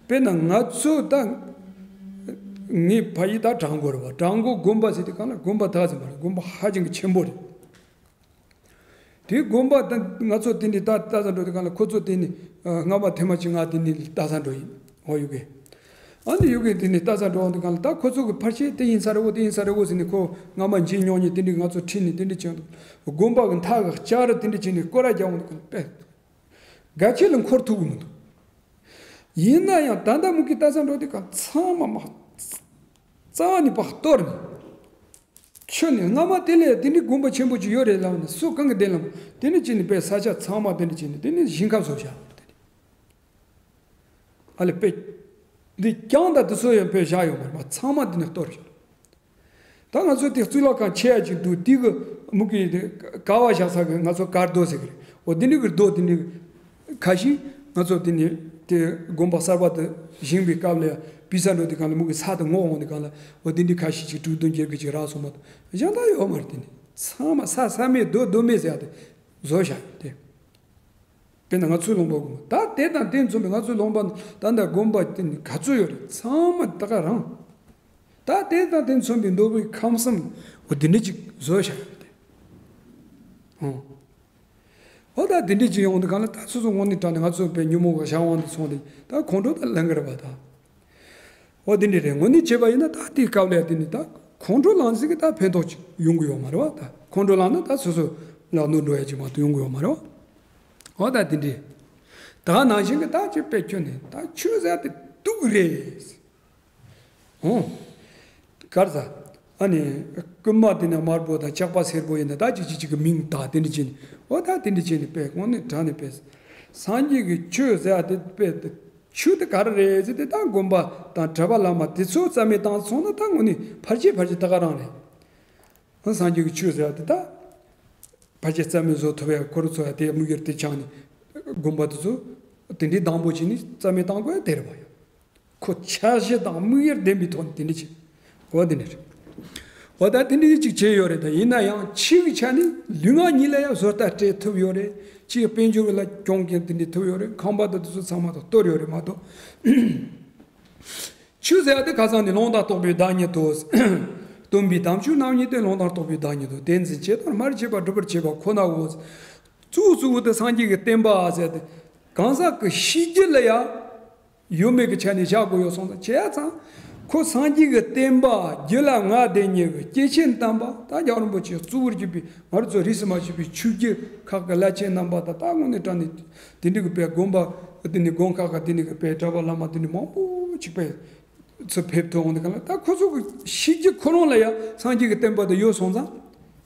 དཔེར་ན་ང་ཚོ་ད་ངའི་ཕ་ཡུལ་ད་བྲག་འགོ་རེད་བ། བྲག་འགོ་དགོན་པ་ཟེར་དུས་ག་ལ་དགོན་པ་ད་ག་ཚད་མ་རེད། དགོན་པ་ཧ་ཅང་གི་ཆེན་པོ་རེད། དེའི་དགོན་པ་དང་ང་ཚོ་དེ་ནས་ལྟ་ལྟ་ས་འགྲོ་དུས་གང་ལ་ཁོ་ཚོ་དེ་ནས་ཨ་སྔ་མ་ཐེངས་མ་གཅིག་ང་དེ་ནས་ལྟ་ས་འགྲོ་ཡིན། འོ་ཡུ་གེ། ཨ་ནི་ཡུ་གེ་དེ་ནས་ལྟ་ས་འགྲོ་འོང་དུས་གང་ལ་ད་ཁོ་ཚོ་གི་ཕལ་ཆེར་དེ་ཡིན་ས་རེད་འོ་དེ་ཡིན་ས་རེད་འོ་ཟེར་ནས་ཁོ་སྔ་མ་འཇིགས་མྱོང་ཉིན་དེ་འདྲས་ང་ཚོ་ཁྲིད་ནས་དེ་འདྲས་བྱས་འདུག་དགོན་པ་གི་མཐའ་གི་ལྕགས་རི་དེ་འདྲས་བྱས་ནས་སྐོར་ར་རྒྱག་འོང་དུས་གང་ལ་དཔེ་ག་ཆེ་ལ་འཁོར་ཐུབ་གི་མི་འདུག་ཡིན་ན་ཡང་ད་ལྟ་མུ་གེ་ལྟ་ས་འགྲོ་དུས་གང་ཚང་མ་མ་རྩ་བ་ནས་ཕར་གཏོར་ནས། ཁྱོད་ནི་སྔ་མ་དེ་ལས་དེ་འདྲའི་དགོན་པ་ཆེན་པོ་ཅིག་ཡོད་རེད་ལབ་ན་སུ་གང་གི་བདེན་ལམ། དེ་ནི་ཅི་ནི་དཔེ་ས་ཆ་ཚང་མ་དེ་འདྲ་ཅི་ནི་དེ་ནི་ཞིང་ཁམས་བཟོ་བྱ་དེ་ནི་ཨ་ལེ་དཔེ་འདི་རྐྱང་དང་དེ་ཚོ་ཡང་དཔེ་བཞག་ཡོད་མ་རེད་པ། ཚང་མ་དེ་ནི་གཏོར་བྱ། ད་ང་ཚོ་དེ་གཙུག་ལག་ཁང་ཆེ་ཡ་ཅིག་འདུག་དེ་གི་མུ་གི་ཀ་བ་བཞག་ས་གི་ང་ཚོ་ཀ་རྡོ་ཟེར་གི་རེད། འོ་དེ་འདྲ་གི་རྡོ་དེ་འདྲ་ཁ་ཤས་ང་ཚོ་དེ་ནས་དེ་དགོན་པ་གསར་པ་དེ་བཞེངས་པའི་སྐབས་ལ་ཡང་བི་ས་འགྲོ་དུས་གང་ལ་མུ་གི་ས་དེ་སྔོག་འོང་དུས་གང་ལ་འོ་དེ་འདྲའི་ཁ་ཤས་ཅིག་དྲུག་བདུན་བརྒྱད་ཀྱི་ཅིག་རག་སོང་མ་གཏོགས་གཞན་དག་ཡོད་མ་རེད། དེ་ནི་ཚང་མ་ས་ས་མེད་རྡོ་རྡོ་མེད་ཟེར་ཡ་དེ་བཟོ་བཞག་ཡོད་དེ། དཔེར་ན་ང་ཚོའི་ལུང་པ་དགོན་པ་ད་དེ་དང་དེ་མཚུངས་པའི་ང་ཚོའི་ལུང་པ་ད་ལྟ་དགོན་པ་དེ་ནི་ག་ཚོད་ཡོད་རེད། ཚང་མ་ད་ག་རང་ད་དེ་དང་དེ་མཚུངས་པའི་མདོ་དབུས་ཁམས་གསུམ་འོ་དེ་འདྲ་ཅིག་བཟོ་བཞག་ཡོད་དེ། ཨོ། འོ་ད་དེ་འདྲ་ཅིག་ཡོང་དུས་གང་ལ་ད་སོ་སོ་དངོས་གནས་དྲང་ནས་ང་ཚོ་དཔེ་ཉོན་མོངས་ཀྱི་གཞན་དབང་དུ་སོང་སྟེ་ད་ཁོང་ཁྲོ་ད་ལངས་གི་རེད་པ་ད། འོ་དེ་འདྲ་རེད། དངོས་གནས་བྱས་པ་ཡིན་ན་ད་དེའི་སྐབས་ལ་དེ་ནི་ད་ཁོང་ཁྲོ་ལངས་ཟིག་གི་ད་ཕན་ཐོགས་ཅིག་ཡོང་གི་ཡོད་མ་རེད་པ། ད་ཁོང་ཁྲོ་ལངས་ན་ད་སོ་སོ་ལ་གནོད་འགྲོ་ཡ་ཅིག་མ་གཏོགས་ཡོང་གི་ཡོད་མ་རེད་པ། འོ་ད་དེ་འདྲ། ད་ནང་བཞིན་གི་ད་ཅིག་དཔེ་ཁྱོད་ནི་ད་ཆོས་ཟེར་དེ་སྡུག་རེད། ཨོ། གར་ཟ། ཨ་ནི། རྐུན་མ་དེ་ནས་དམར་པོ་དང་ཇག་པ་སེར་པོ་ཡིན་ན་ད་ཅིག་ཅིག་ཅིག་གི་མིང་བཏགས་དེ་འདྲ་བྱས་ནས་ཨོ་ད་དེ་འདྲ་བྱས་ནས་དཔེ་དངོས་གནས་དྲང་ནས་དཔེ། སངས་རྒྱས་ཀྱི་ཆོས་ཟེར་ཡ་དེ་དཔེ་དེ། ཆོས་དེ་ག་རེ་རེད་ཟེར་དེ་ད་དགོན་པ་དང་གྲྭ་པ་བླ་མ་དེ་ཚོ་རྩ་མེད་བཏང་སོང་ན་ད་དངོས་གནས་ཕལ་ཆེར་ཕལ་ཆེར་ད་ག་རང་རེད། སངས་རྒྱས་ཀྱི་ཆོས་ཟེར་ཡ་དེ་ད། ཕལ་ཆེར་རྩ་མེད་བཟོ་ཐུབ་ཡ་ཁོ་རང་ཚོ་ཡ་དེ་དམིགས་ཡུལ་དེ་བཅངས་ནས་དགོན་པ་དེ་ཚོ་དེ་འདྲའི་དང་པོ་བྱས་ནས་རྩ་མེད་བཏང་དགོས་ཡ་དེ་རེད་པ་ཡ། ཁོ་འཆར་གཞི་དང་དམིགས་ཡུལ་ལྡན་པའི་ཐོག་ནས་དེ་འདྲ་བྱེད། འོ་དེ་འདྲ་རེད། འོ་ད་དེ་འདྲ་ཅིག་བྱས་ཡོད་རེད། ད་ཡིན་ན་ཡང་ཕྱིའི་ཆ་ནས་ལུས་ངག་གཉིས་ལ་ཡང་བཟོ་ལྟ་སྤྲད་ཐུབ་ཡོད་རེད། ཕྱིའི་དཔལ་འབྱོར་ལ་གྱོང་གུན་དེ་འདྲ་ཐུབ་ཡོད་རེད། ཁང་པ་དང་དེ་ཚོ་ཚང་མ་དང་གཏོར་ཡོད་རེད་མ་གཏོགས། ཆོས་ཟེར་ཡ་དེ་ཁ་སང་ནས་ལུང་དང་རྟོགས་པའི་བདག་ཉིད་དོ། སྟོན་པའི་དམ་ཆོས་རྣམ་གཉིས་ཏེ། ལུང་དང་རྟོགས་པའི་བདག་ཉིད་དོ། དེ་འཛིན་བྱེད་དང་སྨྲ་རུ་བྱེད་པ། སྒྲུབ་པར་བྱེད་པ་ཁོ་ནའོ། གཙོ་བོ་གཙོ་བོ་དེ་སངས་རྒྱས་ཀྱི་བསྟན་པ་ཟེར་ཏེ། གང་ཟག་གི་ཤེས་རྒྱུད་ལ་ཡང་ཡོད་མེད་ཀྱི་ཆ་ནས་བཞག་དགོས་ཡོད་སོང་ཙང་། བྱས་ཙང་ཁོ་སངས་རྒྱས་ཀྱི་བསྟན་པ་རྒྱུད་ལ་ང་དེ་ཉིད་ཀྱི་སྐྱེས་ཆེན་དམ་པ་དང་རྒྱལ་བ་རིན་པོ་ཆེ་གཙོ་བོར་གྱུར་པའི་ང་རང་ཚོ་རིས་སུ་མ་ཆད་པའི་ཆོས་བརྒྱུད་ཁག་གི་བླ་ཆེན་རྣམ་པ་དང་། ད་དངོས་གནས་དྲང་གནས་དེ་འདྲ་གི་དཔེ་དགོན་པ་དེ་ནས་དགོན་ཁག་གི་དེ་ནས་གི་དཔེ་གྲྭ་པ་བླ་མ་དེ་འདྲ་མང་པོ་ཅིག་དཔེ་ཚུར་ཕེབས་ཐུབ་འོང་དེ་ག་ལ། ད་ཁོ་ཚོ་གི་ཤེས་རྒྱུད་ཁོ་རང་ལ་ཡང་སངས་རྒྱས་ཀྱི་བསྟན་པ་དེ་ཡོད་སོང་ཙང་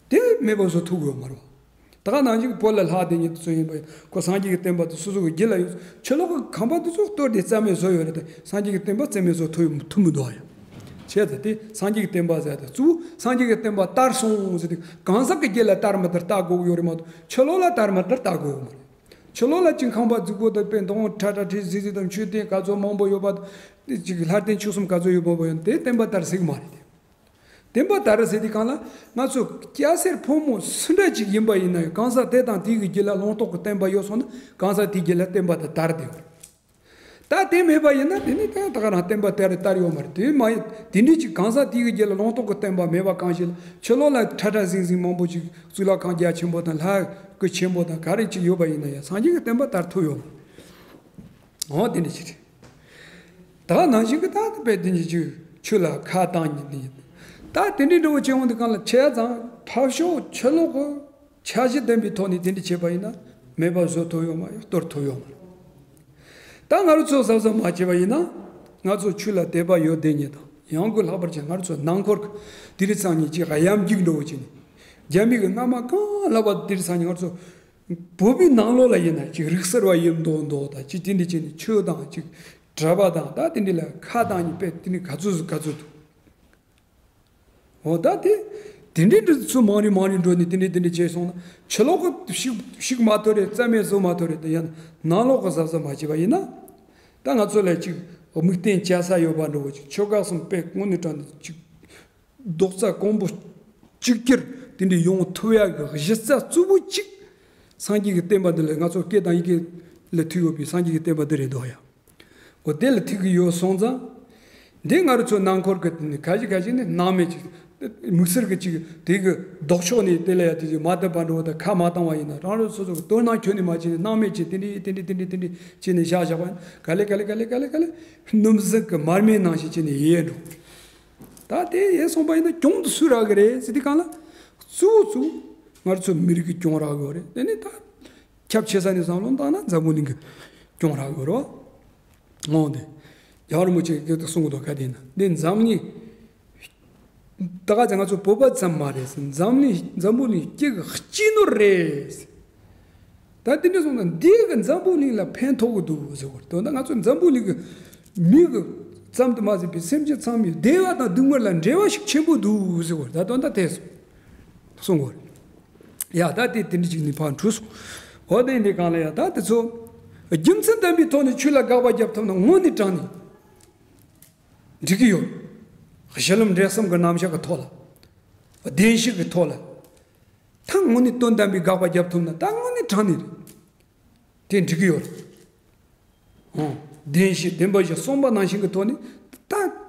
དེ་མེད་པ་བཟོ་ཐུབ་དགོས་མ་རེད་པ། ད་ག་ནང་བཞིན་བོད་ལ་ལྷ་དེ་ཉིད་དུ་ཚུལ་ཡིན་པ་ཡིན། ཁོ་སངས་རྒྱས་ཀྱི་བསྟན་པ་དེ་སོ་སོ་གི་རྒྱུད་ལ་ཡོད། ཕྱི་ལོགས་ཀྱི་ཁང་པ་དེ་ཚོ་གཏོར་ཏེ་རྩ་མེད་བཟོ་ཡོད་རེད་དེ། སངས་རྒྱས་ཀྱི་བསྟན་པ་རྩ་མེད་བཟོ་ཐུབ་ཐུབ་མི་འདུག་ཨ་ཡ། བྱས་ཙང་དེ་སངས་རྒྱས་ཀྱི་བསྟན་པ་ཟེར་ཏེ་གཙོ་བོ་སངས་རྒྱས་ཀྱི་བསྟན་པ་དར་སོང་ཟེར་ཏེ། གང་ཟག་གི་རྒྱུད་ལ་དར་མི་དར་ལྟ་དགོས་ཀྱི་ཡོད་རེད་མ་གཏོགས། ཕྱི་ལོགས་ལ་དར་མི་དར་ལྟ་དགོས་ཀྱི་མ་རེད། ཕྱི་ལོགས་ལ་ཅིག་ཁང་པ་རྫིག་པོ་དང་དཔེ་མདོག་ཁྲ་ཁྲ་ཁྲིག་ཁྲིག་ཟིག་དང་མཆོད་རྟེན་ག་ཚོད་མང་པོ་ཡོད་པ། ཅིག་ལྷ་རྟེན་མཆོད་གསུམ་ག་ཚོད་ཡོད་པ་ཡང་དེ་བསྟན་པ་དར་ཟིག་མ་རེད་དེ། བསྟན་པ་དར་ཟེར་དུས་སྒང་ལ་ང་ཚོ་སྐྱ་སེར་ཕོ་མོ་སུ་འདྲ་ཅིག་ཡིན་པ་ཡིན་ན་ཡང་། གང་ཟག་དེ་དང་དེའི་རྒྱུད་ལ་ལུང་རྟོགས་ཀྱི་བསྟན་པ་ཡོད་སོང་ན། གང་ཟག་དེའི་རྒྱུད་ལ་བསྟན་པ་དེ་དར་བསྡད་ཡོད་རེད། ད་དེ་མེད་པ་ཡིན་ན་དེ་ནི་ད་ད་ག་རང་བསྟན་པ་དར་དར་ཡོད་མ་རེད། དེ་མ་ཡིན་དེ་འདྲའི་ཅིག་གང་ཟག་དེའི་རྒྱུད་ལ་ལུང་རྟོགས་ཀྱི་བསྟན་པ་མེད་པ་གང་ཞིག་ལ། ཕྱི་ལོགས་ལ་ཁྲ་ཁྲ་ཟིང་ཟིང་མང་པོ་ཅིག་གཙུག་ལག་ཁང་རྒྱ་ཆེན་པོ་དང་ལྷ་སྐུ་ཆེན་པོ་དང་ག་རེ་ཅིག་ཡོད་པ་ཡིན་ན་ཡང་སངས་རྒྱས་ཀྱི་བསྟན་པ་དར་ཐུབ་ཡོད་མ་རེད། འོ་དེ་འདྲ་ཞིག་རེད། ད་ནང་བཞིན་གྱི་ད་དཔེ་དེ་འདྲ་ཅིག་ཆོས་ལ་ཁ་བཏང་ཉིན་ནི། ད་དེ་འདྲའི་འདྲ་བོ་བྱེད་འོང་དུས་སྒང་ལ། བྱས་ཙང་ཕར་ཕྱོགས་ཕྱི་ལོགས་ཀྱི་འཆར་གཞི་ལྡན་པའི་ཐོག་ནས་དེ་འདྲ་བྱས་པ་ཡིན་ན་མེད་པ་བཟོ་ཐུབ་ཡོད་མ་ཡོད། གཏོར་ཐུབ་ཡོད་མ་རེད། ད་ང་རང་ཚོ་གཟབ་གཟབ་མ་བྱས་པ་ཡིན་ན། ང་ཚོ་ཆོས་ལ་དད་པ་ཡོད་དེ་ཉིད་དང་། ཡང་སྒོས་ལྷག་པར་གྱི་ང་རང་ཚོ་ནང་འཁོར་གྱི་དེ་རིང་སང་ཉིན་ཅིག་གཡམ་རྒྱུག་འདྲ་བོ་བྱས་ནས། རྒྱ་མི་གི་སྔ་མ་གང་ལྷག་པ་དེ་རིང་སང་ཉིན་ང་རང་ཚོ་བོད་པའི་ནང་ལོགས་ལ་ཡིན་ན་ཅིག་རིག་གསར་བ་ཡིན་མདོག་མདོག་དང་། ཅིག་དེ་འདྲ་བྱས་ནས་ཆོས་དང་ཅིག་གྲྭ་པ་དང་ད་དེ་འདྲ་ལ་ཁ་བཏང་ནས་དཔེ་དེ་འདྲ་ག་ཚོད་ག་ཚོད་འདུག་འོ་ད་དེ་དེ་འདྲའི་འདྲ་ཚོ་མང་རིགས་མང་རིགས་འགྲོ་ནས་དེ་འདྲའི་དེ་འདྲའི་བྱས་སོང་ན། ཕྱི་ལོགས་ཀྱི་ཤིག་ཤིག་མ་ཐོ་རེད། རྩ་མེད་བཟོ་མ་ཐོ་རེད། དེ་ཡང་ནང་ལོགས་ཀྱི་གཟབ་གཟབ་མ་བྱས་པ་ཡིན་ན། ད་ང་ཚོ་ལ་ཅིག་དམིགས་རྟེན་བཅའ་ས་ཡོད་པ་འདྲ་བོ་ཅིག་ཆོ་ག་གསུམ་དཔེ་དངོས་གནས་དྲང་གནས་ཅིག་རྡོག་རྩ་གོང་བུ་གཅིག་གྱུར་དེ་འདྲ་ཡོང་ཐུབ་ཡག་གི་གཞི་རྩ་གཙོ་བོ་གཅིག་སངས་རྒྱས་ཀྱི་བསྟན་པ་འདི་ལ། ང་ཚོ་སྐད་དང་ཡི་གེ་ལ་ཐུག་ཡོད་པའི་སངས་རྒྱས་ཀྱི་བསྟན་པ་འདི་རེད་འདུག་ཡ། འོ་དེ་ལ་ཐུག་གི་ཡོད་སོང་ཙང་། འདི་ང་རང་ཚོ་ནང་འཁོར་གྱི་དེ་ནི་ཁ་ཞིག་ཁ་ཞིག་ནི་སྣང་མེད་ཅིག་དམིགས་བསལ་གྱི་ཅིག་དེ་གི་ལྡོག་ཕྱོགས་ནས་དེ་ལ་ཡ་དེ་ཅིག་མ་བསྡད་པ་འདྲ་བོ་དང་། ཁ་མ་བཏང་བ་ཡིན་ན་རང་རང་སོ་སོ་གི་དོ་སྣང་ཁྱོན་ནས་མ་བྱས་ནས། སྣང་མེད་ཅིག་དེ་འདྲ་དེ་འདྲ་དེ་འདྲ་དེ་འདྲ་བྱས་ནས་བཞག་བཞག་པ་ཡིན། ག་ལེ་ག་ལེ་ག་ལེ་ག་ལེ་ག་ལེ་སྣུམ་ཟེགས་ཀྱི་མར་མེ་ནང་བཞིན་བྱས་ནས་ཡལ་འགྲོ། ད་དེ་ཡལ་སོང་པ་ཡིན་ན་གྱོང་དེ་སུས་རག་གི་རེད་ཟེར་དུས་སྒང་ལ། གཙོ་བོ་གཙོ་བོ་ང་རང་ཚོ་མི་རིགས་ཀྱི་གྱོང་རག་གི་ཡོད་རེད། དེ་ནི་ད་ཁྱབ་ཆེ་ས་ནས་བསམ་བློ་བཏང་ན་འཛམ་བུ་གླིང་གི་གྱོང་རག་གི་ཡོད་རེད་བ། འོ་དེ་རྒྱལ་བ་རིན་པོ་ཆེ་གིས་གསུང་གི་འདུག་ག་དེ་ན་འདི་འཛམ་གླིང་། ད་ག་ཚོད་ང་ཚོ་བོད་པ་ཙམ་མ་རེད་ཟེར། འཛམ་གླིང་འཛམ་བུ་གླིང་སྤྱི་གི་སྤྱི་ནོར་རེད་ཟེར། ད་དེ་འདྲ་སོང་ན་འདི་གིས་འཛམ་བུ་གླིང་ལ་ཕན་ཐོགས་ཀྱི་འདུག་ཟེར་བ་རེད། དོན་དག་ང་ཚོ་འཛམ་བུ་གླིང་གི་མི་གི་ཙམ་དུ་མ་ཟད་པའི་སེམས་ཅན་ཚང་མའི་བདེ་བ་དང་སྡུག་བསྔལ་ལ་འབྲེལ་བ་ཞིག་ཆེན་པོ་འདུག་ཟེར་བ་རེད། ད་དོན་དག་དེ་གསུང་གི་རེད། ཡ་ད་དེ་དེ་འདྲ་ཅིག་ནས་ཕར་འཁྲུལ་སོང་། འོ་དེ་འདྲའི་སྒང་ལ་ཡ་ད་དེ་ཚོ་རྒྱུ་མཚན་ལྡན་པའི་ཐོག་ནས་ཆོས་ལ་དགག་པ་རྒྱབ་ཐུབ་ན་དངོས་གནས་དྲང་གནས་འགྲིག་གི་ཡོད། གཞི་ལམ་འབྲས་གསུམ་གྱི་རྣམ་གཞག་གི་ཐོག་ལ། བདེན་བཞི་གི་ཐོག་ལ། ད་དངོས་གནས་དོན་དམ་པའི་དགག་པ་རྒྱབ་ཐུབ་ན་ད་དངོས་གནས་དྲང་གནས་རེད། དེ་འགྲིག་གི་ཡོད་རེད། ཨོ། བདེན་བཞི་བདེན་པ་བཞི་གསུངས་པ་ནང་བཞིན་གྱི་ཐོག་ནས་ད།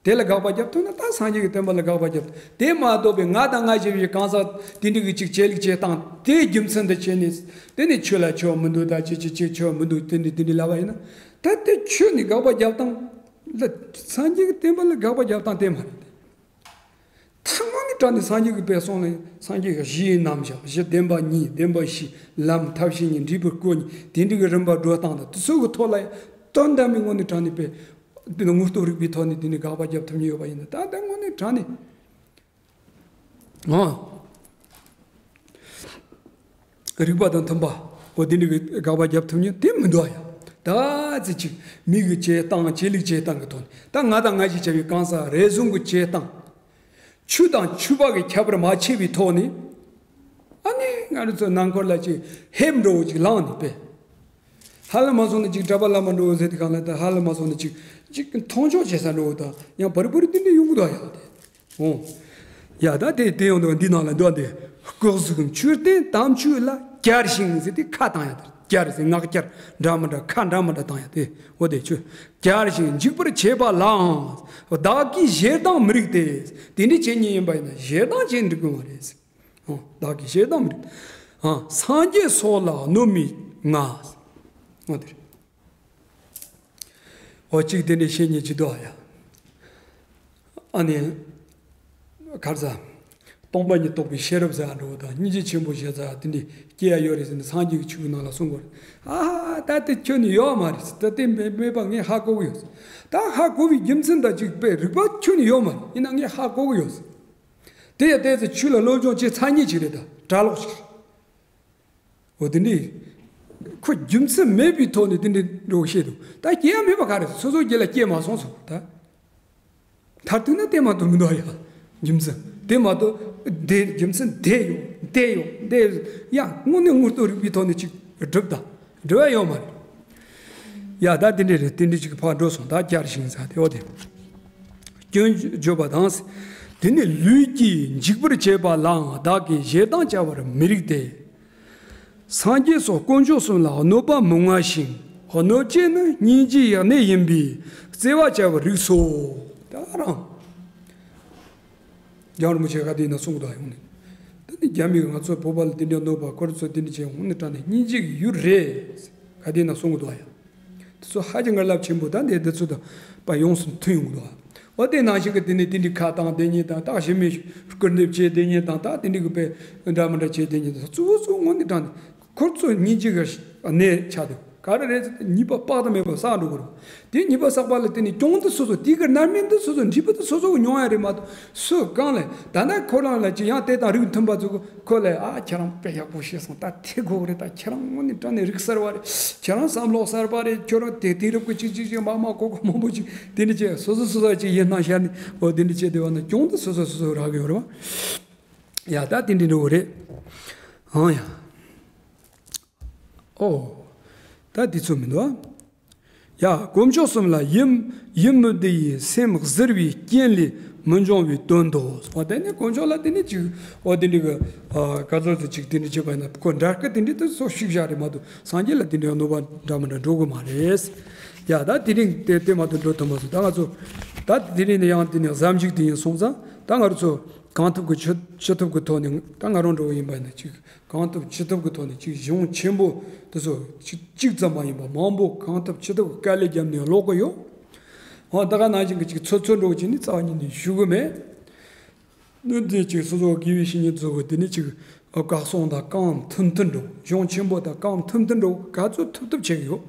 དེ་ལ་དགག་པ་རྒྱབ་ཐུབ་ན་ད་སངས་རྒྱས་ཀྱི་བསྟན་པ་ལ་དགག་པ་རྒྱབ། དེ་མ་གཏོགས་པའི་ང་དང་ང་ཞེས་པའི་གང་ཟག་དེ་འདྲ་གི་ཅིག་བྱེད་ལུགས་བྱེད་སྟངས་དེ་རྒྱུ་མཚན་དུ་བྱས་ནས། དེ་ནི་ཆོས་ལ་ཆོས་མི་འདུག་ད་ཅི་ཅི་ཅི་ཆོས་མི་འདུག་དེ་འདྲ་དེ་འདྲ་ལབ་པ་ཡིན་ན། ད་དེ་ཆོས་ནི་དགག་པ་རྒྱབ་སྟངས་ལ། སངས་རྒྱས་ཀྱི་བསྟན་པ་ལ་དགག་པ་རྒྱབ་སྟངས་དེ་མ་རེད། ད་དངོས་གནས་དྲང་གནས་སངས་རྒྱས་ཀྱི་དཔེ་སོང་ལ། སངས་རྒྱས་ཀྱི་གཞི་ཡི་རྣམ་གཞག་གཞི་བདེན་པ་གཉིས་བདེན་པ་བཞི་ལམ་ཐབས་ཤེས་གཉིས་འབྲས་བུ་སྐུ་གཉིས་དེ་འདྲ་གི་རིམ་པ་འགྲོ་སྟངས་དང་དེ་ཚོ་གི་ཐོག་ལ་དོན་དམ་པའི་དངོས་གནས་དྲང་གནས་དཔེ། དེ་ནི་དངོས་སྟོབས་རིག་པའི་ཐོག་ནས་དེ་ནི་དགག་པ་རྒྱབ་ཐུབ་མཁན་ཡོད་པ་ཡིན་ན། ད་ལྟ་དངོས་གནས་དྲང་གནས། ཨང་། རིགས་པ་དང་མཐུན་པ། འོ་དེ་འདྲ་གི་དགག་པ་རྒྱབ་ཐུབ་མཁན་དེ་མི་འདུག་ཨ་ཡ། ད་ཙི་ཅིག་མི་གི་བྱེད་སྟངས་བྱེད་ལུགས་བྱེད་སྟངས་ཀྱི་ཐོག་ནས། ད་ང་དང་ང་ཞེས་བྱ་བའི་གང་ཟག་རེ་ཟུང་གི་བྱེད་སྟངས། ཆོས་དང་ཆོས་པ་གི་ཁྱད་པར་མ་ཕྱེ་བའི་ཐོག་ནས། ཨ་ནི་ང་རང་ཚོ་ནང་འཁོར་ལ་ཅིག་ཧེབ་འགྲོ་བོ་ཅིག་ལངས་ནས་པས། ཧ་ལམ་མ་སོང་ན་ཅིག་གྲྭ་པ་བླ་མ་འགྲོ་བོ་ཟེར་དེ་གང་ལ་ད་ཧ་ལམ་མ་སོང་ན་ཅིག་ཅིག་མཐོང་ཆོག་བྱེད་ས་འགྲོ་བོ་དང་ཡང་བར་བར་དེ་འདྲ་ཡོང་གི་འདུག་ཡ་དེ། འོ། ཡ་ད་དེ་དེ་ཡོང་འདུག་འདི་ནང་ལ་འདུག་འདི། སྐུ་གཟུགས་མཆོད་རྟེན་དམ་ཆོས་ལ་བསྐྱར་ཞིང་ཟེར་དེ་ཁ་བཏང་ཡ་དེ་བསྐྱར་ཟེར་ངག་བསྐྱར་འདྲ་མི་འདྲ་ཁ་འདྲ་མི་འདྲ་བཏང་ཡ་དེ་འོ་དེ་ཆོས་བསྐྱར་ཞིང་འཇིག་པར་བྱེད་པ་ལའང་བདག་གིས་ཞེ་སྡང་མི་རིགས་ཏེ། དེ་འདྲའི་བྱེད་ཉེན་ཡིན་པ་ཡིན་ན་ཞེ་སྡང་བྱེད་འགྲིག་གི་མ་རེད། འོ་བདག་གིས་ཞེ་སྡང་མི་རིགས། ཨ་སངས་རྒྱས་སོགས་ལ་གནོད་མི་ང་། འོ་དེ་རེད། འོ་གཅིག་དེ་འདྲའི་བཤད་ཉེན་ཅི་འདུག་ཨ་ཡ། ཨ་ནི། གར་ཟ། སྟོང་པ་ཉིད་རྟོགས་པའི་ཤེས་རབ་ཟེར་བ་འགྲོ་བ་དང་སྙིང་རྗེ་ཆེན་པོ་ཞེས་ཟེར་བ་དེ་འདྲའི་སྐྱེ་ཡ་ཡོད་རེད་ཟེར་ནས་སངས་རྒྱས་ཀྱི་ཆོས་ཀྱི་ནང་ལ་གསུང་གི་ཡོད་རེད། ཨ་ད་དེ་ཁྱོན་ནས་ཡོད་མ་རེད་ཟེར། ད་དེ་མེད་མེད་པ་ངས་ཧ་གོ་གི་ཡོད་ཟེར། ད་ཧ་གོ་བའི་རྒྱུ་མཚན་དང་གཅིག་པའི་རིགས་པ་ཁྱོན་ནས་ཡོད་མ་རེད། ཡིན་ན་ངས་ཧ་གོ་གི་ཡོད་ཟེར། དེ་ཡང་ཏོག་ཙམ་ཆོས་ལ་སློབ་སྦྱོང་བྱེད་ཚར་ཉེན་ཅིག་རེད་ད། གྲྭ་ལོག་ཅིག་རེད། འོ་དེ་འདྲའི། ཁོ་རྒྱུ་མཚན་མེད་པའི་ཐོག་ནས་དེ་འདྲའི་འགྲོ་བཤད་འདུག་ད་སྐྱེ་ཡ་མེད་པ་ག་རེ་སོ་སོ་རྒྱུད་ལ་སྐྱེས་མ་སོང་ཟེར་ད། མཐར་ཐུག་ན་དེ་མ་གཏོགས་མི་འདུག་ཡ། རྒྱུ་མཚན་དེ་མ་གཏོགས་དེ་རྒྱུ་མཚན་དེ་ཡོད་དེ་ཡོད་དེ་ཡོད་ཡ་དངོས་གནས་དངོས་རྟོགས་རིག་པའི་ཐོག་ནས་ཅིག་སྒྲུབ་ད་སྒྲུབ་ཡ་ཡོད་མ་རེད། ཡ་ད་དེ་འདྲ་རེད། དེ་འདྲ་ཅིག་ཕར་འགྲོ་སོང་ད་བསྐྱར་ཞིང་ཟེར་དེ་འོ་དེ། སྐྱོན་བརྗོད་པ་དང་། དེ་ནི་ལུས་ཀྱིས་འཇིག་པར་བྱེད་པ་ལའང་བདག་གིས་ཞེ་སྡང་བྱ་བར་མི་རིགས་ཏེ། སངས་རྒྱས་སོགས་དཀོན་མཆོག་གསུམ་ལ་གནོད་པ་མི་མངའ་ཞིང་གནོད་བྱེད་ནི་སྙིང་རྗེའི་གནས་ཡིན་པས་བརྩེ་བ་བྱ་བར་རིགས་སོ། ད་རང་། རྒྱལ་བ་རིན་པོ་ཆེ་ག་དེ་ཡིན་ན་གསུང་གི་འདུག་ཡོང་ནས། ད་ནི་རྒྱ་མིས་ང་ཚོ་བོད་པ་ལ་དེ་འདྲའི་གནོད་པ་ཁོ་རང་ཚོ་དེ་འདྲ་བྱས་འོང་ནས་དྲང་ནས་སྙིང་རྗེ་གི་ཡུལ་རེད། ག་དེ་ཡིན་ན་གསུང་གི་འདུག་ཡ། དེ་ཚོ་ཧ་ཅང་གི་རླབས་ཆེན་པོ་ད་འདི་དེ་ཚོ་དང་པ་ཡོངས་སུ་མཐུན་ཡོང་གི་འདུག་འོ་དེ་ནང་བཞིན་གྱི་དེ་ནས་དེ་འདྲའི་ཁ་བཏང་དེ་ཉིད་དང་ད་ཞི་མི་སྐུར་འདེབས་བྱས་དེ་ཉིད་དང་ད་དེ་འདྲའི་གི་དཔེ་འདྲ་མི་འདྲ་བྱས་དེ་ཉིད་དང་གཙོ་བོ་གཙོ་བོ་དངོས་གནས་དྲང་ནས་ཁོ་ཚོ་སྙིང་རྗེ་གི་གནས་ཆགས་འདུག་ག་རེ་རེད་ཟེར་ན་ཉེས་པ་དཔག་ཏུ་མེད་པ་བསགས་འགྲོ་གི་རེད། དེ་ཉེས་པ་བསགས་པ་ལ་བརྟེན་ནས་གྱོང་དེ་སོ་སོ་དེའི་གི་རྣམ་སྨིན་དེ་སོ་སོ་འབྲས་བུ་དེ་སོ་སོ་གི་མྱོང་ཡ་རེད་མ་གཏོགས་སུ་གང་ལས་ད་ལྟ་ཁོ་རང་ལ་ཅི་ཡང་དེ་དང་རིགས་མཐུན་པ་ཚོ་གི་ཁོ་ལས་ཨ་ཁྱེད་རང་དཔེ་ཡག་པོ་བཤད་སོང་ད་དེ་དགོས་རེད་ད་ཁྱེད་རང་དངོས་གནས་དྲང་ནས་རིག་གསར་བ་རེད། ཁྱེད་རང་བསམ་བློ་གསར་པ་རེད། ཁྱོད་རང་དེ་དེང་རབས་ཀྱི་ཅིག་ཅིག་ཅིག་མ་མ་གོ་གོ་མང་པོ་ཅིག་དེ་འདྲ་བྱས་སོ་སོ་སོ་སོ་ཅིག་ཡིན་སྣང་ཤར་ནས་འོ་དེ་འདྲ་བྱས་བསྡད་པ་ན་གྱོང་དེ་སོ་སོ་སོ་སོ་རག་གི་ཡོད་རེད་བ། ཡ་ད་དེ་འདྲ་འགྲོ་གི་རེད། ཨང་ཡ། ཨོ། ད་དེ་ཚོ་མི་འདུག་ཨ། ཡ། དཀོན་མཆོག་གསུམ་ལ་ཡིད་ཡིད་མི་བདེ་ཡི་སེམས་གཟིར་བའི་རྐྱེན་ལས་མི་འབྱུང་བའི་དོན་ཏོ། འོ་དེ་ནི་དཀོན་མཆོག་ལ་དེ་ནི་ཅིག་འོ་དེ་འདྲི་གི་ག་ཚོད་ཅིག་དེ་འདྲི་བྱེད་པ་ཡིན་ན་ཁོ་འདྲ་སྐད་དེ་འདྲི་དུ་སོ་ཤིག་བཞག་རེད་མ་གཏོགས་སངས་རྒྱས་ལ་དེ་འདྲི་གནོད་པ་འདྲ་མི་འདྲ་འགྲོ་གི་མ་རེད། ཡ་ད་དེ་རིང་དེ་དེ་མ་གཏོགས་འགྲོ་ཐུབ་མ་སོང་ད་ང་ཚོ། ད་དེ་རིང་ནི་ཡང་དེ་ནི་གཟའ་མཇུག་དེ་ཡིན་སོང་ཙང་ད་ང་རང་ཚོ་གང་ཐུབ་ཀྱི་ཅི་ཅི་ཐུབ་ཀྱི་ཐོག་ནས་ད་ང་རང་འགྲོ་བ་ཡིན་པ་ཡིན་ན་ཅིག་གང་ཐུབ་ཅི་ཐུབ་ཀྱི་ཐོག་ནས་ཅིག་གཞུང་ཆེན་པོ་དེ་ཚོ་ཅིག་གཅིག་ཙམ་མ་ཡིན་པ་མང་པོ་གང་ཐུབ་ཅི་ཐུབ་ཀྱི་དཀའ་ལས་བརྒྱབ་ནས་ཀློག་གི་ཡོད། འོ་ད་ག་ནང་བཞིན་གྱི་ཅིག་ཚོད་ཚོད་འགྲོ་བྱས་ནས་རྩ་བ་ཉིད་ནས་ཞུ་གི་མེད། སྣོད་འདི་ཅིག་སོ་སོ་དགེ་བའི་བཤེས་གཉེན་ཚོ་གི་དེ་ནས་ཅིག་བཀའ་གསུང་དང་གང་མཐུན་མཐུན་འགྲོ་གཞུང་ཆེན་པོ་དང་གང་མཐུན་མཐུན་འགྲོ་ག་ཚོད་ཐུབ་ཐུབ་བྱེད་གི་ཡོད།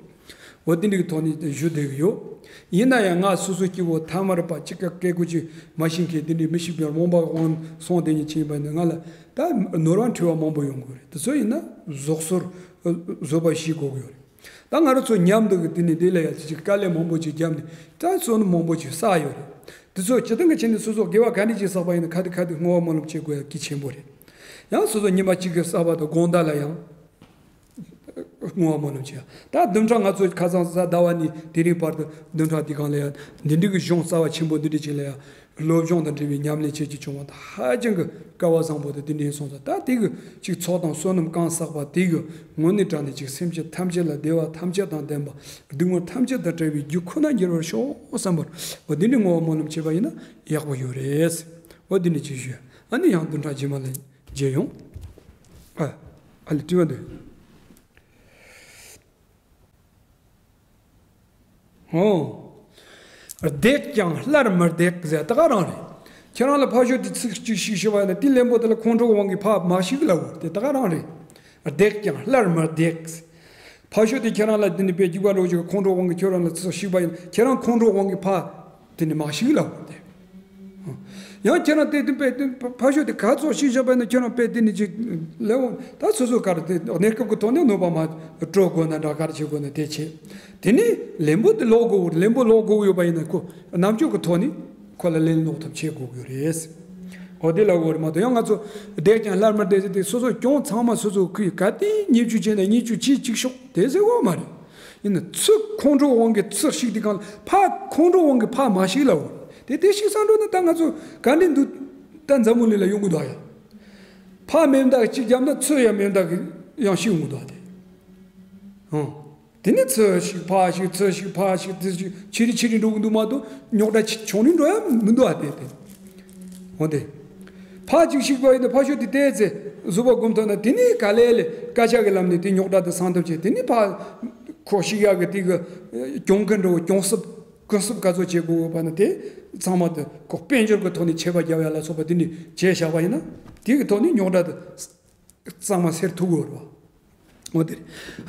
འོ་དེ་འདྲའི་ཐོག་ནས་ཞུ་བསྡད་ཀྱི་ཡོད། ཡིན་ན་ཡང་ང་སོ་སོ་སྐྱེ་བོ་ཐ་མལ་པ་གཅིག་ཀ་སྐད་ཀོ་ཅིག་མ་ཤེས་མཁན་དེ་འདྲའི་མི་ཤེས་པའི་རྨོངས་པ་དབང་སོང་དེ་ཉིད་ཕྱིན་པ་ནི་ང་ལ་ད་ནོར་བ་འཁྲི་བ་མང་པོ་ཡོང་གི་ཡོད་རེད། དེ་ཚོ་ཡིན་ན་བཟོད་གསོལ་བཟོད་པ་ཞུ་དགོས་ཀྱི་ཡོད་རེད། ད་ང་རང་ཚོ་མཉམ་དུ་གི་དེ་ནས་དེ་ལ་ཡང་ཅིག་དཀའ་ལས་མང་པོ་ཅིག་བརྒྱབ་ནས་ད་བསོད་ནམས་མང་པོ་ཅིག་བསགས་ཡོད་རེད། དེ་ཚོ་སྤྱི་བཏང་གི་ཆ་ནས་སོ་སོ་དགེ་བ་ག་འདྲ་ཅིག་བསགས་པ་ཡིན་ན་ག་དུས་ག་དུས་བསྔོ་བ་སྨོན་ལམ་བྱེད་དགོས་ཡ་གལ་ཆེན་པོ་རེད། ཡང་སོ་སོ་ཉི་མ་གཅིག་གི་བསགས་པ་དང་དགོང་དག་ལ་ཡང་བསྔོ་བ་སྨོན་ལམ་བྱེད་ཡ། ད་བདུན་ཕྲག་ང་ཚོ་ཁ་སང་གཟའ་ཟླ་བ་ནས་དེ་རིང་བར་དུ་བདུན་ཕྲག་འདི་སྒང་ལ་ཡང་འདི་འདྲའི་གི་གཞུང་རྩ་བ་ཆེན་པོ་འདི་འདྲ་ཅིག་ལ་ཡང་སློབ་སྦྱོང་དང་འབྲེལ་བའི་ཉམས་ལེན་བྱེད་ཀྱི་བྱུང་བ་དང་ཧ་ཅང་གི་སྐལ་བ་བཟང་པོ་དང་དེ་འདྲ་ཡིན་སོང་ཙང་ད་དེ་གི་ཅིག་ཚོགས་དང་བསོད་ནམས་གང་བསགས་པ་དེ་གི་དངོས་གནས་དྲང་གནས་ཅིག་སེམས་ཅན་ཐམས་ཅད་ལ་བདེ་བ་ཐམས་ཅད་དང་ལྡན་པ་སྡུག་བསྔལ་ཐམས་ཅད་དང་བྲལ་བའི་རྒྱུ་ཁོ་ན་འགྱུར་བར་ཤོག་བསམ་པར་འོ་འདི་འདྲའི་བསྔོ་བ་སྨོན་ལམ་བྱས་པ་ཡིན་ན་ཡག་པོ་ཡོད་རེད། འོ་འདི་འདྲ་ཅིག་ཞུ། ཨ་ནི་ཡང་བདུན་ཕྲག་རྗེས་མ་ལ་མཇལ་ཡོང་། ཨ་ཨ་ལས་དྲི་བ་འདུག་ཨོ། བརྡེག་ཀྱང་སླར་མི་བརྡེག་ཟེར་ད་ག་རང་རེད། ཁྱེད་རང་ལ་ཕ་ཤོད་དེ་ཚིག་གཅིག་ཞིག་ཞུ་བ་ཡིན་ན་དེ་ལན་པོ་དེ་ལ་ཁོང་ཁྲོ་གི་དབང་གིས་ཕ་མ་ཞིག་ལབ་འོ་དེ་ད་ག་རང་རེད། བརྡེག་ཀྱང་སླར་མི་བརྡེག་ཕ་ཤོད་དེ་ཁྱེད་རང་ལ་དེ་ནི་དཔེ་རྒྱུག་པ་འགྲོ་ཞིག་ཁོང་ཁྲོ་དབང་གིས་ཁྱོད་རང་ལ་ཚིག་ཞིག་པ་ཡིན་ན་ཁྱེད་རང་ཁོང་ཁྲོ་དབང་གིས་ཕ། དེ་ནི་མ་ཤི་ལ་འོ་དེ། ཡང་ཁྱེད་རང་དེ་དུ་པས་དུ་ཕ་ཤོད་དེ་ག་ཚོད་ཤི་བཞག་པ་ཡིན་ན་ཁྱེད་རང་པས་དེ་ནི་ཅིག་ལེའོ་ད་སོ་སོ་གར་དེ་གནས་སྐབས་ཀྱི་ཐོག་ནས་གནོད་པ་མ་སྤྲོད་དགོས་ན་འདྲ་གར་བྱེད་དགོས་ན་དེ་བྱེད། དེ་ནི་ལན་པོ་དེ་ལོག་དགོས་ལན་པོ་ལོག་དགོས་ཡོད་པ་ཡིན་ན་ཁོ་རྣམ་དཔྱོད་ཀྱི་ཐོག་ནས་ཁོ་ལ་ལན་ལོག་ཐབས་བྱེད་དགོས་ཀྱི་རེད། འོ་དེ་ལ་འོ་རེད་མ་གཏོགས། ཡང་ང་ཚོ་བསྡད་ཀྱང་སླར་མར་བསྡད་ཟེར་དེ། སོ་སོ་གྱོང་ཚང་མ་སོ་སོ་ཁུར་ག་དེ་ཉེས་བཅུ་བྱས་ན་ཉེས་བཅུ་གཅིག་གཅིག་ཤོག་དེ་ཟེར་འོ་མ་རེད། ཡིན་ན་ཚུར་ཁོང་ཁྲོ་དབང་གིས་ཚུར་ཞིག་དེ་གང་ལ་ཕར་ཁོང་ཁྲོ་དབང་གིས་ཕར་མ་ཞིག་ལ་འོ་རེད། དེ་དེ་ཞིག་བསམ་འགྲོ་ན་ད་ང་ཚོ་ག་འདྲ་འདུག་ད་འཛམ་བུ་གླིང་ལ་ཡོང་གི་འདུག་ཨ། ཡ། ཕར་མེ་མདའ་གཅིག་བརྒྱབ་ན་ཚུར་ཡང་མེ་མདའ་ཡང་ཞིག་འོང་གི་འདུག་ཨ། དེ། ཨང་། དེ་ནས་ཚུར་ཞིག་ཕར་ཞིག་ཚུར་ཞིག་ཕར་ཞིག་དེ་ཞིག་ཆེ་རུ་ཆེ་རུ་འགྲོ་གི་འདུག་མ་གཏོགས་རྙོག་དྲ་ཆེ་ཆུང་རུ་འགྲོ་ཡ་མི་འདུག་ཨ། དེ་དེ། འོ་དེ། ཕར་ཅིག་ཞིག་པ་ཡིན་ན་ཕར་ཕྱོགས་དེ་བལྟས་ཚེ་བཟོད་པ་སྒོམ་ཐུབ་ན། དེ་ནས་ག་ལེ་ལེ་བཀའ་ཤག་གི་ལམ་ནས་དེ་རྙོག་དྲ་དེ་སངས་ཐབས་བྱས། དེ་ནས་ཕར་ཁོ་ཞིག་ཡག་གི་དེ་གི་གྱོང་གུན་འགྲོ། གྱོང་གསབ་གུན་གསབ་ག་ཚོད་བྱེད་དགོས་པ་ན་དེ་ཚང་མ་དེ་ཁོ་དཔལ་འབྱོར་གི་ཐོག་ནས་ཆད་པ་བརྒྱབ་ཡ་ལ་སོགས་པ་དེ་འདྲ་བྱས་བཞག་པ་ཡིན་ན། དེ་གི་ཐོག་ནས་རྙོག་དྲ་དེ་གཙང་མ་སེལ་ཐུབ་ཀྱི་ཡོད་རེད་བ། འོ་དེ་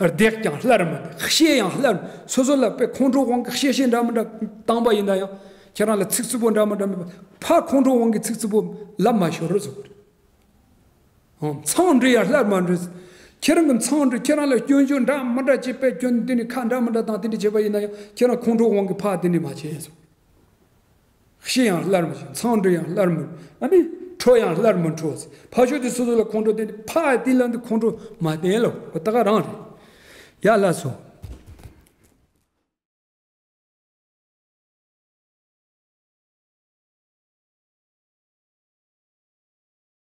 རེད། བསྡད་ཀྱང་སླར་མི་འདུག་བཤད་ཡང་སླར། སོ་སོ་ལ་དཔེ་ཁོང་ཁྲོ་དབང་གིས་བཤད་བཤད་འདྲ་མི་འདྲ་བཏང་པ་ཡིན་ན་ཡང་། ཁྱེད་རང་ལ་ཚིག་རྩུབ་པོ་འདྲ་མི་འདྲ་མེད་པ། ཕར་ཁོང་ཁྲོ་དབང་གིས་ཚིག་རྩུབ་པོ་ལབ་མ་ཤོར་རོགས་ཟེར་གི་རེད། ཨང་། མཚང་འདྲུ་ཡང་སླར་མ་འདྲུ། ཁྱེད་རང་གི་མཚང་འདྲུ། ཁྱེད་རང་ལ་སྐྱོན་བརྗོད་འདྲ་མི་འདྲ་བྱས་པས། སྐྱོན་དེ་ནི་ཁ་འདྲ་མི་འདྲ་དང་དེ་འདྲ་བྱས་པ་ཡིན་ན་ཡང་། ཁྱེད་རང་ཁོང་ཁྲོ་དབང་གིས་ཕར་དེ་འདྲ་མ་བྱས་ཟེར། བཤད་ཡང་སླར་མི་བཤད། མཚང་འདྲུ་ཡང་སླར་མི། ཨ་ནི་ཁྲོ་ཡང་སླར་མི་ཁྲོ་ཟེར། ཕར་ཕྱོགས་དེ་སོ་སོ་ལ་ཁོང་ཁྲོ་བསྟན་ཏེ་ཕར་དེ་ལ་འདི་ཁོང་ཁྲོ་མ་བསྟན་ལོ། འོ་ད་ག་རང་རེད། ཡ་ལགས་སོ།